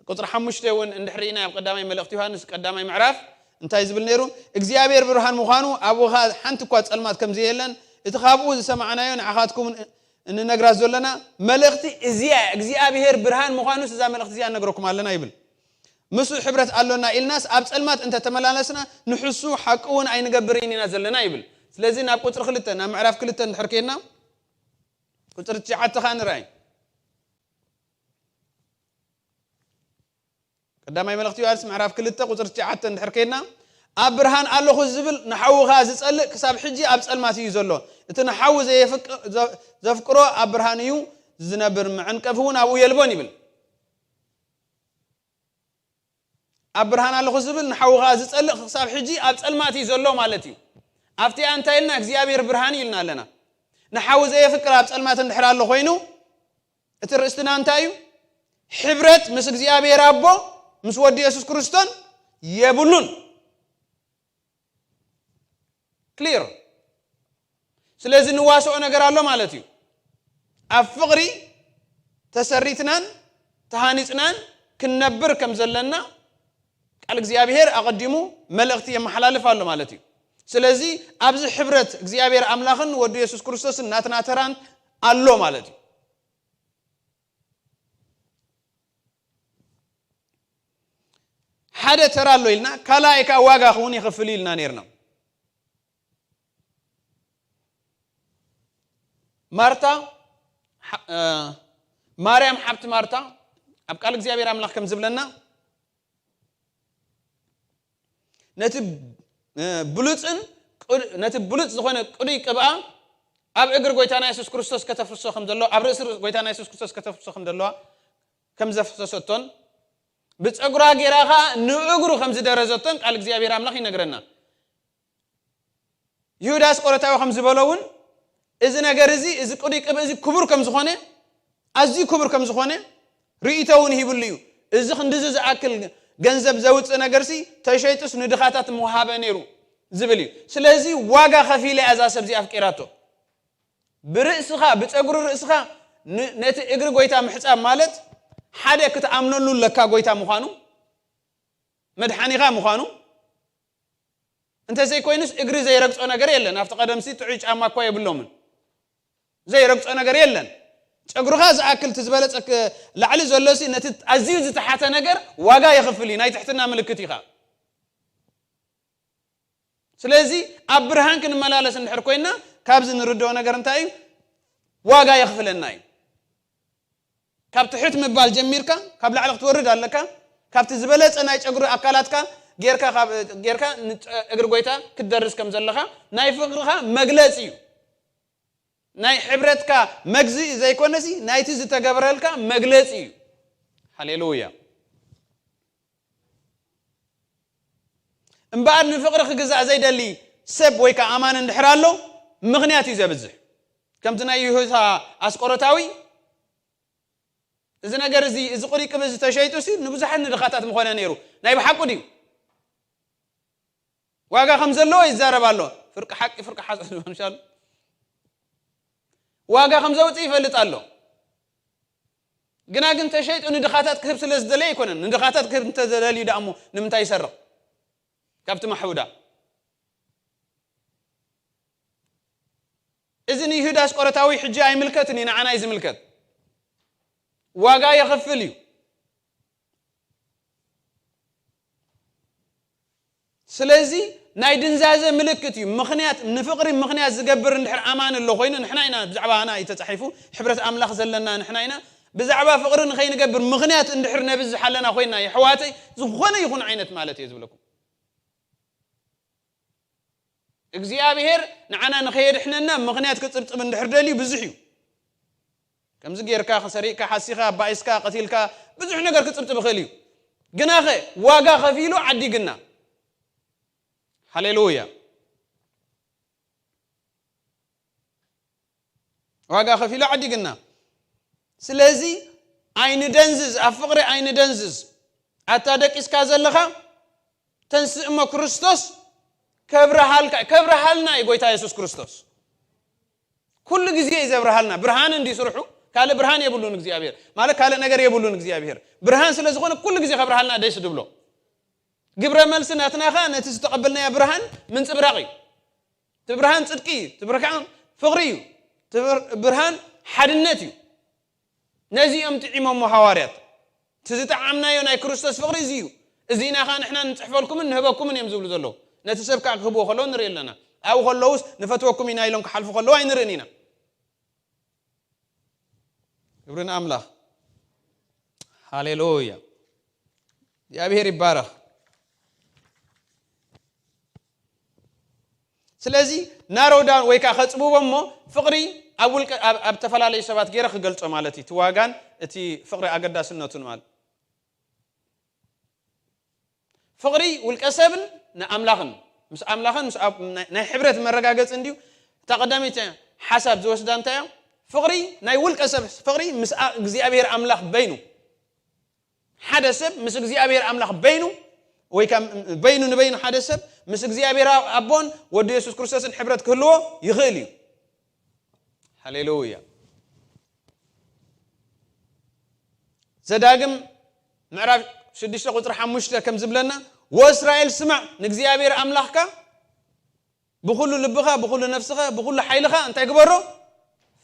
ቁጽሪ ሓሙሽተ እውን እንድሕር ርኢና ኣብ ቀዳማይ መልእኽቲ ዮሃንስ ቀዳማይ ምዕራፍ እንታይ ዝብል ነይሩ? እግዚኣብሔር ብርሃን ምዃኑ ኣብኡ ኸኣ ሓንቲ እኳ ጸልማት ከም ዘየለን እቲ ካብኡ ዝሰማዕናዮ ንዓኻትኩም እንነግራ ዘሎና መልእኽቲ እዚኣ እያ። እግዚኣብሔር ብርሃን ምዃኑስ እዛ መልእኽቲ እዚኣ ነግረኩም ኣለና ይብል። ምስኡ ሕብረት ኣሎና ኢልናስ ኣብ ጸልማት እንተ ተመላለስና ንሕሱ ሓቂ እውን ኣይንገብርን ኢና ዘለና ይብል። ስለዚ ናብ ቁጽሪ ክልተ፣ ናብ ምዕራፍ ክልተ እንድሕር ከይድና ቁጽሪ ትሽዓተ ኸኣ ንርኣይ። ቀዳማይ መልእኽቲ ዮሃንስ ምዕራፍ ክልተ ቁጽሪ ትሽዓተ እንድሕር ከይድና፣ ኣብ ብርሃን ኣለኹ ዝብል ንሓዉ ኸኣ ዝጸልእ ክሳብ ሕጂ ኣብ ጸልማት እዩ ዘሎ። እቲ ንሓዉ ዘየፍቅ-፣ ዘ-፣ ዘፍቅሮ ኣብ ብርሃን እዩ ዝነብር፣ መዐንቀፊ እውን ኣብኡ የልቦን ይብል። ኣብ ብርሃን ኣለኹ ዝብል ንሓዉ ኸኣ ዝጸልእ ክሳብ ሕጂ ኣብ ጸልማት እዩ ዘሎ ማለት እዩ። ኣብቲኣ እንታይ ኢልና እግዚኣብሔር ብርሃን እዩ ኢልና ኣለና። ንሓዉ ዘየፍቅር ኣብ ጸልማት እንድሕር ኣሎ ኮይኑ እቲ ርእስትና እንታይ እዩ? ሕብረት ምስ እግዚኣብሔር ኣቦ ምስ ወዲ የሱስ ክርስቶን የብሉን። ክሊር። ስለዚ ንዋስኦ ነገር ኣሎ ማለት እዩ። ኣብ ፍቕሪ ተሰሪትናን ተሃኒጽናን ክንነብር ከም ዘለና ቃል እግዚኣብሔር ኣቐዲሙ መልእኽቲ የመሓላልፍ ኣሎ ማለት እዩ። ስለዚ ኣብዚ ሕብረት እግዚኣብሔር ኣምላኽን ወዱ የሱስ ክርስቶስን ናትና ተራን ኣሎ ማለት እዩ። ሓደ ተራ ኣሎ ኢልና ካልኣይ ከዓ ዋጋ ክውን ይኽፍል ኢልና ነርና። ማርታ ሓ-፣ እ፣ ማርያም ሓብቲ ማርታ ኣብ ቃል እግዚኣብሔር ኣምላኽ ከም ዝብለና ነቲ፣ እ፣ ብሉጽን ቅድ-፣ ነቲ ብሉጽ ዝኾነ ቅዱይ ቅብኣ ኣብ እግሪ ጎይታና የሱስ ክርስቶስ ከተፍርሶ ከም ዘሎ፣ ኣብ ርእሲ ጎይታና የሱስ ክርስቶስ ከተፍርሶ ከም ዘለዋ ከም ዘፍሰሰቶን ብጸጉራ ገይራ ኸኣ ንእግሩ ከም ዝደረዘቶን ቃል እግዚኣብሔር ኣምላኽ ይነግረና። ይሁዳ ኣስቆሮታዊ ከም ዝበሎ እውን እዚ ነገር እዚ፣ እዚ ቅዱይ ቅብእ እዚ ክቡር ከም ዝኾነ፣ ኣዝዩ ክቡር ከም ዝኾነ ርእይቶ እውን ሂብሉ እዩ። እዚ ክንድዚ ዝኣክል ገንዘብ ዘውፅእ ነገርሲ ተሸይጡስ ንድኻታት ምውሃበ ነይሩ ዝብል እዩ። ስለዚ ዋጋ ከፊለ እያ እዛ ሰብ እዚ ኣፍቂራቶ። ብርእስኻ፣ ብፀጉሪ ርእስኻ ን-፣ ነቲ እግሪ ጎይታ ምሕፃብ ማለት ሓደ ክትኣምነሉ ኣለካ ጎይታ ምዃኑ፣ መድሓኒኻ ምዃኑ። እንተዘይኮይኑስ እግሪ ዘይረግጾ ነገር የለን። ኣብቲ ቀደምሲ ጥዑይ ጫማ እኳ የብሎምን። ዘይረግጾ ነገር የለን። ጨጉርኻ ዝኣክል እቲ ዝበለጸ ክ-፣ ላዕሊ ዘሎሲ ነቲ ኣዝዩ ዝተሓተ ነገር ዋጋ የኽፍል እዩ። ናይ ትሕትና ምልክት ኢኻ። ስለዚ ኣብ ብርሃን ክንመላለስ እንድሕር ኮይና ካብዚ ንርድኦ ነገር እንታይ እዩ? ዋጋ የኽፍለና እዩ። ካብ ትሕት ምባል ጀሚርካ ካብ ላዕሊ ክትወርድ ኣለካ። ካብቲ ዝበለጸ ናይ ጨጉሪ ኣካላትካ ጌርካ ካብ-፣ ጌርካ ንጨ-፣ እግሪ ጎይታ ክትደርስ ከም ዘለኻ ናይ ፍቕርኻ መግለጺ እዩ። ናይ ሕብረትካ መግዝኢ ዘይኮነሲ ናይቲ ዝተገብረልካ መግለጺ እዩ። ሃሌሉያ። እምበኣር ንፍቕሪ ክግዛእ ዘይደሊ ሰብ ወይ ከኣ ኣማኒ እንድሕር ኣሎ ምኽንያት እዩ ዘብዝሕ። ከምቲ ናይ ይሁዳ ኣስቆሮታዊ እዚ ነገር እዚ፣ እዚ ቅዱይ ቅብእ እዚ ተሸይጡ ሲ ንብዙሓት ንድኻታት ምኾነ ነይሩ። ናይ ብሓቁ ድዩ? ዋጋ ከም ዘለዎ ይዛረብ ኣሎ። ፍርቂ ሓቂ፣ ፍርቂ ሓሶት ምሻሉ። ዋጋ ከም ዘውፅእ ይፈልጥ ኣሎ። ግና ግን ተሸይጡ ንድኻታት ክህብ ስለ ዝደለየ ኣይኮነን። ንድኻታት ክህብ እንተዘለልዩ ደኣ እሞ ንምንታይ ይሰርቕ? ካብቲ ማሕውዳ። እዚ ንይሁዳ ኣስቆሮታዊ ሕጂ ኣይምልከትን እዩ፣ ንዓና እዩ ዝምልከት። ዋጋ የኽፍል እዩ። ስለዚ ናይ ድንዛዘ ምልክት እዩ። ምኽንያት፣ ንፍቕሪ ምኽንያት ዝገብር እንድሕር ኣማን ኣሎ ኮይኑ፣ ንሕና ኢና ብዛዕባና እዩ ተጻሒፉ፣ ሕብረት ኣምላኽ ዘለና ንሕና ኢና። ብዛዕባ ፍቕሪ ንኸይንገብር ምኽንያት እንድሕር ነብዝሕ ኣለና ኮይንና፣ የሕዋተይ፣ ዝኾነ ይኹን ዓይነት ማለት እየ ዝብለኩም። እግዚኣብሔር ንዓና ንኸየድሕነና ምኽንያት ክጽብጽብ እንድሕር ደልዩ ብዙሕ እዩ። ከምዚ ጌርካ፣ ሰሪቕካ፣ ሓሲኻ፣ ኣባኢስካ፣ ቀቲልካ፣ ብዙሕ ነገር ክጽብጽብ ይኽእል እዩ። ግናኸ ዋጋ ከፊሉ ዓዲግና። ሃሌሉያ። ዋጋ ከፊሉ ዓዲግና። ስለዚ ኣይንደንዝዝ፣ ኣብ ፍቕሪ ኣይንደንዝዝ። ኣታ ደቂስካ ዘለኻ፣ ተንስእ እሞ ክርስቶስ ከብርሃልካ፣ ከብርሃልና እዩ ጎይታ የሱስ ክርስቶስ። ኩሉ ግዜ እዩ ዘብርሃልና። ብርሃን እንዲ ስርሑ፣ ካልእ ብርሃን የብሉን እግዚኣብሔር። ማለት ካልእ ነገር የብሉን እግዚኣብሔር። ብርሃን ስለ ዝኾነ ኩሉ ግዜ ከብርሃልና ደስ ድብሎ። ግብረ መልሲ ናትና ኸኣ ነቲ ዝተቐበልናዮ ብርሃን ምንጽብራቕ እዩ። እቲ ብርሃን ጽድቂ እዩ። እቲ ብርሃን ፍቕሪ እዩ። እቲ ብር-፣ ብርሃን ሓድነት እዩ። ነዚ እዮም ጥዒሞሞ ሃዋርያት። እቲ ዝጠዓምናዮ ናይ ክርስቶስ ፍቕሪ እዚ እዩ። እዚ ኢና ኸኣ ንሕና ንጽሕፈልኩምን ንህበኩምን እዮም ዝብሉ ዘለዉ። ነቲ ሰብ ከኣ ክህብዎ ከለዉ ንርኢ ኣለና። ኣብኡ ከለዉስ ንፈትወኩም ኢና ኢሎም ክሓልፉ ከለዉ ኣይንርእን ኢና። ክብሪ ንኣምላኽ። ሃሌሉያ። እግዚኣብሔር ይባረኽ። ስለዚ ናሮው ዳውን ወይ ከዓ ከጽብቦ እሞ ፍቕሪ ኣብ ውልቀ-፣ ኣብ፣ ኣብ ተፈላለዩ ሰባት ገይረ ክገልጾ ማለት እዩ። እቲ ዋጋን እቲ ፍቕሪ ኣገዳስነቱን ማለት። ፍቕሪ ውልቀ ሰብን ንኣምላኽን፣ ምስ ኣምላኽን ምስ ኣብ-፣ ናይ፣ ናይ ሕብረት መረጋገጺ እንድዩ። እታ ቀዳመይቲ ሓሳብ ዝወስዳ እንታይ እያ? ፍቕሪ ናይ ውልቀ ሰብ ፍቕሪ ምስ ኣ-፣ እግዚኣብሔር ኣምላኽ በይኑ። ሓደ ሰብ ምስ እግዚኣብሔር ኣምላኽ በይኑ፣ ወይ ከም በይኑ ንበይኑ ሓደ ሰብ ምስ እግዚኣብሔር ኣቦን ወዲ የሱስ ክርስቶስን ሕብረት ክህልዎ ይኽእል እዩ። ሃሌሉያ። ዘዳግም ምዕራፍ ሽዱሽተ ቁጽሪ ሓሙሽተ ከም ዝብለና፣ "ወእስራኤል ስማዕ፣ ንእግዚኣብሔር ኣምላኽካ ብኹሉ ልብኻ፣ ብኹሉ ነፍስኻ፣ ብኹሉ ሓይልኻ እንታይ ግበሮ?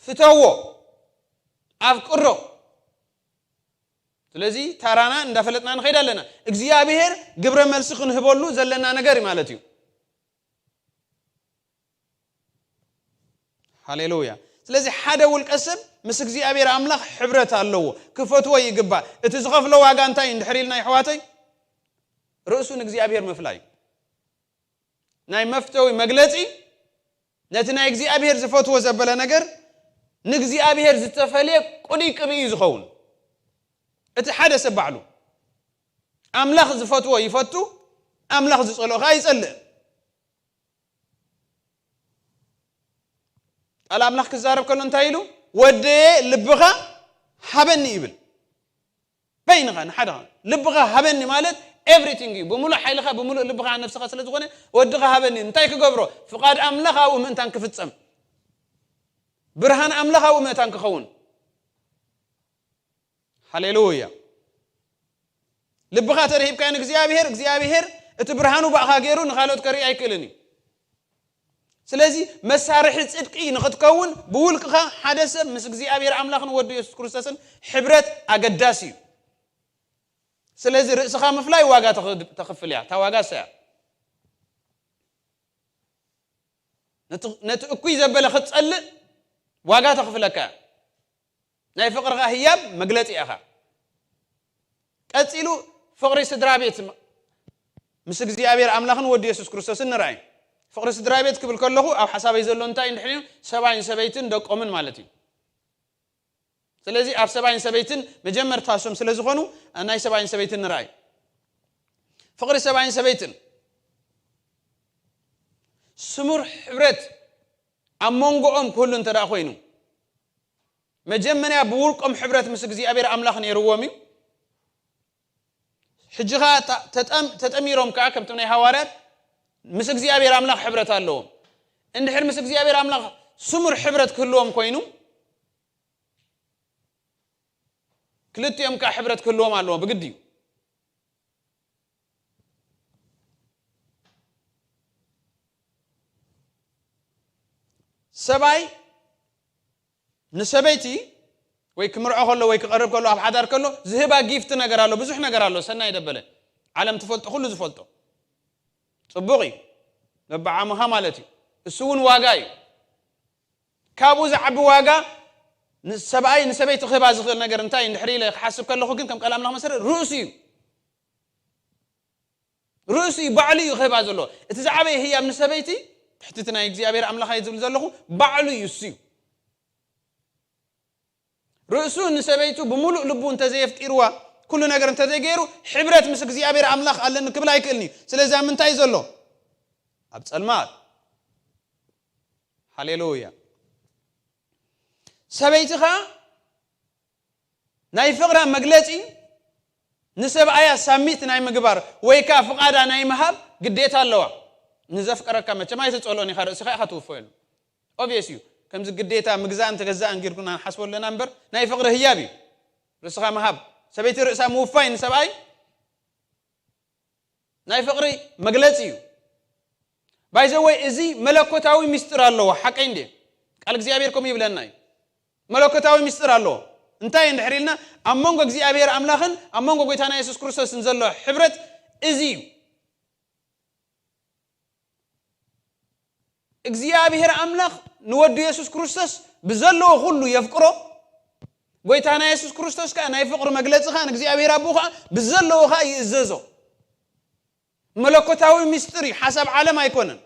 ፍተዎ፣ ኣፍቅሮ።" ስለዚ ታራና እንዳፈለጥና ንኸይድ ኣለና። እግዚኣብሔር ግብረ መልሲ ክንህበሉ ዘለና ነገር እዩ ማለት እዩ። ሃሌሉያ። ስለዚ ሓደ ውልቀ ሰብ ምስ እግዚኣብሔር ኣምላኽ ሕብረት ኣለዎ፣ ክፈትዎ ይግባእ። እቲ ዝኸፍሎ ዋጋ እንታይ እዩ እንድሕር ኢልና፣ የሕዋተይ? ርእሱ ንእግዚኣብሔር ምፍላይ እዩ። ናይ መፍተዊ መግለጺ፣ ነቲ ናይ እግዚኣብሔር ዝፈትዎ ዘበለ ነገር ንእግዚኣብሔር ዝተፈልየ ቅኑይ ቅብኢ እዩ ዝኸውን። እቲ ሓደ ሰብ ባዕሉ ኣምላኽ ዝፈትዎ ይፈቱ፣ ኣምላኽ ዝጸልኦ ኸኣ ይጸልእ። ቃል ኣምላኽ ክዛረብ ከሎ እንታይ ኢሉ? "ወደየ ልብኻ ሃበኒ" ይብል። በይንኻ ንሓደ ልብኻ ሃበኒ ማለት ኤቭሪቲንግ እዩ። ብምሉእ ሓይልኻ፣ ብምሉእ ልብኻ፣ ነፍስኻ ስለ ዝኾነ፣ "ወድኻ ሃበኒ" እንታይ ክገብሮ? ፍቓድ ኣምላኽ ኣብኡ ምእንታን ክፍጸም፣ ብርሃን ኣምላኽ ኣብኡ ምእንታን ክኸውን። ሃሌሉያ። ልብኻ ተረሂብካዮ ንእግዚኣብሔር፣ እግዚኣብሔር እቲ ብርሃኑ ባእኻ ገይሩ ንኻልኦት ከርኢ ኣይክእልን እዩ። ስለዚ መሳርሒ ጽድቂ ንኽትከውን ብውልቅኻ ሓደ ሰብ ምስ እግዚኣብሔር ኣምላኽን ወዱ የሱስ ክርስቶስን ሕብረት ኣገዳሲ እዩ። ስለዚ ርእስኻ ምፍላይ ዋጋ ተኽ-፣ ተኽፍል እያ። እታ ዋጋ እሳ እያ። ነቲ፣ ነቲ እኩይ ዘበለ ክትጸልእ ዋጋ ተኽፍለካ እያ። ናይ ፍቕርኻ ህያብ መግለጺ ኢኻ። ቀጺሉ ፍቕሪ ስድራ ቤት ምስ እግዚኣብሔር ኣምላኽን ወዲ የሱስ ክርስቶስን ንርኣይ። ፍቕሪ ስድራ ቤት ክብል ከለኹ ኣብ ሓሳበይ ዘሎ እንታይ እንድሕር እዩ? ሰብኣይን ሰበይትን ደቆምን ማለት እዩ። ስለዚ ኣብ ሰብኣይን ሰበይትን መጀመርታ እሶም ስለ ዝኾኑ ናይ ሰብኣይን ሰበይትን ንርኣይ። ፍቕሪ ሰብኣይን ሰበይትን ስሙር ሕብረት ኣብ መንጎኦም ክህሉ እንተ ደኣ ኮይኑ መጀመርያ ብውልቆም ሕብረት ምስ እግዚኣብሔር ኣምላኽ ነይርዎም እዩ። ሕጂ ኸኣ ተ-፣ ተጠም-፣ ተጠሚሮም ከኣ ከምቶም ናይ ሃዋርያት ምስ እግዚኣብሔር ኣምላኽ ሕብረት ኣለዎም። እንድሕር ምስ እግዚኣብሔር ኣምላኽ ስሙር ሕብረት ክህልዎም ኮይኑ ክልቲኦም ከኣ ሕብረት ክህልዎም ኣለዎ ብግዲ እዩ። ሰብኣይ ንሰበይቲ ወይ ክምርዖ ከሎ ወይ ክቐርብ ከሎ ኣብ ሓዳር ከሎ ዝህባ ጊፍት ነገር ኣሎ፣ ብዙሕ ነገር ኣሎ። ሰናይ ደበለ ዓለም ትፈልጦ፣ ኩሉ ዝፈልጦ ጽቡቕ እዩ። መባዓሙኻ ማለት እዩ። እሱ እውን ዋጋ እዩ። ካብኡ ዝዓቢ ዋጋ ንሰብኣይ ንሰበይቲ ክህባ ዝኽእል ነገር እንታይ እንድሕር ኢለ ክሓስብ ከለኹ ግን ከም ቃል ኣምላኽ መሰረት ርእሱ እዩ። ርእሱ እዩ፣ ባዕሉ እዩ ክህባ ዘለዎ። እቲ ዝዓበየ ህያብ ንሰበይቲ ትሕትቲ ናይ እግዚኣብሔር ኣምላኽ እየ ዝብል ዘለኹ፣ ባዕሉ እዩ፣ እሱ እዩ። ርእሱ ንሰበይቱ ብምሉእ ልቡ እንተዘየፍጢርዋ፣ ኩሉ ነገር እንተዘይገይሩ፣ ሕብረት ምስ እግዚኣብሔር ኣምላኽ ኣለኒ ክብል ኣይክእልን እዩ። ስለዚ ኣብ ምንታይ እዩ ዘሎ? ኣብ ጸልማት። ሃሌሉያ። ሰበይቲ ኸኣ ናይ ፍቕራ መግለጺ ንሰብኣያ ሳሚት ናይ ምግባር ወይ ከኣ ፍቓዳ ናይ ምሃብ ግዴታ ኣለዋ። ንዘፍቀረካ መቸም ኣይትጸልኦን ኢኻ፣ ርእስኻ ኢኻ ትውፈየሉ። ኦብቪየስ እዩ። ከምዚ ግዴታ ምግዛእን ተገዛእን ጌርኩና ንሓስቦ ኣለና እምበር፣ ናይ ፍቕሪ ህያብ እዩ። ርእስኻ ምሃብ፣ ሰበይቲ ርእሳ ምውፋይ ንሰብኣይ ናይ ፍቕሪ መግለጺ እዩ። ባይዘወይ፣ እዚ መለኮታዊ ምስጢር ኣለዎ። ሓቀይ እንዴ? ቃል እግዚኣብሔር ከምኡ ይብለና እዩ። መለኮታዊ ምስጢር ኣለዎ። እንታይ እንድሕር ኢልና፣ ኣብ መንጎ እግዚኣብሔር ኣምላኽን ኣብ መንጎ ጎይታና የሱስ ክርስቶስን ዘሎ ሕብረት እዚ እዩ። እግዚኣብሔር ኣምላኽ ንወዱ የሱስ ክርስቶስ ብዘለዎ ኩሉ የፍቅሮ። ጎይታና የሱስ ክርስቶስ ከኣ ናይ ፍቕሪ መግለጺ ከኣ ንእግዚኣብሔር ኣቦ ከኣ ብዘለዎ ከኣ ይእዘዞ። መለኮታዊ ምስጢር እዩ፣ ሓሳብ ዓለም ኣይኮነን።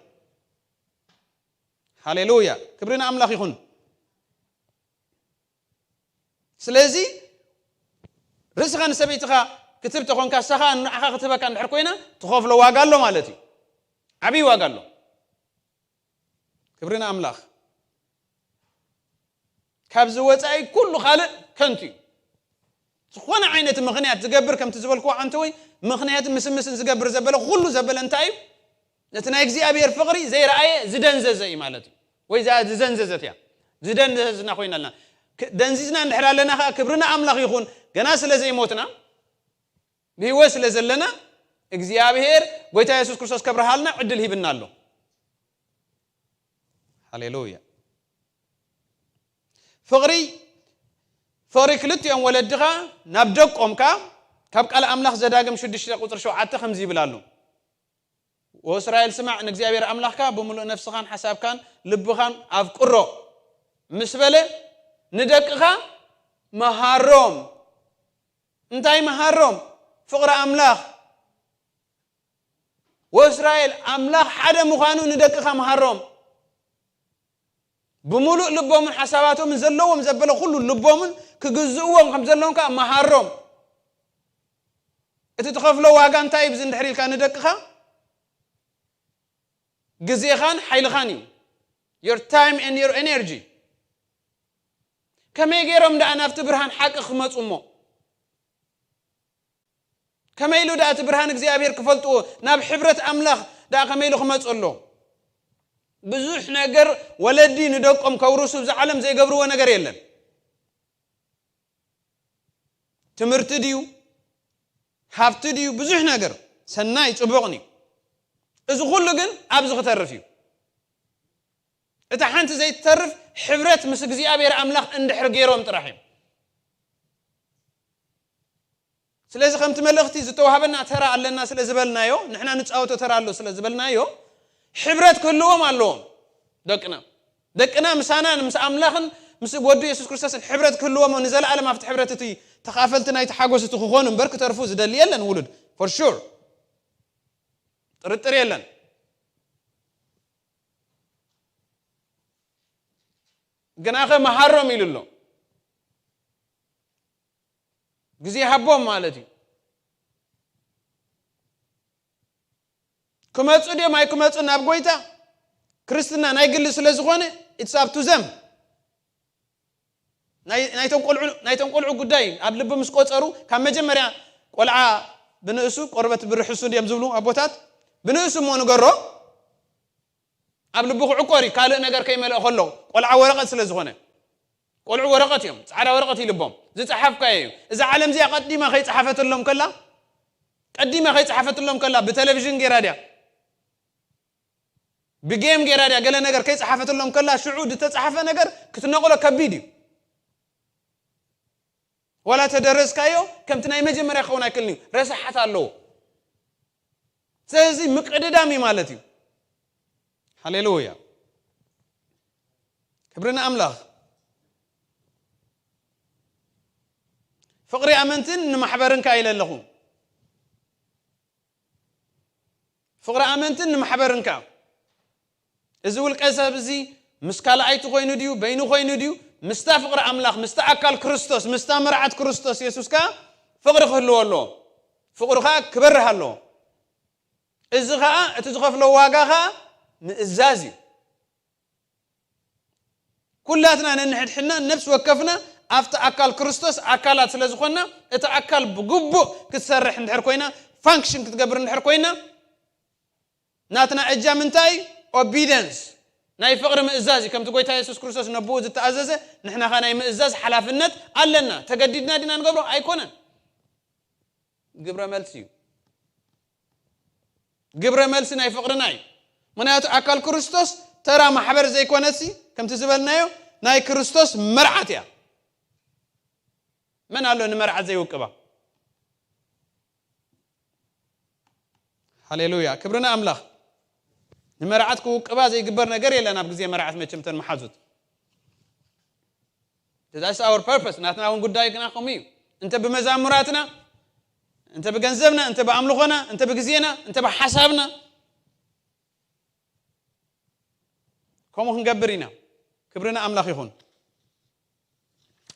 ሃሌሉያ፣ ክብሪ ንኣምላኽ ይኹን። ስለዚ ርእስኻ ንሰበይትኻ ክትህብ ተኾንካ፣ ንሳኻ ንዓኻ ክትህበካ እንድሕር ኮይና፣ ትኸፍሎ ዋጋ ኣሎ ማለት እዩ። ዓብዪ ዋጋ ኣሎ። ክብሪ ንኣምላኽ። ካብዚ ወጻኢ ኩሉ ካልእ ከንቱ እዩ። ዝኾነ ዓይነት ምኽንያት ዝገብር፣ ከምቲ ዝበልክዎ ዓንተወይ፣ ምኽንያት ምስምስን ዝገብር ዘበለ፣ ኩሉ ዘበለ እንታይ እዩ? ነቲ ናይ እግዚኣብሔር ፍቕሪ ዘይረኣየ ዝደንዘዘ እዩ ማለት እዩ። ወይ እዛ ዝዘንዘዘት እያ። ዝደንዘዝና ኮይና ኣለና። ክ-፣ ደንዚዝና እንድሕር ኣለና ኸኣ ክብሪ ንኣምላኽ ይኹን፣ ገና ስለ ዘይሞትና፣ ብህይወት ስለ ዘለና፣ እግዚኣብሔር ጎይታ የሱስ ክርስቶስ ከብርሃልና ዕድል ሂብና ኣሎ። ሃሌሉያ። ፍቕሪ፣ ፍቕሪ ክልቲኦም ወለድኻ ናብ ደቆም ከኣ ካብ ቃል ኣምላኽ ዘዳግም ሽዱሽተ ቁጽሪ ሸውዓተ ከምዚ ይብል ኣሎ። ወእስራኤል ስማዕ፣ ንእግዚኣብሔር ኣምላኽካ ብምሉእ ነፍስኻን ሓሳብካን ልብኻን ኣፍቅሮ ምስ በለ፣ ንደቅኻ መሃሮም። እንታይ መሃሮም? ፍቕሪ ኣምላኽ። ወእስራኤል፣ ኣምላኽ ሓደ ምዃኑ ንደቅኻ መሃሮም። ብምሉእ ልቦምን ሓሳባቶምን ዘለዎም ዘበለ ኩሉ ልቦምን ክግዝእዎም ከም ዘለዎም ከኣ መሃሮም። እቲ ትኸፍሎ ዋጋ እንታይ እዩ? ብዚ እንድሕር ኢልካ ንደቅኻ ግዜኻን ሓይልኻን እዩ። Your time and your energy። ከመይ ገይሮም ደኣ ናብቲ ብርሃን ሓቂ ክመጹ እሞ? ከመይ ኢሉ ደኣ እቲ ብርሃን እግዚኣብሔር ክፈልጥዎ፣ ናብ ሕብረት ኣምላኽ ደኣ ከመይ ኢሉ ክመጹ ኣሎ? ብዙሕ ነገር ወለዲ ንደቆም ከውርሱ ኣብዚ ዓለም ዘይገብርዎ ነገር የለን። ትምህርቲ ድዩ? ሃብቲ ድዩ? ብዙሕ ነገር ሰናይ ጽቡቕን እዩ። እዚ ኩሉ ግን ኣብዚ ክተርፍ እዩ። እታ ሓንቲ ዘይትተርፍ ሕብረት ምስ እግዚኣብሔር ኣምላኽ እንድሕር ገይሮም ጥራሕ እዮም። ስለዚ ከምቲ መልእኽቲ ዝተዋህበና ተራ ኣለና ስለ ዝበልናዮ፣ ንሕና ንጻወቶ ተራ ኣሎ ስለ ዝበልናዮ፣ ሕብረት ክህልዎም ኣለዎም ደቅና። ደቅና ምሳናን ምስ ኣምላኽን ምስ ወዱ የሱስ ክርስቶስን ሕብረት ክህልዎም፣ ንዘለኣለም ኣብቲ ሕብረት እቲ ተኻፈልቲ ናይቲ ሓጎስ እቲ ክኾኑ እምበር ክተርፉ ዝደሊ የለን ውሉድ። For sure። ጥርጥር የለን። ግናኸ መሃሮም ኢሉ ኣሎ። ግዜ ሃቦም ማለት እዩ። ክመጹ ድዮም ኣይክመጹ ናብ ጎይታ? ክርስትና ናይ ግሊ ስለ ዝኾነ፣ it's up to them። ናይ፣ ናይቶም ቆልዑ፣ ናይቶም ቆልዑ ጉዳይ ኣብ ልቢ ምስ ቆጸሩ፣ ካብ መጀመርያ ቆልዓ ብንእሱ ቆርበት ብርሕሱ ድዮም ዝብሉ ኣቦታት፣ ብንእሱ እሞ ንገሮ። ኣብ ልቡ ክዕቆር እዩ፣ ካልእ ነገር ከይመልአ ከሎ፣ ቆልዓ ወረቐት ስለ ዝኾነ። ቆልዑ ወረቐት እዮም፣ ጻዕዳ ወረቐት እዩ ልቦም። ዝጸሓፍካዮ እዩ። እዛ ዓለም እዚኣ ቀዲማ ከይጸሓፈትሎም ከላ፣ ቀዲማ ከይጸሓፈትሎም ከላ፣ ብቴሌቪዥን ገይራ ድያ፣ ብጌም ገይራ ድያ፣ ገለ ነገር ከይጸሓፈትሎም ከላ፣ ሽዑ ዝተጻሕፈ ነገር ክትነቕሎ ከቢድ እዩ። ዋላ ተደረስካዮ፣ ከምቲ ናይ መጀመርያ ክኸውን ኣይክእልን እዩ። ረሳሓት ኣለዎ። ስለዚ ምቅድዳም እዩ ማለት እዩ። ሃሌሉያ። ክብሪ ንኣምላኽ። ፍቕሪ ኣመንትን ንማሕበርን ከኣ ኢለ ኣለኹ። ፍቕሪ ኣመንትን ንማሕበርን ከኣ። እዚ ውልቀ ሰብ እዚ ምስ ካልኣይቲ ኮይኑ ድዩ፣ በይኑ ኮይኑ ድዩ፣ ምስታ ፍቕሪ ኣምላኽ፣ ምስታ ኣካል ክርስቶስ፣ ምስታ መርዓት ክርስቶስ የሱስ ከኣ ፍቕሪ ክህልዎ ኣለዎ። ፍቕሩ ከኣ ክበርህ ኣለዎ። እዚ ኸኣ እቲ ዝኸፍሎ ዋጋ ኸኣ ምእዛዝ እዩ። ኩላትና ነንሕድሕድና ነፍሲ ወከፍና ኣብቲ ኣካል ክርስቶስ ኣካላት ስለ ዝኾንና፣ እቲ ኣካል ብግቡእ ክትሰርሕ እንድሕር ኮይና፣ ፋንክሽን ክትገብር እንድሕር ኮይና፣ ናትና እጃም እንታይ? ኦቢደንስ፣ ናይ ፍቕሪ ምእዛዝ እዩ። ከምቲ ጎይታ የሱስ ክርስቶስ ነብኡ ዝተኣዘዘ፣ ንሕና ኸኣ ናይ ምእዛዝ ሓላፍነት ኣለና። ተገዲድና ዲና ንገብሮ? ኣይኮነን። ግብረ መልሲ እዩ። ግብረ መልሲ ናይ ፍቕርና እዩ። ምኽንያቱ ኣካል ክርስቶስ ተራ ማሕበር ዘይኮነሲ፣ ከምቲ ዝበልናዮ፣ ናይ ክርስቶስ መርዓት እያ። መን ኣሎ ንመርዓት ዘይውቅባ? ሃሌሉያ፣ ክብሪ ንኣምላኽ። ንመርዓት ክውቅባ ዘይግበር ነገር የለን ኣብ ግዜ መርዓት። መቸም እተን መሓዙት፣ that's our purpose። ናትና እውን ጉዳይ ግና ከምኡ እዩ። እንተ ብመዛሙራትና፣ እንተ ብገንዘብና፣ እንተ ብኣምልኾና፣ እንተ ብግዜና፣ እንተ ብሓሳብና፣ ከምኡ ክንገብር ኢና። ክብሪ ንኣምላኽ ይኹን።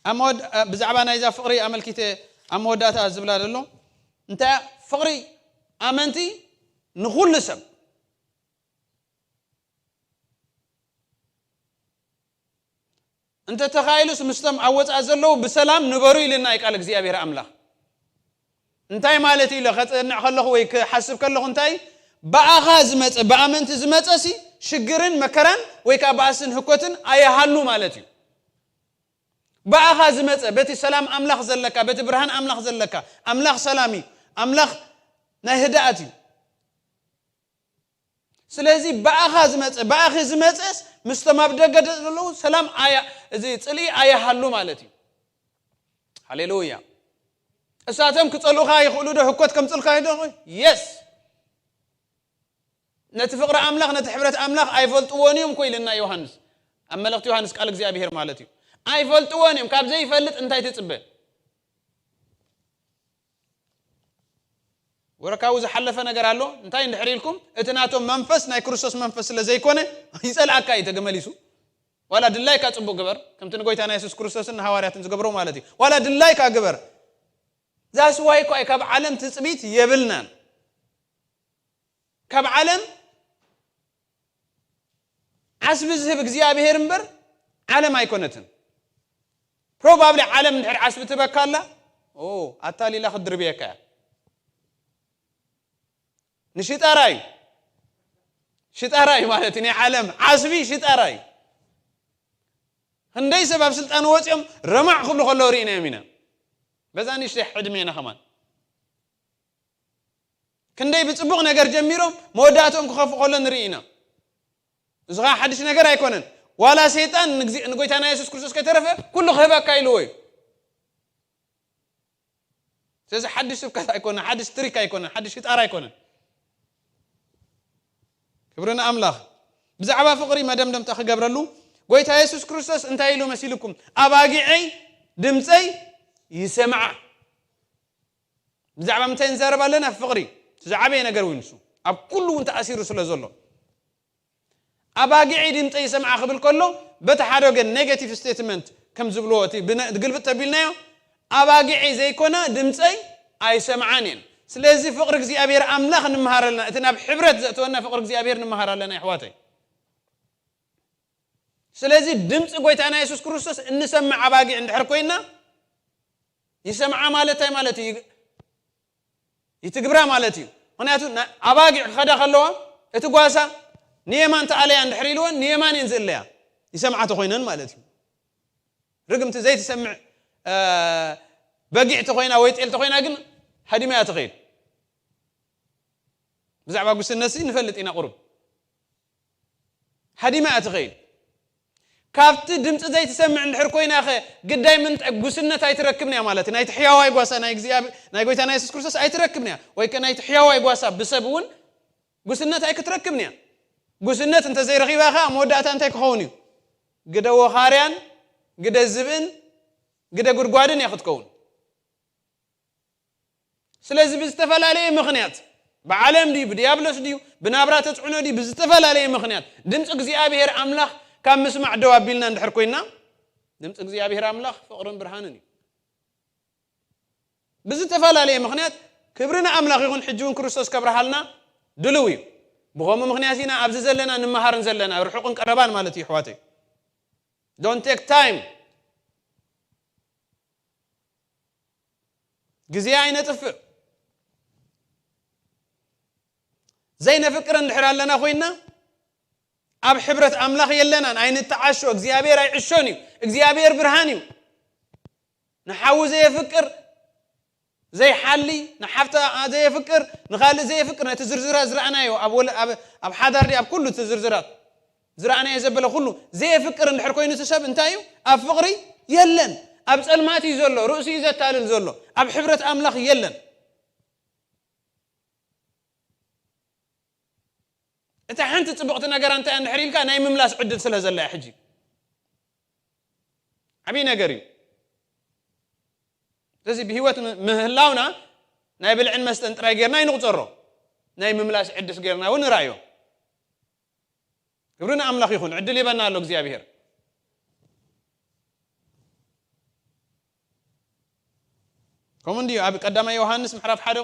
ኣብ መወድ-፣ ብዛዕባ ናይዛ ፍቕሪ ኣመልኪተ ኣብ መወዳእታ ዝብላ ዘሎ እንታይ? ፍቕሪ ኣመንቲ ንኹሉ ሰብ፣ እንተ ተኻኢሉስ ምስቶም ኣብ ወጻኢ ዘለዉ ብሰላም ንበሩ ኢልና እዩ ቃል እግዚኣብሔር ኣምላኽ። እንታይ ማለት እዩ ኢለ ከጽንዕ ከለኹ ወይ ክሓስብ ከለኹ፣ እንታይ ብኣኻ ዝመጸ፣ ብኣመንቲ ዝመጸሲ ሽግርን መከራን ወይ ከዓ ባእስን ህኮትን ኣየሃሉ ማለት እዩ። ብኣኻ ዝመጸ፣ በቲ ሰላም ኣምላኽ ዘለካ፣ በቲ ብርሃን ኣምላኽ ዘለካ፣ ኣምላኽ ሰላም እዩ፣ ኣምላኽ ናይ ህድኣት እዩ። ስለዚ ብኣኻ ዝመጸ፣ ብኣኺ ዝመጸስ ምስቶም ኣብ ደገ ዘለዉ ሰላም ኣያ-፣ እዚ ጽልኢ ኣየሃሉ ማለት እዩ። ሃሌሉያ። እሳቶም ክጸልኡኻ ይኽእሉ ዶ? ህኮት ከምጽልካ ይዶ? የስ። ነቲ ፍቕሪ ኣምላኽ፣ ነቲ ሕብረት ኣምላኽ ኣይፈልጥዎን እዮም እኮ ኢልና ዮሃንስ። ኣብ መልእኽቲ ዮሃንስ ቃል እግዚኣብሔር ማለት እዩ። ኣይፈልጥዎን እዮም። ካብ ዘይፈልጥ እንታይ ትጽበ? ወረካዊ ዝሓለፈ ነገር ኣሎ። እንታይ እንድሕር ኢልኩም፣ እቲ ናቶም መንፈስ ናይ ክርስቶስ መንፈስ ስለ ዘይኮነ፣ ይጸልኣካ እዩ ተገመሊሱ። ዋላ ድላይካ ጽቡቕ ግበር፣ ከምቲ ንጎይታና የሱስ ክርስቶስን ንሃዋርያትን ዝገብሮ ማለት እዩ። ዋላ ድላይካ ግበር። ዛስዋይ እኳ ካብ ዓለም ትጽቢት የብልናን። ካብ ዓለም ዓስቢ ዝህብ እግዚኣብሔር እምበር ዓለም ኣይኮነትን። ፕሮባብሊ ዓለም እንድሕር ዓስቢ ትበካ ኣላ፣ ኦ፣ ኣታሊላ ክትድርብየካ እያ። ንሽጣራ እዩ። ሽጣራ እዩ ማለት እዩ። ናይ ዓለም ዓስቢ ሽጣራ እዩ። ክንደይ ሰብ ኣብ ስልጣን ወፂኦም ረማዕ ክብሉ ከለዉ ርኢናዮም ኢና። በዛ ንእሽተይ ዕድሜና ከማን ክንደይ ብጽቡቕ ነገር ጀሚሮም መወዳእትኦም ክኸፍኡ ከሎ ንርኢ ኢና። እዚ ኸዓ ሓድሽ ነገር ኣይኮነን። ዋላ ሰይጣን ንግዜ-፣ ንጎይታና የሱስ ክርስቶስ ከይተረፈ ኩሉ ክህበካ ኢልዎ እዩ። ስለዚ ሓድሽ ስብከት ኣይኮነን፣ ሓድሽ ትሪክ ኣይኮነን፣ ሓድሽ ሽጣራ ኣይኮነን። ክብሪ ንኣምላኽ። ብዛዕባ ፍቕሪ መደምደምታ ክገብረሉ፣ ጎይታ የሱስ ክርስቶስ እንታይ ኢሉ መሲልኩም? ኣባጊዐይ ድምፀይ ይሰምዓ። ብዛዕባ ምንታይ ንዛረብ ኣለና? ፍቕሪ። እቲ ዝዓበየ ነገር እውን ንሱ። ኣብ ኩሉ እውን ተኣሲሩ ስለ ዘሎ። ኣባጊዐይ ድምፀይ ይሰምዓ ክብል ከሎ፣ በቲ ሓደ ወገን ኔጋቲቭ ስቴትመንት ከም ዝብልዎ፣ እቲ ብነ-፣ ግልብጥ ተቢልናዮ፣ ኣባጊዐይ ዘይኮና ድምፀይ ኣይሰምዓን እየን። ስለዚ ፍቕሪ እግዚኣብሔር ኣምላኽ ንምሃር ኣለና። እቲ ናብ ሕብረት ዘእተወና ፍቕሪ እግዚኣብሔር ንምሃር ኣለና፣ ኣሕዋተይ። ስለዚ ድምፂ ጎይታና የሱስ ክርስቶስ እንሰምዕ ኣባጊዕ እንድሕር ኮይና፣ ይሰምዓ ማለት እንታይ ማለት እዩ? ይትግብራ ማለት እዩ። ምኽንያቱ ና-፣ ኣባጊዕ ክኸዳ ከለዋ፣ እቲ ጓሳ ንየማን ተኣለያ እንድሕር ኢልወን፣ ንየማን እየን ዝእለያ። ይሰምዓ ተኾይነን ማለት እዩ። ርግምቲ ዘይትሰምዕ፣ እ፣ በጊዕ ተኾይና ወይ ጤል ተኾይና ግን ሃዲማ እያ ትኸይድ። ብዛዕባ ጉስነትሲ ንፈልጥ ኢና ቁሩብ። ሃዲማ እያ ትኸይድ። ካብቲ ድምፂ ዘይትሰምዕ እንድሕር ኮይና ኸ ግዳይ ምንታይ ጉስነት ኣይትረክብን እያ ማለት እዩ። ናይቲ ሕያዋይ ጓሳ ናይ እግዚኣብሔር፣ ናይ ጎይታና የሱስ ክርስቶስ ኣይትረክብን እያ። ወይ ከ ናይቲ ሕያዋይ ጓሳ ብሰብ እውን ጉስነት ኣይክትረክብን እያ። ጉስነት እንተዘይረኺባ ኸዓ መወዳእታ እንታይ ክኸውን እዩ? ግደ ወኻርያን ግደ ዝብእን ግደ ጉድጓድን እያ ክትከውን። ስለዚ ብዝተፈላለየ ምኽንያት፣ ብዓለም ድዩ፣ ብዲያብሎስ ድዩ፣ ብናብራ ተጽዕኖ ድዩ፣ ብዝተፈላለየ ምኽንያት ድምፂ እግዚኣብሔር ኣምላኽ ካብ ምስማዕ ደው ኣቢልና እንድሕር ኮይና፣ ድምፂ እግዚኣብሔር ኣምላኽ ፍቕርን ብርሃንን እዩ። ብዝተፈላለየ ምኽንያት ክብሪ ንኣምላኽ ይኹን። ሕጂ እውን ክርስቶስ ከብርሃልና ድልው እዩ። ብኸምኡ ምኽንያት ኢና ኣብዚ ዘለና ንመሃርን ዘለና ርሑቕን ቀረባን ማለት እዩ። ኣሕዋተይ፣ don't take time፣ ግዜ ኣይነጥፍእ። ዘይነፍቅር እንድሕር ኣለና ኮይና ኣብ ሕብረት ኣምላኽ የለናን። ኣይንተዓሾ። እግዚኣብሔር ኣይዕሾን እዩ። እግዚኣብሔር ብርሃን እዩ። ንሓዉ ዘየፍቅር ዘይሓሊ፣ ንሓፍታ ዘየፍቅር፣ ንኻልእ ዘየፍቅር፣ ነቲ ዝርዝራት ዝረኣናዮ ኣብ ወለ-፣ ኣብ፣ ኣብ ሓዳር ድዩ ኣብ ኩሉ እቲ ዝርዝራት ዝረኣናዮ ዘበለ ኩሉ ዘየፍቅር እንድሕር ኮይኑ እቲ ሰብ እንታይ እዩ? ኣብ ፍቕሪ የለን። ኣብ ጸልማት እዩ ዘሎ። ርእሱ እዩ ዘታልል ዘሎ። ኣብ ሕብረት ኣምላኽ የለን። እታ ሓንቲ ጽብቕቲ ነገር እንታይ እንድሕር ኢልካ ናይ ምምላስ ዕድል ስለ ዘላ እያ። ሕጂ ዓብዪ ነገር እዩ። ስለዚ ብህይወት ም-፣ ምህላውና ናይ ብልዕን መስተን ጥራይ ጌርና ይንቑጸሮ። ናይ ምምላስ ዕድስ ጌርና እውን ንርኣዮ። ክብሪ ንኣምላኽ ይኹን። ዕድል ይበና ኣሎ እግዚኣብሔር። ከምኡ እንድዩ ኣብ ቀዳማይ ዮሃንስ ምዕራፍ ሓደ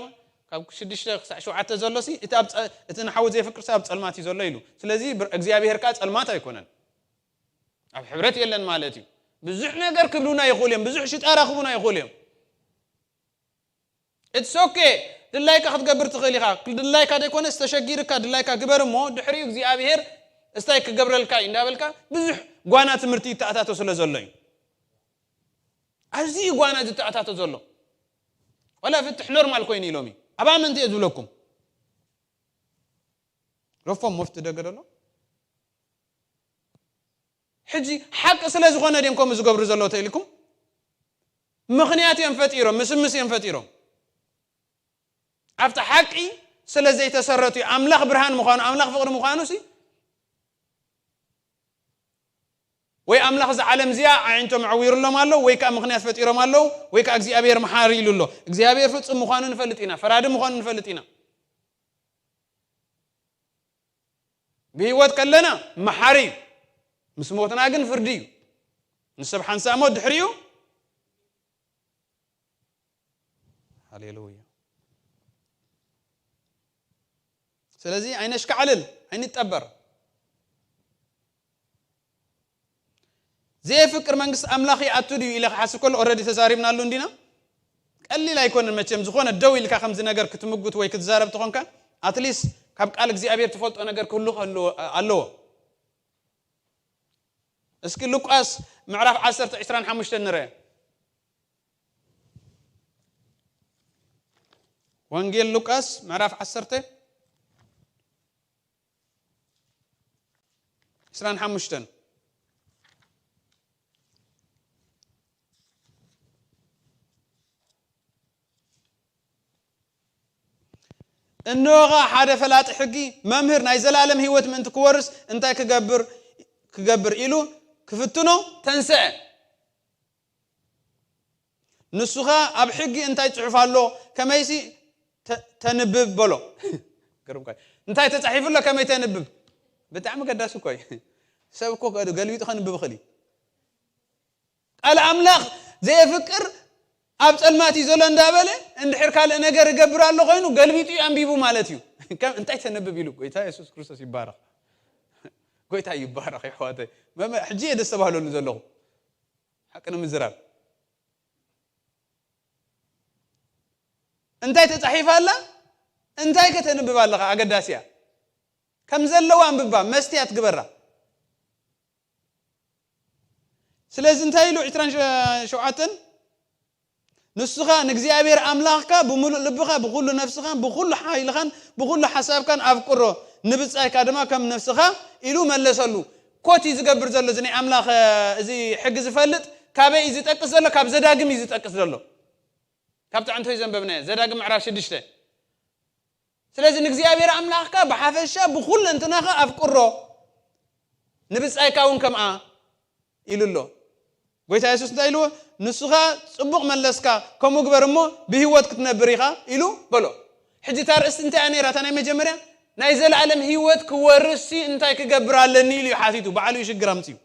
ካብ ሽዱሽተ ክሳዕ ሸውዓተ ዘሎ ሲ፣ እቲ ኣብ ጸ-፣ እቲ ንሓዉ ዘየፍቅር ሰብ ኣብ ጸልማት እዩ ዘሎ ኢሉ። ስለዚ ብር-፣ እግዚኣብሔር ከኣ ጸልማት ኣይኮነን። ኣብ ሕብረት የለን ማለት እዩ። ብዙሕ ነገር ክብሉና ይኽእሉ እዮም። ብዙሕ ሽጣራ ክቡና ይኽእሉ እዮም። It's okay። ድላይካ ክትገብር ትኽእል ኢኻ። ድላይካ ዘይኮነስ ተሸጊርካ ድላይካ ግበር እሞ ድሕሪኡ እግዚኣብሔር እስታይ ክገብረልካ እዩ እንዳበልካ ብዙሕ ጓና ትምህርቲ ይተኣታቶ ስለ ዘሎ እዩ። ኣብዚ እዩ ጓና ዝተኣታቶ ዘሎ። ዋላ ፍትሕ ኖርማል ኮይኑ ኢሎም እዩ። ኣብ ኣመንቲ እየ ዝብለኩም። ረፎም መፍቲ ደገ ደሎ። ሕጂ ሓቂ ስለ ዝኾነ ድዮም ከምኡ ዝገብሩ ዘለዉ ተኢልኩም? ምኽንያት እዮም ፈጢሮም፣ ምስምስ እዮም ፈጢሮም። ኣብቲ ሓቂ ስለ ዘይተሰረቱ እዩ። ኣምላኽ ብርሃን ምዃኑ፣ ኣምላኽ ፍቕሪ ምዃኑ ሲ፣ ወይ ኣምላኽ እዛ ዓለም እዚኣ ኣዒንቶም ኣዕዊሩሎም ኣሎ፣ ወይ ከኣ ምኽንያት ፈጢሮም ኣለዉ፣ ወይ ከኣ እግዚኣብሔር መሓሪ ኢሉ ኣሎ። እግዚኣብሔር ፍጹም ምዃኑ ንፈልጥ ኢና፣ ፈራዲ ምዃኑ ንፈልጥ ኢና። ብህይወት ከለና መሓሪ እዩ፣ ምስ ሞትና ግን ፍርዲ እዩ። ንሰብ ሓንሳእ ሞት ድሕሪኡ። ሃሌሉያ። ስለዚ ኣይነሽካዕልል፣ ኣይንጠበር። ዘየፍቅር መንግስቲ ኣምላኽ ይኣቱ ድዩ ኢለ ክሓስብ ከሎ፣ ኦረዲ ተዛሪብናሉ እንዲና። ቀሊል ኣይኮነን መቸም፣ ዝኾነ ደው ኢልካ ከምዚ ነገር ክትምጉት ወይ ክትዛረብ ተኾንካ፣ ኣትሊስት ካብ ቃል እግዚኣብሔር ትፈልጦ ነገር ክህሉ ከሎ-፣ ኣለዎ። እስኪ ሉቃስ ምዕራፍ ዓሰርተ ዕስራን ሓሙሽተን ንርአ። ወንጌል ሉቃስ ምዕራፍ ዓሰርተ ዕስራን ሓሙሽተን። እንሆ ኸኣ ሓደ ፈላጢ ሕጊ፣ "መምህር፣ ናይ ዘላለም ህይወት ምእንቲ ክወርስ እንታይ ክገብር፣ ክገብር?" ኢሉ ክፍትኖ ተንስአ። ንሱ ኸኣ፣ "ኣብ ሕጊ እንታይ ጽሑፍ ኣሎ? ከመይሲ ተ-፣ ተንብብ?" በሎ። ገርምካ። እንታይ ተጻሒፉ ኣሎ? ከመይ ተንብብ? ብጣዕሚ ገዳሲ እኮ እዩ። ሰብ እኮ ገልቢጡ ከንብብ ይኽእል እዩ። ቃል ኣምላኽ ዘየፍቅር ኣብ ጸልማት እዩ ዘሎ እንዳበለ፣ እንድሕር ካልእ ነገር ይገብር ኣሎ ኮይኑ፣ ገልቢጡ እዩ ኣንቢቡ ማለት እዩ። ከም እንታይ ተንብብ ኢሉ፣ ጎይታ የሱስ ክርስቶስ ይባረኽ። ጎይታ ይባረኽ፣ የሕዋተይ። መመ-፣ ሕጂ እየ ደስ ተባህለሉ ዘለኹ። ሓቂ ንምዝራብ። እንታይ ተጻሒፋ ኣላ? እንታይ ከተንብብ ኣለኻ? ኣገዳሲ እያ። ከም ዘለዋ ኣንብባ፣ መስትያት ግበራ። ስለዚ እንታይ ኢሉ ዕስራን ሸውዓተን፣ "ንስኻ ንእግዚኣብሔር ኣምላኽካ ብምሉእ ልብኻ፣ ብኹሉ ነፍስኻን፣ ብኹሉ ሓይልኻን፣ ብኹሉ ሓሳብካን ኣፍቅሮ፣ ንብጻይካ ድማ ከም ነፍስኻ" ኢሉ መለሰሉ። ኮት እዩ ዝገብር ዘሎ፣ እዚ ናይ ኣምላኽ፣ እዚ ሕጊ ዝፈልጥ ካበይ እዩ ዝጠቅስ ዘሎ? ካብ ዘዳግም እዩ ዝጠቅስ ዘሎ። ካብ ጥዕንቶ እዩ ዘንበብናዮ። ዘዳግም ምዕራፍ ሽዱሽተ። ስለዚ ንእግዚኣብሔር ኣምላኽካ ብሓፈሻ ብኹለንትናኻ ኣፍቅሮ፣ ንብጻይካ እውን ከምኣ ኢሉ ኣሎ። ጎይታ የሱስ እንታይ ኢልዎ? ንስኻ ጽቡቕ መለስካ፣ ከምኡ ግበር እሞ ብህይወት ክትነብር ኢኻ ኢሉ በሎ። ሕጂ እታ ርእስቲ እንታይ እያ ነይራ? እታ ናይ መጀመርያ ናይ ዘለኣለም ህይወት ክወርስሲ እንታይ ክገብር ኣለኒ ኢሉ እዩ ሓቲቱ፣ ባዕሉ እዩ ሽግር ኣምጺኡ።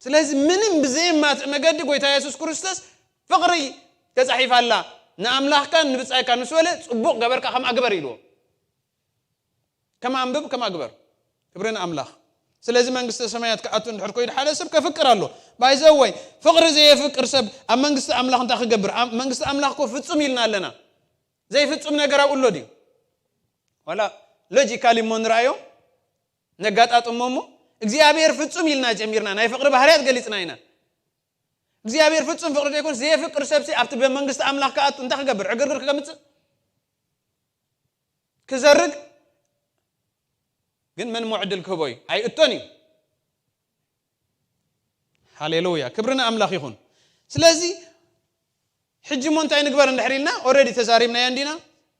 ስለዚ ምንም ብዘየማትእ መገዲ ጎይታ የሱስ ክርስቶስ ፍቕሪ ተጻሒፋ ኣላ። ንኣምላኽካን ንብጻይካን ምስ በለ ጽቡቕ ገበርካ ከምኣ ግበር ኢልዎ። ከምኣ ኣንብብ፣ ከምኣ ግበር። ክብሪ ንኣምላኽ። ስለዚ መንግስተ ሰማያት ክኣቱ እንድሕር ኮይኑ ሓደ ሰብ ከፍቅር ኣሎ። ባይዘወይ ፍቕሪ ዘየፍቅር ሰብ ኣብ መንግስቲ ኣምላኽ እንታይ ክገብር? ኣብ መንግስቲ ኣምላኽ እኮ ፍጹም ኢልና ኣለና። ዘይፍጹም ነገር ኣብኡ ኣሎ ድዩ? ዋላ ሎጂካሊ እሞ ንርኣዮ፣ ነጋጣጥሞ እሞ እግዚኣብሔር ፍጹም ኢልና ጀሚርና ናይ ፍቕሪ ባህርያት ገሊጽና ኢና። እግዚኣብሔር ፍጹም ፍቕሪ ዘይኮን ዘየፍቅር ሰብሲ ኣብቲ መንግስቲ ኣምላኽ ክኣቱ እንታይ ክገብር? ዕግርግር ክገምጽእ ክዘርግ ግን መን ሞ ዕድል ክህቦ እዩ? ኣይእቶን እዩ። ሃሌሉያ ክብሪ ንኣምላኽ ይኹን። ስለዚ ሕጂ ሞ እንታይ ንግበር እንድሕር ኢልና ኦረዲ ተዛሪብናዮ እንዲና።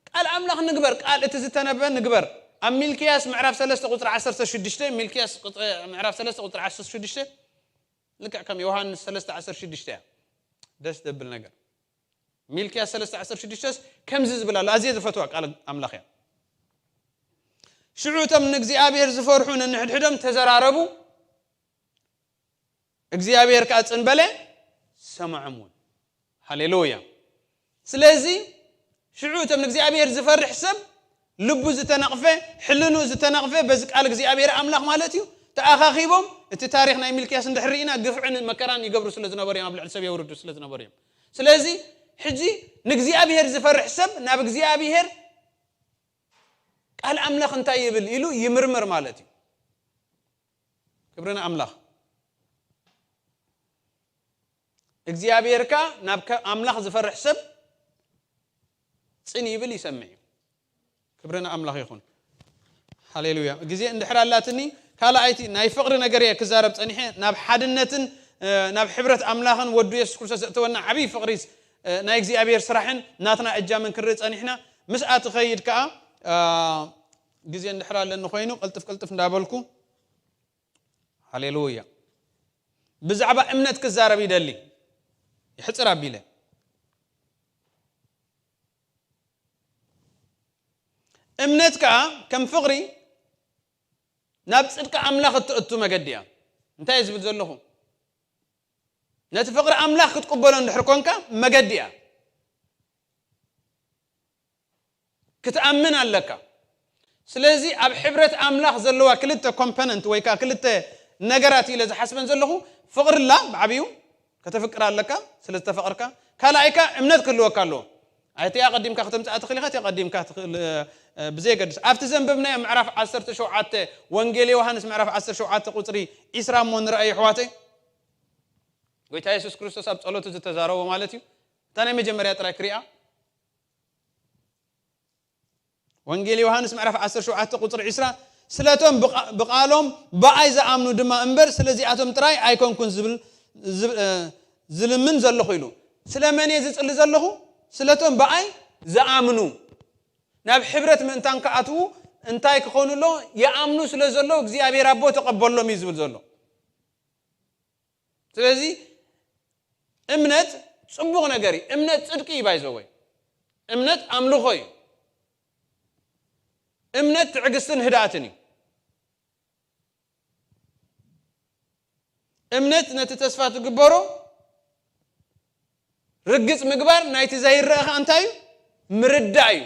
ቃል ኣምላኽ ንግበር፣ ቃል እቲ ዝተነበ ንግበር። ኣብ ሚልክያስ ምዕራፍ ሰለስተ ቁፅሪ ዓሰርተ ሽዱሽተ፣ ሚልክያስ ቁፅ- ምዕራፍ ሰለስተ ቁፅሪ ዓሰርተ ሽዱሽተ ልክዕ ከም ዮሃንስ ሰለስተ ዓሰርተ ሽዱሽተ እያ። ደስ ደብል ነገር። ሚልክያስ ሰለስተ ዓሰርተ ሽዱሽተ ከምዚ ዝብል ኣሎ። ኣዝየ ዝፈትዋ ቃል ኣምላኽ እያ። ሽዑ እቶም ንእግዚኣብሔር ዝፈርሑ ነንሕድሕዶም ተዘራረቡ፣ እግዚኣብሔር ከኣ ጽን በለ፣ ሰምዖም እውን። ሃሌሉያ። ስለዚ ሽዑ እቶም ንእግዚኣብሔር ዝፈርሕ ሰብ ልቡ ዝተነቕፈ፣ ሕልኑ ዝተነቕፈ በዚ ቃል እግዚኣብሔር ኣምላኽ ማለት እዩ፣ ተኣኻኺቦም እቲ ታሪኽ ናይ ሚልክያስ እንድሕር ርኢና ግፍዕን መከራን ይገብሩ ስለ ዝነበሩ እዮም፣ ኣብ ልዕሊ ሰብ የውርዱ ስለ ዝነበሩ እዮም። ስለዚ ሕጂ ንእግዚኣብሔር ዝፈርሕ ሰብ ናብ እግዚኣብሔር ቃል ኣምላኽ እንታይ ይብል ኢሉ ይምርምር ማለት እዩ። ክብሪ ንኣምላኽ። እግዚኣብሔር ከኣ ናብ ከ- ኣምላኽ ዝፈርሕ ሰብ ጽን ይብል ይሰምዕ እዩ። ክብሪ ንኣምላኽ ይኹን። ሃሌሉያ። ግዜ እንድሕር ኣላትኒ ካልኣይቲ ናይ ፍቕሪ ነገር እየ ክዛረብ ጸኒሐ። ናብ ሓድነትን እ፣ ናብ ሕብረት ኣምላኽን ወዱ የሱስ ክርስቶስ ዘእተወና ዓብዪ ፍቕሪ እ፣ ናይ እግዚኣብሔር ስራሕን ናትና እጃምን ክንርኢ ጸኒሕና። ምስኣ ትኸይድ ከኣ እ፣ ግዜ እንድሕር ኣለኒ ኮይኑ ቅልጥፍ ቅልጥፍ እንዳበልኩ ሃሌሉያ። ብዛዕባ እምነት ክዛረብ ይደሊ። ይሕጽር ኣቢለ። እምነት ከኣ ከም ፍቕሪ ናብ ጽድቂ ኣምላኽ እትእቱ መገዲ እያ። እንታይ እየ ዝብል ዘለኹ? ነቲ ፍቕሪ ኣምላኽ ክትቅበሎ እንድሕር ኮንካ መገዲ እያ። ክትኣምን ኣለካ። ስለዚ ኣብ ሕብረት ኣምላኽ ዘለዋ ክልተ ኮምፖነንት ወይ ከዓ ክልተ ነገራት ኢለ ዝሓስበን ዘለኹ ፍቕሪ ኣላ ብዓብዩ ከተፍቅር ኣለካ ስለ ዝተፈቕርካ። ካልኣይካ እምነት ክህልወካ ኣለዎ። ኣይቲኣ ቀዲምካ ከተምፅኣ ትኽእል ኢኻ፣ እቲኣ ቀዲምካ ትኽእል፣ እ፣ እ፣ ብዘየገድስ። ኣብቲ ዘንበብናዮ ምዕራፍ ዓሰርተ ሸውዓተ ወንጌል ዮሃንስ ምዕራፍ ዓሰርተ ሸውዓተ ቁፅሪ ዒስራ እሞ ንረኣዩ ኣሕዋተይ። ጎይታ የሱስ ክርስቶስ ኣብ ጸሎቱ ዝተዛረቦ ማለት እዩ። እታ ናይ መጀመርያ ጥራይ ክሪኣ። ወንጌል ዮሃንስ ምዕራፍ ዓሰርተ ሸውዓተ ቁፅሪ ዒስራ፣ ስለቶም ብቓ- ብቓሎም ብኣይ ዝኣምኑ ድማ እምበር ስለዚኣቶም ጥራይ ኣይኮንኩን ዝብል ዝብ- እ፣ ዝልምን ዘለኹ ኢሉ። ስለ መን እየ ዝጽሊ ዘለኹ? ስለቶም ብኣይ ዝኣምኑ፣ ናብ ሕብረት ምእንታን ክኣትዉ እንታይ ክኾኑ ኣሎ? ይኣምኑ ስለ ዘለዉ እግዚኣብሔር ኣቦ ተቐበሎም እዩ ዝብል ዘሎ። ስለዚ እምነት ጽቡቕ ነገር እዩ። እምነት ጽድቂ እዩ። ባይዘወይ እምነት ኣምልኾ እዩ። እምነት ትዕግስትን ህድኣትን እዩ። እምነት ነቲ ተስፋ ትግበሮ ርግጽ ምግባር ናይቲ ዘይረአ ኸኣ እንታይ እዩ? ምርዳእ እዩ።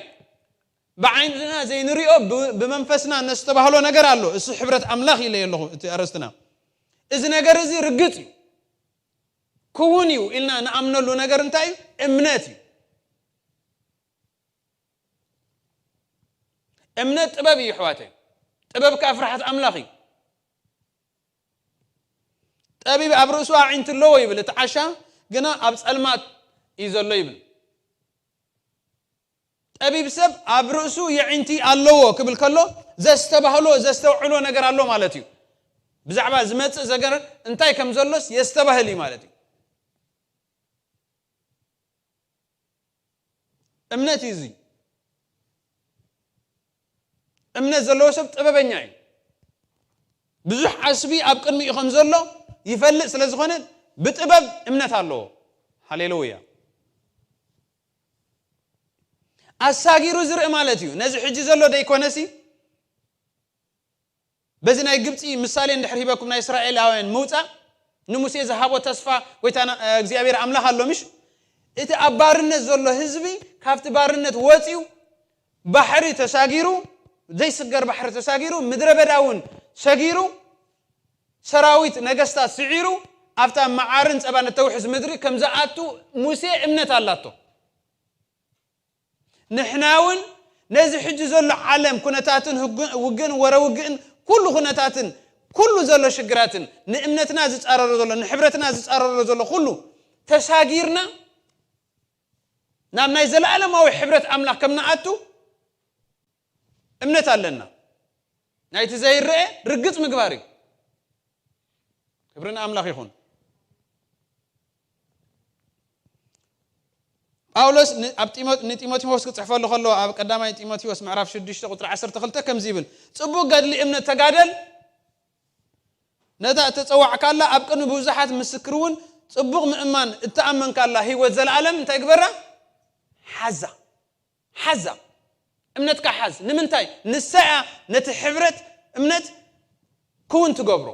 ብዓይንና ዘይንሪኦ ብ- ብመንፈስና ነስተባህሎ ነገር ኣሎ። እሱ ሕብረት ኣምላኽ ኢለ ኣለኹ እቲ ኣርእስትና። እዚ ነገር እዚ ርግጽ እዩ። ክውን እዩ ኢልና ንኣምነሉ ነገር እንታይ እዩ? እምነት እዩ። እምነት ጥበብ እዩ ኣሕዋተይ። ጥበብ ከኣ ፍርሓት ኣምላኽ እዩ። ጠቢብ ኣብ ርእሱ ኣዒንቲ ኣለዎ ይብል፣ እቲ ዓሻ ግና ኣብ ጸልማት እዩ ዘሎ ይብል። ጠቢብ ሰብ ኣብ ርእሱ የዒንቲ ኣለዎ ክብል ከሎ ዘስተባህሎ ዘስተውዕሎ ነገር ኣሎ ማለት እዩ። ብዛዕባ ዝመጽእ ዘገር እንታይ ከም ዘሎስ የስተባህል እዩ ማለት እዩ። እምነት እዩ እዚ። እምነት ዘለዎ ሰብ ጥበበኛ እዩ። ብዙሕ ዓስቢ ኣብ ቅድሚኡ ከም ዘሎ ይፈልጥ ስለ ዝኾነ፣ ብጥበብ እምነት ኣለዎ። ሃሌሉያ። ኣሳጊሩ ዝርኢ ማለት እዩ። ነዚ ሕጂ ዘሎ ደይኮነሲ፣ በዚ ናይ ግብፂ ምሳሌ እንድሕር ሂበኩም፣ ናይ እስራኤላውያን ምውፃእ፣ ንሙሴ ዝሃቦ ተስፋ፣ ጎይታና እግዚኣብሔር ኣምላኽ ኣሎ ምሽ? እቲ ኣብ ባርነት ዘሎ ህዝቢ ካብቲ ባርነት ወፂኡ፣ ባሕሪ ተሳጊሩ፣ ዘይስገር ባሕሪ ተሳጊሩ፣ ምድረ በዳ እውን ሰጊሩ፣ ሰራዊት ነገስታት ስዒሩ፣ ኣብታ መዓርን ጸባን እተውሕዝ ምድሪ ከም ዝኣቱ ሙሴ እምነት ኣላቶ። ንሕና እውን ነዚ ሕጂ ዘሎ ዓለም ኩነታትን ህግ-፣ ውግእን ወረ ውግእን ኩሉ ኩነታትን ኩሉ ዘሎ ሽግራትን ንእምነትና ዝጻረሮ ዘሎ፣ ንሕብረትና ዝጻረሮ ዘሎ ኩሉ ተሳጊርና ናብ ናይ ዘለኣለማዊ ሕብረት ኣምላኽ ከም ንኣቱ እምነት ኣለና። ናይቲ ዘይረአ ርግጽ ምግባር እዩ። ክብሪ ንኣምላኽ ይኹን። ጳውሎስ ን-፣ ኣብ ጢሞ-፣ ንጢሞቴዎስ ክጽሕፈሉ ከሎ ኣብ ቀዳማይ ጢሞቴዎስ ምዕራፍ ሽዱሽተ ቁጽሪ ዓሰርተ ክልተ ከምዚ ይብል፣ "ጽቡቕ ገድሊ እምነት ተጋደል፣ ነታ እተጸዋዕካላ ኣብ ቅድሚ ብዙሓት ምስክር እውን ጽቡቕ ምእማን እተኣመንካላ ህይወት ዘለኣለም እንታይ ግበራ? ሓዛ፣ ሓዛ፣ እምነትካ ሓዝ።" ንምንታይ? ንሳ እያ ነቲ ሕብረት እምነት ክውን ትገብሮ።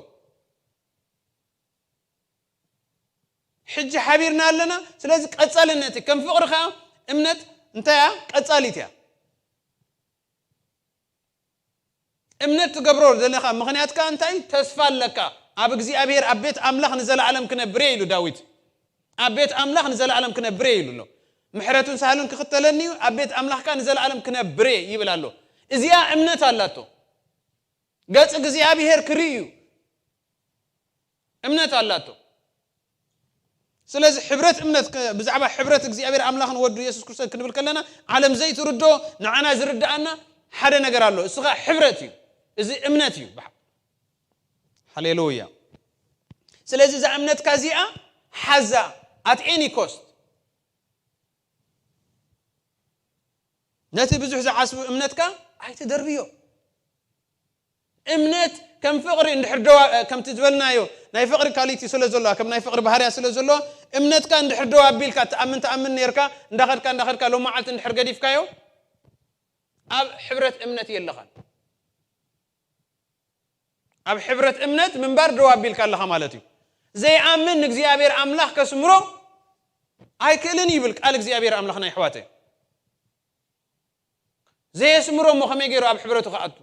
ሕጂ ሓቢርና ኣለና። ስለዚ ቀጻልነት እዩ። ከም ፍቕሪ ከኣ እምነት እንታይ እያ? ቀጻሊት እያ። እምነት ትገብሮ ዘለኻ ምኽንያት ከኣ እንታይ? ተስፋ ኣለካ። ኣብ እግዚኣብሔር፣ ኣብ ቤት ኣምላኽ ንዘለኣለም ክነብር እየ ኢሉ ዳዊት። ኣብ ቤት ኣምላኽ ንዘለኣለም ክነብር እየ ኢሉ ኣሎ። ምሕረቱን ሳህሉን ክኽተለኒ እዩ፣ ኣብ ቤት ኣምላኽ ከኣ ንዘለኣለም ክነብር እየ ይብል ኣሎ። እዚኣ እምነት ኣላቶ። ገጽ እግዚኣብሔር ክርኢ እዩ። እምነት ኣላቶ። ስለዚ ሕብረት እምነት ከ-፣ ብዛዕባ ሕብረት እግዚኣብሔር ኣምላኽን ወዱ የሱስ ክርስቶስ ክንብል ከለና፣ ዓለም ዘይትርዶ ንዓና ዝርድኣና ሓደ ነገር ኣሎ። እሱ ኸኣ ሕብረት እዩ። እዚ እምነት እዩ። ሃሌሉያ። ስለዚ እዛ እምነትካ እዚኣ ሓዛ፣ at any cost። ነቲ ብዙሕ ዝዓስቡ እምነትካ ኣይትደርብዮ። እምነት ከም ፍቕሪ እንድሕር ደዋ-፣ ከምቲ ዝበልናዮ ናይ ፍቕሪ ኳሊቲ ስለ ዘለዋ፣ ከም ናይ ፍቕሪ ባህርያ ስለ ዘለዋ፣ እምነትካ እንድሕር ደው ኣቢልካ ትኣምን ትኣምን ነርካ፣ እንዳኸድካ እንዳኸድካ ሎም መዓልቲ እንድሕር ገዲፍካዮ፣ ኣብ ሕብረት እምነት የለኻን። ኣብ ሕብረት እምነት ምንባር ደው ኣቢልካ ኣለኻ ማለት እዩ። ዘይኣምን ንእግዚኣብሔር ኣምላኽ ከስምሮ ኣይክእልን ይብል ቃል እግዚኣብሔር ኣምላኽ ናይ ኣሕዋተይ። ዘየስምሮ እሞ ከመይ ገይሩ ኣብ ሕብረቱ ክኣቱ?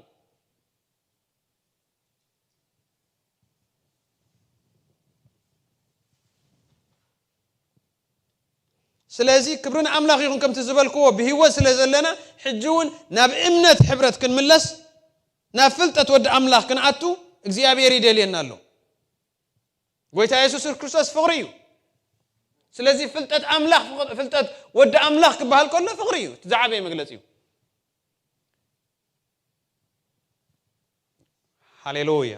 ስለዚ ክብሪ ንኣምላኽ ይኹን፣ ከምቲ ዝበልክዎ ብህይወት ስለ ዘለና ሕጂ እውን ናብ እምነት ሕብረት ክንምለስ፣ ናብ ፍልጠት ወዲ ኣምላኽ ክንኣቱ እግዚኣብሔር ይደልየና ኣሎ። ጎይታ የሱስ ክርስቶስ ፍቕሪ እዩ። ስለዚ ፍልጠት ኣምላኽ፣ ፍልጠት ወዲ ኣምላኽ ክበሃል ከሎ ፍቕሪ እዩ። እቲ ዝዓበየ መግለጺ እዩ። ሃሌሉያ።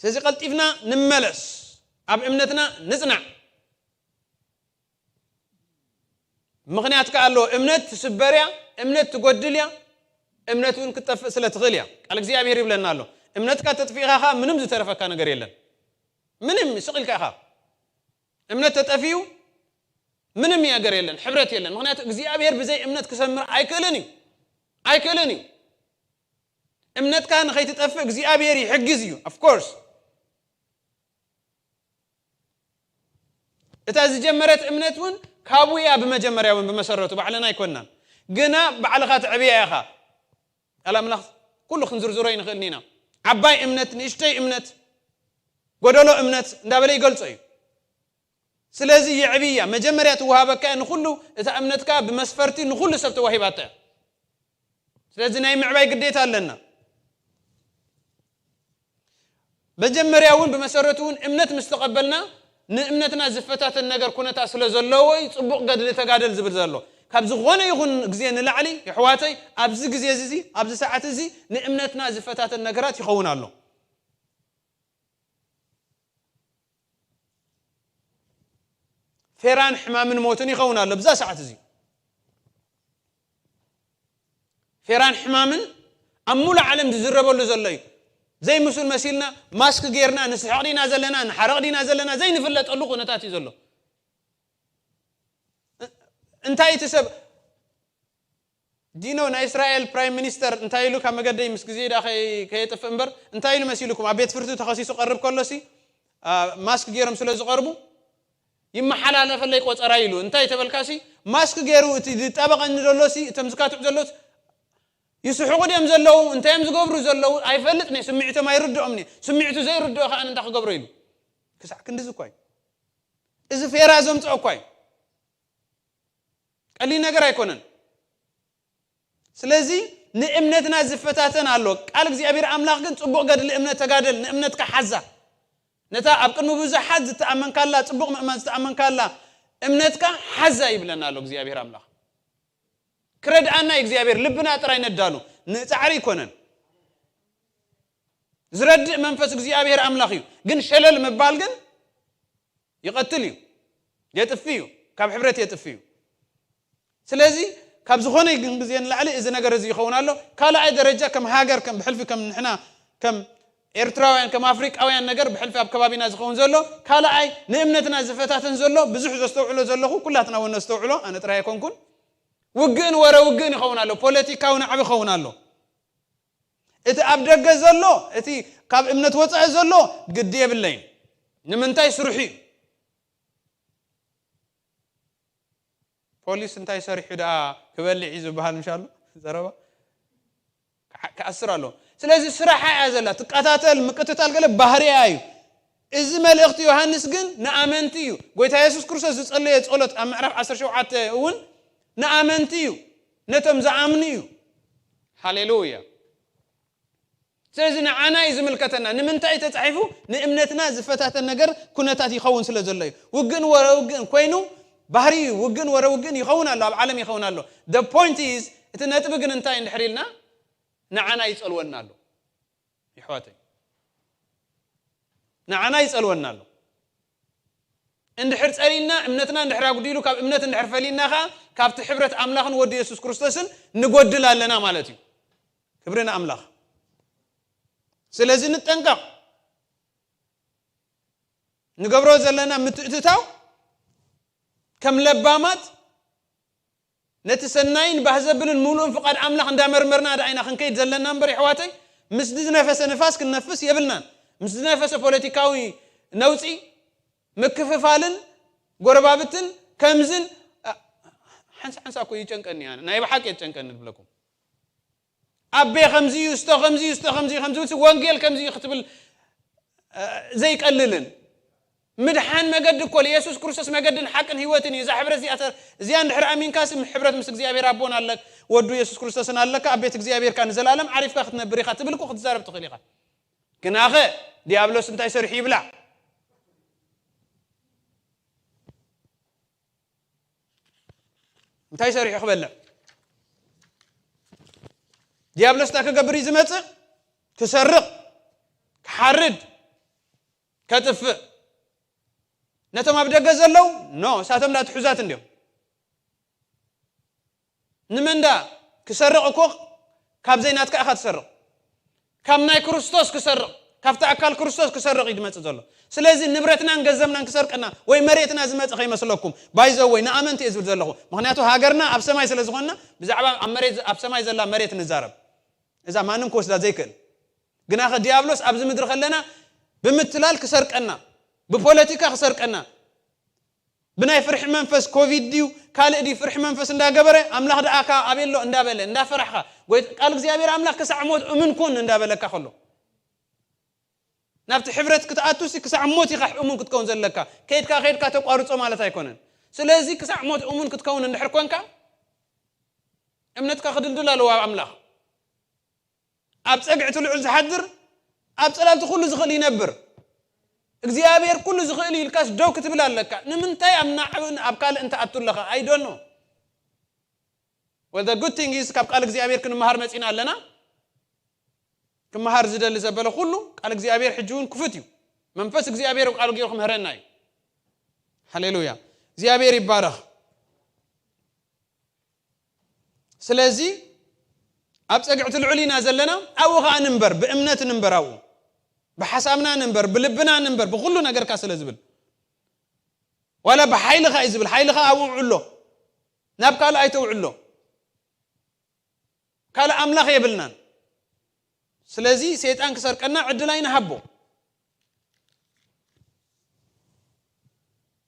ስለዚ ቀልጢፍና ንመለስ፣ ኣብ እምነትና ንጽናዕ። ምኽንያት ከኣ ኣለዎ። እምነት ትስበር እያ፣ እምነት ትጎድል እያ፣ እምነት እውን ክትጠፍእ ስለ ትኽእል እያ። ቃል እግዚኣብሔር ይብለና ኣሎ። እምነትካ ተጥፊእኻ ኸኣ ምንም ዝተረፈካ ነገር የለን። ምንም ስቕ ኢልካ ኢኻ። እምነት ተጠፊኡ ምንም ነገር የለን፣ ሕብረት የለን። ምኽንያቱ እግዚኣብሔር ብዘይ እምነት ክሰምር ኣይክእልን እዩ፣ ኣይክእልን እዩ። እምነትካ ንኸይትጠፍእ እግዚኣብሔር ይሕግዝ እዩ። Of course። እታ ዝጀመረት እምነት እውን ካብኡ እያ ብመጀመርያ እውን ብመሰረቱ፣ ባዕልና ኣይኮንናን። ግና ባዕልኻ ትዕብያ ኢኻ። ቃል ኣምላኽ ኩሉ ክንዝርዝሮ ኣይንኽእልን ኢና። ዓባይ እምነት፣ ንእሽተይ እምነት፣ ጎደሎ እምነት እንዳበለ ይገልጾ እዩ። ስለዚ የዕብያ፣ መጀመርያ ትወሃበካ እያ ንኹሉ፣ እታ እምነትካ ብመስፈርቲ ንኹሉ ሰብ ተዋሂባታ እያ። ስለዚ ናይ ምዕባይ ግዴታ ኣለና። መጀመርያ እውን ብመሰረቱ እውን እምነት ምስ ተቐበልና ንእምነትና ዝፈታተን ነገር ኩነታት ስለ ዘለዎ እዩ ጽቡቕ ገድሊ ተጋደል ዝብል ዘሎ። ካብ ዝኾነ ይኹን ግዜ ንላዕሊ የሕዋተይ ኣብዚ ግዜ እዚ፣ ኣብዚ ሰዓት እዚ ንእምነትና ዝፈታተን ነገራት ይኸውን ኣሎ። ፌራን ሕማምን ሞትን ይኸውን ኣሎ ብዛ ሰዓት እዚ። ፌራን ሕማምን ኣብ ሙሉእ ዓለም ዝዝረበሉ ዘሎ እዩ። ዘይምሱል መሲልና፣ ማስክ ጌርና፣ ንስሕቕ ዲና ዘለና፣ ንሓረቕ ዲና ዘለና፣ ዘይንፍለጠሉ ኩነታት እዩ ዘሎ። እንታይ እቲ ሰብ ዲኖ ናይ እስራኤል ፕራይም ሚኒስተር እንታይ ኢሉ ካብ መገደይ ምስ ግዜ ዳ ከይ-፣ ከየጥፍእ እምበር እንታይ ኢሉ መሲልኩም? ኣብ ቤት ፍርዲ ተኸሲሱ ቀርብ ከሎሲ፣ አ፣ ማስክ ጌሮም ስለ ዝቐርቡ ይመሓላለፈለይ ቆጸራ ኢሉ። እንታይ ተበልካሲ? ማስክ ጌሩ እቲ ዝጣበቐኒ ዘሎሲ፣ እቶም ዝካትዑ ዘሎስ ይስሕቑ ድዮም ዘለዉ? እንታይ እዮም ዝገብሩ ዘለዉ? ኣይፈልጥን እየ። ስምዒቶም ኣይርድኦምን እየ። ስምዒቱ ዘይርድኦ ከኣ እንታይ ክገብሮ ኢሉ? ክሳዕ ክንድዚ እኳ እዩ። እዚ ፌራ ዘምጽኦ እኳ እዩ። ቀሊል ነገር ኣይኮነን። ስለዚ ንእምነትና ዝፈታተን ኣሎ። ቃል እግዚኣብሔር ኣምላኽ ግን ጽቡቕ ገድሊ እምነት ተጋደል፣ ንእምነትካ ሓዛ። ነታ ኣብ ቅድሚ ብዙሓት ዝተኣመንካላ፣ ጽቡቕ ምእማን ዝተኣመንካላ እምነትካ ሓዛ ይብለና ኣሎ እግዚኣብሔር ኣምላኽ። ክረድኣና እዩ እግዚኣብሔር፣ ልብና ጥራይ ነዳሉ። ንጻዕሪ ኣይኮነን። ዝረድእ መንፈስ እግዚኣብሔር ኣምላኽ እዩ። ግን ሸለል ምባል ግን ይቐትል እዩ፣ የጥፍ እዩ፣ ካብ ሕብረት የጥፍ እዩ። ስለዚ ካብ ዝኾነ ግን ግዜ ንላዕሊ እዚ ነገር እዚ ይኸውን ኣሎ። ካልኣይ ደረጃ ከም ሃገር፣ ከም ብሕልፊ ከም ንሕና ከም ኤርትራውያን፣ ከም ኣፍሪቃውያን ነገር ብሕልፊ ኣብ ከባቢና ዝኸውን ዘሎ፣ ካልኣይ ንእምነትና ዝፈታተን ዘሎ፣ ብዙሕ ዘስተውዕሎ ዘለኹ፣ ኩላትና እውን ነስተውዕሎ፣ ኣነ ጥራይ ኣይኮንኩን። ውግእን ወረ ውግእን ይኸውን ኣሎ፣ ፖለቲካዊ ናዕቢ ይኸውን ኣሎ። እቲ ኣብ ደገ ዘሎ፣ እቲ ካብ እምነት ወጻኢ ዘሎ ግዲ የብለይን። ንምንታይ ስርሑ እዩ። ፖሊስ እንታይ ሰሪሑ ደኣ ክበልዕ እዩ ዝበሃል ምሽ ኣሎ ዘረባ ክዓ-፣ ክኣስር ኣሎ። ስለዚ ስራሓ እያ ዘላ፣ ትቀታተል፣ ምቅትታል ገለ ባህርያ እዩ። እዚ መልእኽቲ ዮሃንስ ግን ንኣመንቲ እዩ። ጎይታ የሱስ ክርስቶስ ዝጸለየ ጸሎት ኣብ ምዕራፍ ዓሰርተ ሸውዓተ እውን ንኣመንቲ እዩ፣ ነቶም ዝኣምኑ እዩ። ሃሌሉያ። ስለዚ ንዓና እዩ ዝምልከተና። ንምንታይ እዩ ተጻሒፉ? ንእምነትና ዝፈታተን ነገር ኩነታት ይኸውን ስለ ዘሎ እዩ። ውግእን ወረ ውግእን ኮይኑ ባህሪ እዩ። ውግእን ወረ ውግእን ይኸውን ኣሎ፣ ኣብ ዓለም ይኸውን ኣሎ። The point is፣ እቲ ነጥቢ ግን እንታይ እንድሕር ኢልና፣ ንዓና ይጸልወና ኣሎ። ይሕዋተይ፣ ንዓና ይጸልወና ኣሎ። እንድሕር ጸሊልና፣ እምነትና እንድሕር ኣጉዲሉ፣ ካብ እምነት እንድሕር ፈሊና ኸኣ፣ ካብቲ ሕብረት ኣምላኽን ወዲ የሱስ ክርስቶስን ንጎድል ኣለና ማለት እዩ። ክብሪ ንኣምላኽ። ስለዚ ንጠንቀቕ። ንገብሮ ዘለና ምትእትታው ከም ለባማት ነቲ ሰናይን ባህ ዘብልን ምሉእን ፍቓድ ኣምላኽ እንዳመርመርና ደኣ ኢና ክንከይድ ዘለና እምበር፣ የሕዋተይ፣ ምስ ዝነፈሰ ንፋስ ክንነፍስ የብልናን። ምስ ዝነፈሰ ፖለቲካዊ ነውጺ፣ ምክፍፋልን ጎረባብትን ከምዝን፣ አ፣ ሓንሳ ሓንሳ እኮ ይጨንቀኒ፣ ኣነ ናይ ብሓቂ የጨንቀኒ ዝብለኩም። ኣቤ ከምዚ እዩ፣ ስቶ ከምዚ እዩ፣ ስቶ ከምዚ እዩ፣ ከምዚ እዩ፣ ወንጌል ከምዚ እዩ ክትብል፣ እ፣ ዘይቀልልን ምድሓን መገዲ እኮ ኢየሱስ ክርስቶስ መገድን ሓቅን ህይወትን እዩ። እዛ ሕብረት እዚኣ ተ-፣ እዚኣ እንድሕር ኣሚንካስ፣ ሕብረት ምስ እግዚኣብሔር ኣቦን ኣለክ-፣ ወዱ ኢየሱስ ክርስቶስን ኣለካ፣ ኣብ ቤት እግዚኣብሔር ከኣ ንዘለኣለም ዓሪፍካ ክትነብር ኢኻ ትብል እኮ ክትዛረብ ትኽእል ኢኻ። ግናኸ ዲያብሎስ እንታይ ሰሪሑ ይብላዕ? እንታይ ሰሪሑ ክበልዕ? ዲያብሎስ እንታይ ክገብር እዩ ዝመጽእ? ክሰርቕ፣ ክሓርድ፣ ከጥፍእ። ነቶም ኣብ ደገ ዘለዉ፣ ኖ፣ እሳቶም ዳ ትሑዛት እንድዮም። ንመን ዳ ክሰርቕ እኮ ካብ ዘይናትካ ኢኻ ትሰርቕ። ካብ ናይ ክርስቶስ ክሰርቕ፣ ካብቲ ኣካል ክርስቶስ ክሰርቕ እዩ ዝመጽእ ዘሎ። ስለዚ ንብረትናን ገንዘብናን ክሰርቀና ወይ መሬትና ዝመጽእ ከይመስለኩም። ባይዘወይ ንኣመንቲ እየ ዝብል ዘለኹ። ምኽንያቱ ሃገርና ኣብ ሰማይ ስለ ዝኾንና ብዛዕባ ኣብ መሬት፣ ኣብ ሰማይ ዘላ መሬት ንዛረብ። እዛ ማንም ክወስዳ ዘይክእል። ግናኸ ዲያብሎስ ኣብዚ ምድሪ ከለና ብምትላል ክሰርቀና፣ ብፖለቲካ ክሰርቀና፣ ብናይ ፍርሒ መንፈስ ኮቪድ ድዩ ካልእ ድዩ ፍርሒ መንፈስ እንዳገበረ ኣምላኽ ደኣ ከ ኣበይ ኣሎ እንዳበለ እንዳፈራሕካ፣ ጎይታ ቃል እግዚኣብሔር ኣምላኽ ክሳዕ ሞት እሙን ኩን እንዳበለካ ከሎ፣ ናብቲ ሕብረት ክትኣቱሲ ክሳዕ ሞት ኢኻ እሙን ክትከውን ዘለካ። ከይድካ ከይድካ ተቋርጾ ማለት ኣይኮነን። ስለዚ ክሳዕ ሞት እሙን ክትከውን እንድሕር ኮንካ እምነትካ ክድልድል ኣለዎ ኣብ ኣምላኽ። ኣብ ጸግዒ እቲ ልዑል ዝሓድር ኣብ ጸላልቲ ኩሉ ዝኽእል ይነብር። እግዚኣብሔር ኩሉ ዝኽእል እዩ ኢልካስ ደው ክትብል ኣለካ። ንምንታይ ኣብ ናዕብን ኣብ ካልእን ትኣቱ ኣለኻ? I don't know። Well, the good thing is ካብ ቃል እግዚኣብሔር ክንመሃር መጺና ኣለና። ክመሃር ዝደሊ ዘበለ ኩሉ ቃል እግዚኣብሔር ሕጂ እውን ክፉት እዩ። መንፈስ እግዚኣብሔር ኣብ ቃሉ ገይሩ ክምህረና እዩ። ሃሌሉያ። እግዚኣብሔር ይባረኽ። ስለዚ ኣብ ጸግዕቲ ልዑል ኢና ዘለና። ኣብኡ ኸዓ ንንበር፣ ብእምነት ንንበር። ኣብኡ ብሓሳብና ንንበር፣ ብልብና ንንበር፣ ብኹሉ ነገርካ ስለ ዝብል። ዋላ ብሓይልኻ እዩ ዝብል፣ ሓይልኻ ኣብኡ ውዕሎ፣ ናብ ካልእ ኣይተውዕሎ። ካልእ ኣምላኽ የብልናን። ስለዚ ሰይጣን ክሰርቀና ዕድል ኣይንሃቦ።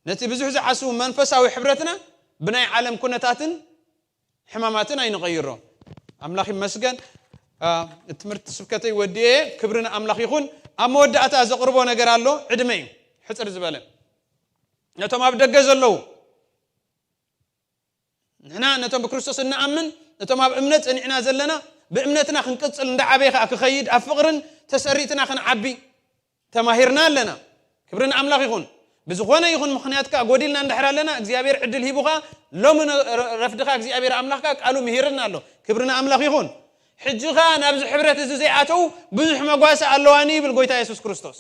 ነቲ ብዙሕ ዝዓሱ መንፈሳዊ ሕብረትና ብናይ ዓለም ኩነታትን ሕማማትን ኣይንቐይሮ። ኣምላኽ ይመስገን። አ፣ ትምህርቲ ስብከተይ ወዲኤ፣ ክብሪ ንኣምላኽ ይኹን። ኣብ መወዳእታ ዘቕርቦ ነገር ኣሎ፣ ዕድመ እዩ ሕጽር ዝበለ። ነቶም ኣብ ደገ ዘለዉ፣ ንሕና ነቶም ብክርስቶስ እንኣምን፣ ነቶም ኣብ እምነት ጸኒዕና ዘለና፣ ብእምነትና ክንቅጽል፣ እንዳዓበየ ከኣ ክኸይድ፣ ኣብ ፍቕርን ተሰሪትና ክንዓቢ ተማሂርና ኣለና። ክብሪ ንኣምላኽ ይኹን። ብዝኾነ ይኹን ምኽንያት ከኣ ጎዲልና እንድሕር ኣለና፣ እግዚኣብሔር ዕድል ሂቡ ከኣ ሎሚ ነ-፣ ረ-፣ ረፍዲ ከኣ እግዚኣብሔር ኣምላኽ ከኣ ቃሉ ምሂርና ኣሎ። ክብሪ ንኣምላኽ ይኹን። ሕጂ ከኣ ናብዚ ሕብረት እዚ ዘይኣተዉ ብዙሕ መጓሰ ኣለዋኒ ይብል ጎይታ የሱስ ክርስቶስ።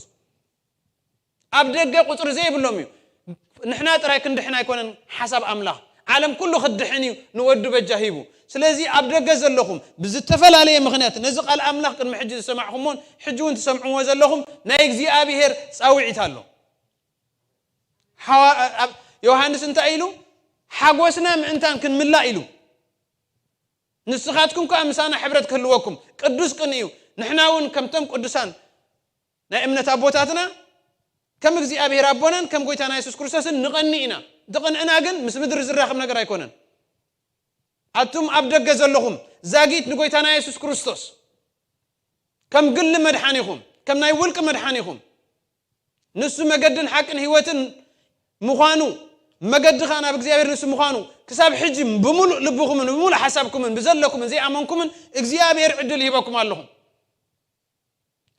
ኣብ ደገ ቁጽሪ ዘይብሎም እዩ። ንሕና ጥራይ ክንድሕን ኣይኮነን ሓሳብ ኣምላኽ። ዓለም ኩሉ ክድሕን እዩ ንወዱ በጃ ሂቡ። ስለዚ ኣብ ደገ ዘለኹም ብዝተፈላለየ ምኽንያት ነዚ ቃል ኣምላኽ ቅድሚ ሕጂ ዝሰማዕኹሞን ሕጂ እውን ትሰምዕዎ ዘለኹም ናይ እግዚኣብሔር ጻውዒት ኣሎ። ሓዋ-፣ ኣብ ዮሃንስ እንታይ ኢሉ? ሓጎስና ምእንታን ክንምላእ ኢሉ። ንስኻትኩም ከኣ ምሳና ሕብረት ክህልወኩም። ቅዱስ ቅንእ እዩ። ንሕና እውን ከምቶም ቅዱሳን ናይ እምነት ኣቦታትና ከም እግዚኣብሔር ኣቦናን ከም ጎይታና የሱስ ክርስቶስን ንቐንእ ኢና። ዝቕንእና ግን ምስ ምድሪ ዝራኸብ ነገር ኣይኮነን። ኣቱም ኣብ ደገ ዘለኹም ዛጊት ንጎይታና የሱስ ክርስቶስ ከም ግሊ መድሓኒኹም፣ ከም ናይ ውልቂ መድሓኒኹም፣ ንሱ መገድን ሓቅን ህይወትን ምዃኑ፣ መገዲ ኸኣ ናብ እግዚኣብሔር ንሱ ምዃኑ፣ ክሳብ ሕጂ ብምሉእ ልብኹምን ብምሉእ ሓሳብኩምን ብዘለኩምን ዘይኣመንኩምን እግዚኣብሔር ዕድል ይህበኩም ኣለኹም።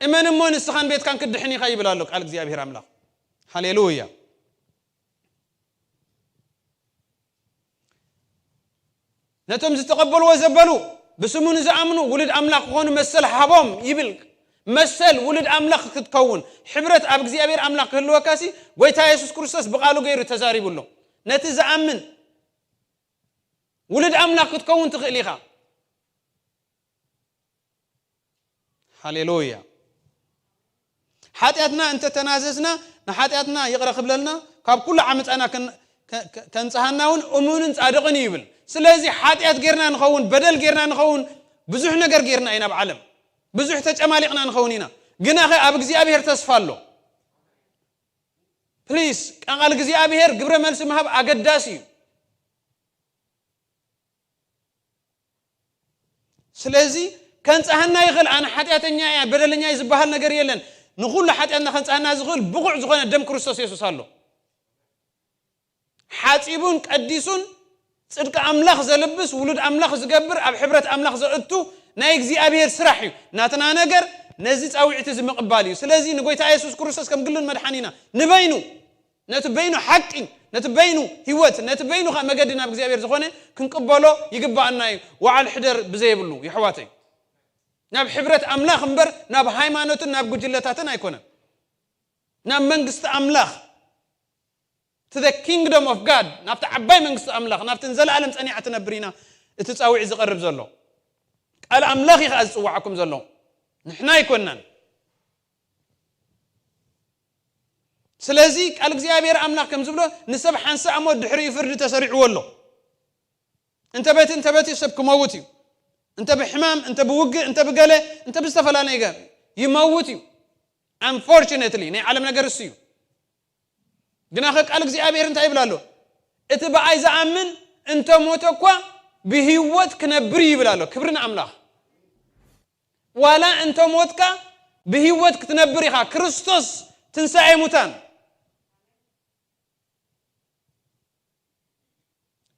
እመን እሞ ንስኻን ቤትካን ክትድሕን ኢኻ ይብል ኣሎ ቃል እግዚኣብሔር ኣምላኽ። ሃሌሉያ። ነቶም ዝተቐበልዎ ዘበሉ፣ ብስሙ ንዝኣምኑ ውሉድ ኣምላኽ ክኾኑ መሰል ሃቦም ይብል። መሰል ውሉድ ኣምላኽ ክትከውን፣ ሕብረት ኣብ እግዚኣብሔር ኣምላኽ ክህልወካሲ፣ ጎይታ የሱስ ክርስቶስ ብቓሉ ገይሩ ተዛሪቡ ኣሎ። ነቲ ዝኣምን ውሉድ ኣምላኽ ክትከውን ትኽእል ኢኻ። ሃሌሉያ። ሓጢኣትና እንተ ተናዘዝና፣ ንሓጢኣትና ይቕረ ክብለልና፣ ካብ ኩሉ ዓመጻና ከን-፣ ከ-፣ ከ-፣ ከንጽሃና እውን እሙንን ጻድቕን እዩ ይብል። ስለዚ ሓጢኣት ጌርና ንኸውን፣ በደል ጌርና ንኸውን፣ ብዙሕ ነገር ጌርና ኢና ኣብ ዓለም። ብዙሕ ተጨማሊቕና ንኸውን ኢና። ግናኸ ኣብ እግዚኣብሔር ተስፋ ኣሎ። ፕሊስ፣ ቃል እግዚኣብሔር ግብረ መልሲ ምሃብ ኣገዳሲ እዩ። ስለዚ ከንጽሃና ይኽእል። ኣነ ሓጢኣተኛ እየ፣ በደለኛ እየ ዝበሃል ነገር የለን። ንኹሉ ሓጢኣትና ከንጽሃና ዝኽእል ብቑዕ ዝኾነ ደም ክርስቶስ የሱስ ኣሎ። ሓጺቡን ቀዲሱን ጽድቂ ኣምላኽ ዘልብስ፣ ውሉድ ኣምላኽ ዝገብር፣ ኣብ ሕብረት ኣምላኽ ዘእቱ ናይ እግዚኣብሔር ስራሕ እዩ። ናትና ነገር ነዚ ጻውዒት እዚ ምቕባል እዩ። ስለዚ ንጎይታ የሱስ ክርስቶስ ከም ግልን መድሓኒና ንበይኑ፣ ነቲ በይኑ ሓቂ፣ ነቲ በይኑ ህይወት፣ ነቲ በይኑ ኸኣ መገዲ ናብ እግዚኣብሔር ዝኾነ ክንቅበሎ ይግባኣና እዩ። ወዓል ሕደር ብዘየብሉ የሕዋተይ፣ ናብ ሕብረት ኣምላኽ እምበር ናብ ሃይማኖትን ናብ ጉጅለታትን ኣይኮነን። ናብ መንግስቲ ኣምላኽ፣ to the kingdom of God፣ ናብቲ ዓባይ መንግስቲ ኣምላኽ፣ ናብቲ ንዘለኣለም ጸኒዓ ትነብር ኢና እቲ ጻውዒት ዝቐርብ ዘሎ። ቃል ኣምላኽ እዩ ኸኣ ዝጽውዓኩም ዘሎ፣ ንሕና ኣይኮናን። ስለዚ ቃል እግዚኣብሔር ኣምላኽ ከም ዝብሎ፣ ንሰብ ሓንሳእ ሞት ድሕሪኡ ፍርዲ ተሰሪዕዎ ኣሎ። እንተ በቲ፣ እንተ በቲ ሰብ ክመውት እዩ። እንተ ብሕማም፣ እንተ ብውግእ፣ እንተ ብገለ፣ እንተ ብዝተፈላለየ ነገር ይመውት እዩ። Unfortunately፣ ናይ ዓለም ነገር እሱ እዩ። ግናኸ ቃል እግዚኣብሔር እንታይ ይብል ኣሎ? እቲ ብኣይ ዝኣምን እንተ ሞተ እኳ ብህይወት ክነብር እዩ ይብል ኣሎ። ክብሪ ንኣምላኽ። ዋላ እንተ ሞትካ ብህይወት ክትነብር ኢኻ። ክርስቶስ ትንሳኤ ሙታን።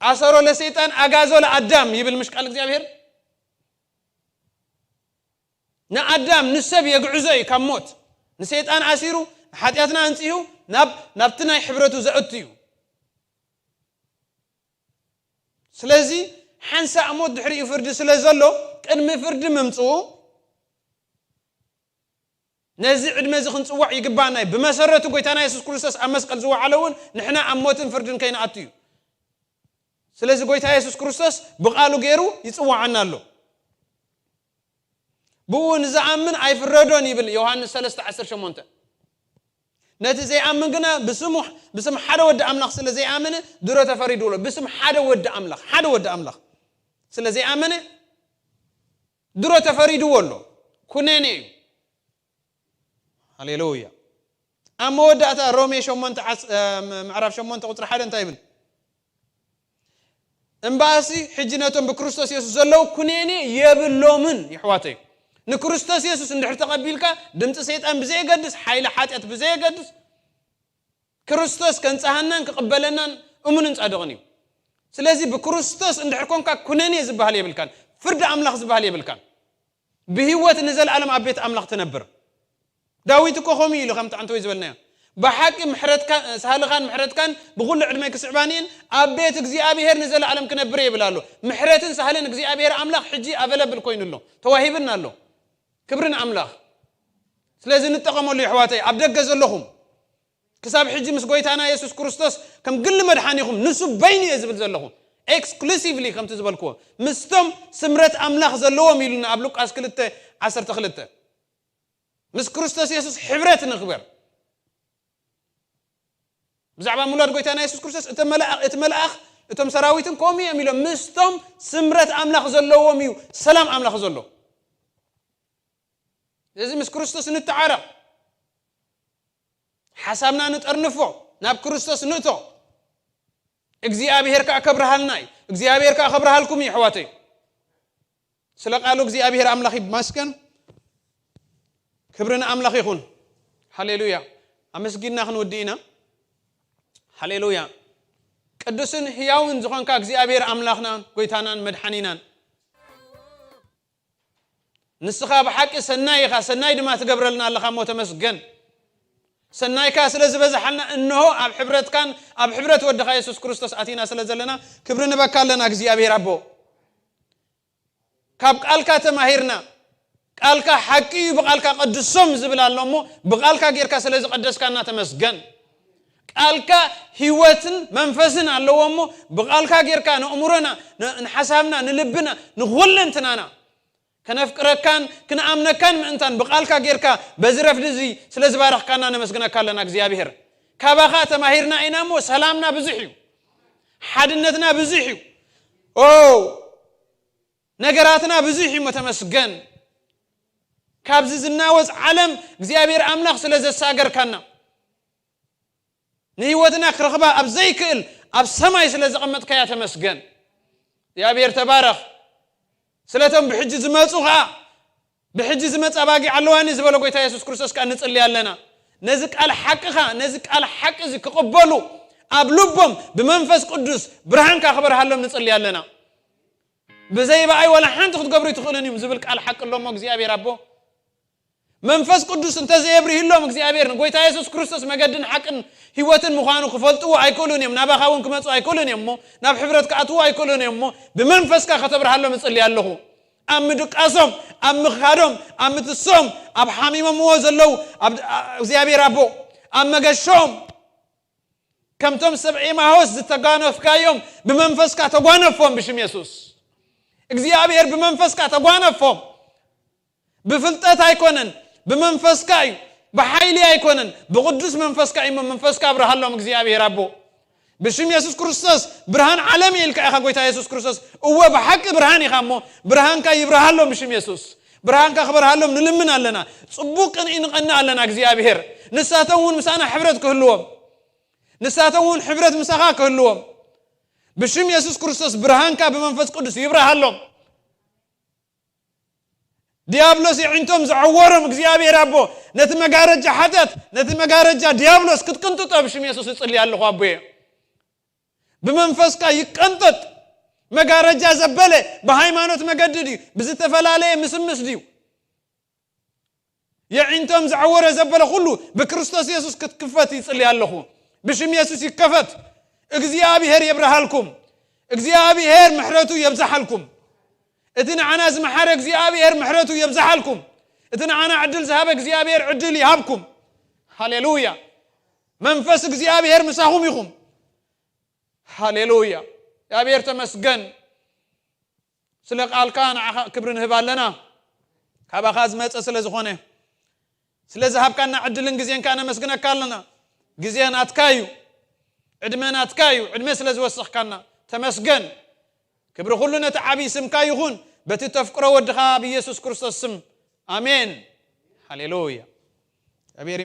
ኣሰሮ ለሰይጣን ኣጋዞ ለኣዳም ይብል ምሽ ቃል እግዚኣብሔር። ንኣዳም ንሰብ የግዕዞ እዩ ካብ ሞት። ንሰይጣን ኣሲሩ፣ ንሓጢኣትና ኣንጺሁ፣ ናብ፣ ናብቲ ናይ ሕብረቱ ዘእቱ እዩ። ስለዚ ሓንሳእ ሞት ድሕሪኡ ፍርዲ ስለ ዘሎ፣ ቅድሚ ፍርዲ ምምጽኡ፣ ነዚ ዕድመ እዚ ክንጽዋዕ ይግባና እዩ። ብመሰረቱ ጎይታና የሱስ ክርስቶስ ኣብ መስቀል ዝወዓለ እውን ንሕና ኣብ ሞትን ፍርድን ከይንኣቱ እዩ። ስለዚ ጎይታ የሱስ ክርስቶስ ብቓሉ ገይሩ ይጽዋዓና ኣሎ። ብኡ ንዝኣምን ኣይፍረዶን ይብል ዮሃንስ ሰለስተ ዓሰርተ ሸሞንተ። ነቲ ዘይኣምን ግና ብስሙ፣ ብስም ሓደ ወዲ ኣምላኽ ስለ ዘይኣምን ድሮ ተፈሪዱ ኣሎ። ብስም ሓደ ወዲ ኣምላኽ፣ ሓደ ወዲ ኣምላኽ ስለ ዘይኣምን ድሮ ተፈሪድዎ ኣሎ። ኩነኔ እዩ። ሃሌሉያ። ኣብ መወዳእታ ሮሜ ሸሞንተ ዓስ-፣ እ፣ ምዕራፍ ሸሞንተ ቁፅሪ ሓደ እንታይ ይብል? እምበኣሲ ሕጂ ነቶም ብክርስቶስ የሱስ ዘለዉ ኩነኔ የብሎምን። ይሕዋተይ፣ ንክርስቶስ የሱስ እንድሕር ተቐቢልካ፣ ድምፂ ሰይጣን ብዘየገድስ፣ ሓይሊ ሓጢኣት ብዘየገድስ፣ ክርስቶስ ከንጽሃናን ክቕበለናን እሙንን ጻድቕን እዩ። ስለዚ ብክርስቶስ እንድሕር ኮንካ ኩነኔ ዝበሃል የብልካን፣ ፍርዲ ኣምላኽ ዝበሃል የብልካን። ብህይወት ንዘለኣለም ኣብ ቤት ኣምላኽ ትነብር። ዳዊት እኮ ከምኡ ኢሉ፣ ከምቲ ዓንተወይ ዝበልናዮ፣ "ብሓቂ ምሕረትካ፣ ሳህልኻን ምሕረትካን ብኹሉ ዕድመይ ክስዕባኒ እየን፣ ኣብ ቤት እግዚኣብሔር ንዘለኣለም ክነብር እየ" ይብል ኣሎ። ምሕረትን ሳህልን እግዚኣብሔር ኣምላኽ ሕጂ ኣቨለብል ኮይኑ ኣሎ፣ ተዋሂብና ኣሎ። ክብሪ ንኣምላኽ። ስለዚ ንጠቐመሉ፣ የሕዋተይ፣ ኣብ ደገ ዘለኹም፣ ክሳብ ሕጂ ምስ ጎይታና የሱስ ክርስቶስ ከም ግሊ መድሓኒኹም፣ ንሱ በይኑ እየ ዝብል ዘለኹ፣ ኤክስክሉሲቭሊ ከምቲ ዝበልክዎ፣ ምስቶም ስምረት ኣምላኽ ዘለዎም ኢሉና ኣብ ሉቃስ ክልተ ዓሰርተ ክልተ። ምስ ክርስቶስ የሱስ ሕብረት ንግበር። ብዛዕባ ምውላድ ጎይታና የሱስ ክርስቶስ እቲ መልኣኽ፣ እቲ መልኣኽ፣ እቶም ሰራዊትን ከምኡ እዮም ኢሎም፣ ምስቶም ስምረት ኣምላኽ ዘለዎም እዩ ሰላም ኣምላኽ ዘሎ። ስለዚ ምስ ክርስቶስ ንተዓረቕ፣ ሓሳብና ንጠርንፎ፣ ናብ ክርስቶስ ንእቶ። እግዚኣብሔር ከኣ ከብርሃልና እዩ። እግዚኣብሔር ከኣ ከብርሃልኩም እዩ፣ ኣሕዋተይ። ስለ ቃሉ እግዚኣብሔር ኣምላኽ ይመስገን። ክብሪ ንኣምላኽ ይኹን። ሃሌሉያ። ኣመስጊንና ክንውድእ ኢና። ሃሌሉያ። ቅዱስን ህያውን ዝኾንካ እግዚኣብሔር ኣምላኽናን ጎይታናን መድሓኒናን፣ ንስኻ ብሓቂ ሰናይ ኢኻ፣ ሰናይ ድማ ትገብረልና ኣለኻ እሞ ተመስገን። ሰናይካ ስለ ዝበዝሓልና፣ እንሆ ኣብ ሕብረትካን ኣብ ሕብረት ወድኻ የሱስ ክርስቶስ ኣቲና ስለ ዘለና፣ ክብሪ ንበካ ኣለና እግዚኣብሔር ኣቦ። ካብ ቃልካ ተማሂርና። ቃልካ ሓቂ እዩ፣ ብቃልካ ቀድሶም ዝብል ኣሎ እሞ፣ ብቃልካ ጌርካ ስለ ዝቀደስካና ተመስገን። ቃልካ ህይወትን መንፈስን ኣለዎ እሞ፣ ብቃልካ ጌርካ ንእምሮና፣ ን-፣ ንሓሳብና፣ ንልብና፣ ንኹለንትናና ከነፍቅረካን ክንኣምነካን ምእንታን ብቃልካ ጌርካ በዚ ረፍዲ እዚ ስለ ዝባረኽካና ነመስግነካ ኣለና እግዚኣብሔር። ካባኻ ተማሂርና ኢና እሞ ሰላምና ብዙሕ እዩ፣ ሓድነትና ብዙሕ እዩ፣ ኦ ነገራትና ብዙሕ እዩ። እሞ ተመስገን፣ ካብዚ ዝናወጽ ዓለም እግዚኣብሔር ኣምላኽ ስለ ዘሳገርካና፣ ንህይወትና ክረኽባ ኣብ ዘይክእል ኣብ ሰማይ ስለ ዘቐመጥካያ ተመስገን። እግዚኣብሔር ተባረኽ። ስለቶም ብሕጂ ዝመጹ ኸኣ፣ ብሕጂ ዝመጻ ኣባጊዕ ኣለዋኒ ዝበሎ ጎይታ የሱስ ክርስቶስ ከኣ ንጽሊ ኣለና። ነዚ ቃል ሓቅኻ፣ ነዚ ቃል ሓቂ እዚ ክቕበሉ፣ ኣብ ልቦም ብመንፈስ ቅዱስ ብርሃንካ ክበርሃሎም ንጽሊ ኣለና። ብዘይ ብኣይ ዋላ ሓንቲ ክትገብሩ ኣይትኽእሉን እዮም ዝብል ቃል ሓቂ ኣሎ እሞ እግዚኣብሔር ኣቦ፣ መንፈስ ቅዱስ እንተዘየብርህሎም እግዚኣብሔር ንጎይታ የሱስ ክርስቶስ መገድን ሓቅን ህይወትን ምዃኑ ክፈልጥዎ ኣይክእሉን እዮም። ናባኻ እውን ክመጹ ኣይክእሉን እዮም እሞ፣ ናብ ሕብረት ክኣትዉ ኣይክእሉን እዮም እሞ፣ ብመንፈስካ ከተብርሃሎም እጽሊ ኣለኹ። ኣብ ምድቃሶም፣ ኣብ ምኻዶም፣ ኣብ ምትሶም፣ ኣብ ሓሚሞምዎ ዘለዉ፣ ኣብ እግዚኣብሔር ኣቦ፣ ኣብ መገሾም፣ ከምቶም ሰብ ኤማሆስ ዝተጓነፍካዮም ብመንፈስካ ተጓነፎም ብሽም የሱስ። እግዚኣብሔር ብመንፈስካ ተጓነፎም። ብፍልጠት ኣይኮነን፣ ብመንፈስካ እዩ። ብሓይሊ ኣይኮነን፣ ብቕዱስ መንፈስካ እዩ። እሞ መንፈስካ ኣብርሃሎም እግዚኣብሔር ኣቦ። ብሽም የሱስ ክርስቶስ ብርሃን ዓለም ኢልካ ኢኻ ጎይታ የሱስ ክርስቶስ። እወ ብሓቂ ብርሃን ኢኻ እሞ ብርሃንካ ይብርሃሎም ብሽም የሱስ። ብርሃንካ ክበርሃሎም ንልምን ኣለና። ጽቡቕ ቅንኢ ንቐንእ ኣለና እግዚኣብሔር። ንሳቶም እውን ምሳና ሕብረት ክህልዎም። ንሳቶም እውን ሕብረት ምሳኻ ክህልዎም። ብሽም የሱስ ክርስቶስ ብርሃንካ ብመንፈስ ቅዱስ ይብርሃሎም። ዲያብሎስ የዒንቶም ዝዐወሮም እግዚኣብሔር ኣቦ፣ ነቲ መጋረጃ ሓጢኣት፣ ነቲ መጋረጃ ዲያብሎስ ክትቅንጥጦ ብሽም የሱስ እጽሊ ኣለኹ ኣቦየ። ብመንፈስካ ይቀንጠጥ። መጋረጃ ዘበለ ብሃይማኖት መገዲ ድዩ? ብዝተፈላለየ ምስምስ ድዩ? የዒንቶም ዝዐወረ ዘበለ ኩሉ ብክርስቶስ የሱስ ክትክፈት ይጽሊ ኣለኹ። ብሽም የሱስ ይከፈት። እግዚኣብሔር የብርሃልኩም። እግዚኣብሔር ምሕረቱ የብዝሓልኩም። እቲ ንዓና ዝመሓረ እግዚኣብሔር ምሕረቱ የብዝሓልኩም። እቲ ንዓና ዕድል ዝሃበ እግዚኣብሔር ዕድል ይሃብኩም። ሃሌሉያ። መንፈስ እግዚኣብሔር ምሳኹም ይኹም። ሃሌሉያ። እግዚኣብሔር ተመስገን። ስለ ቃልካ ንዓኻ ክብሪ ንህብ ኣለና። ካባኻ ዝመጸ ስለ ዝኾነ፣ ስለ ዝሃብካና ዕድልን ግዜን ከኣ ነመስግነካ ኣለና። ግዜ ናትካ እዩ፣ ዕድመ ናትካ እዩ። ዕድመ ስለ ዝወሰኽካና ተመስገን። ክብሪ ኩሉ ነቲ ዓብዪ ስምካ ይኹን፣ በቲ ተፍቅሮ ወድኻ ብኢየሱስ ክርስቶስ ስም፣ ኣሜን። ሃሌሉያ። እግዚኣብሔር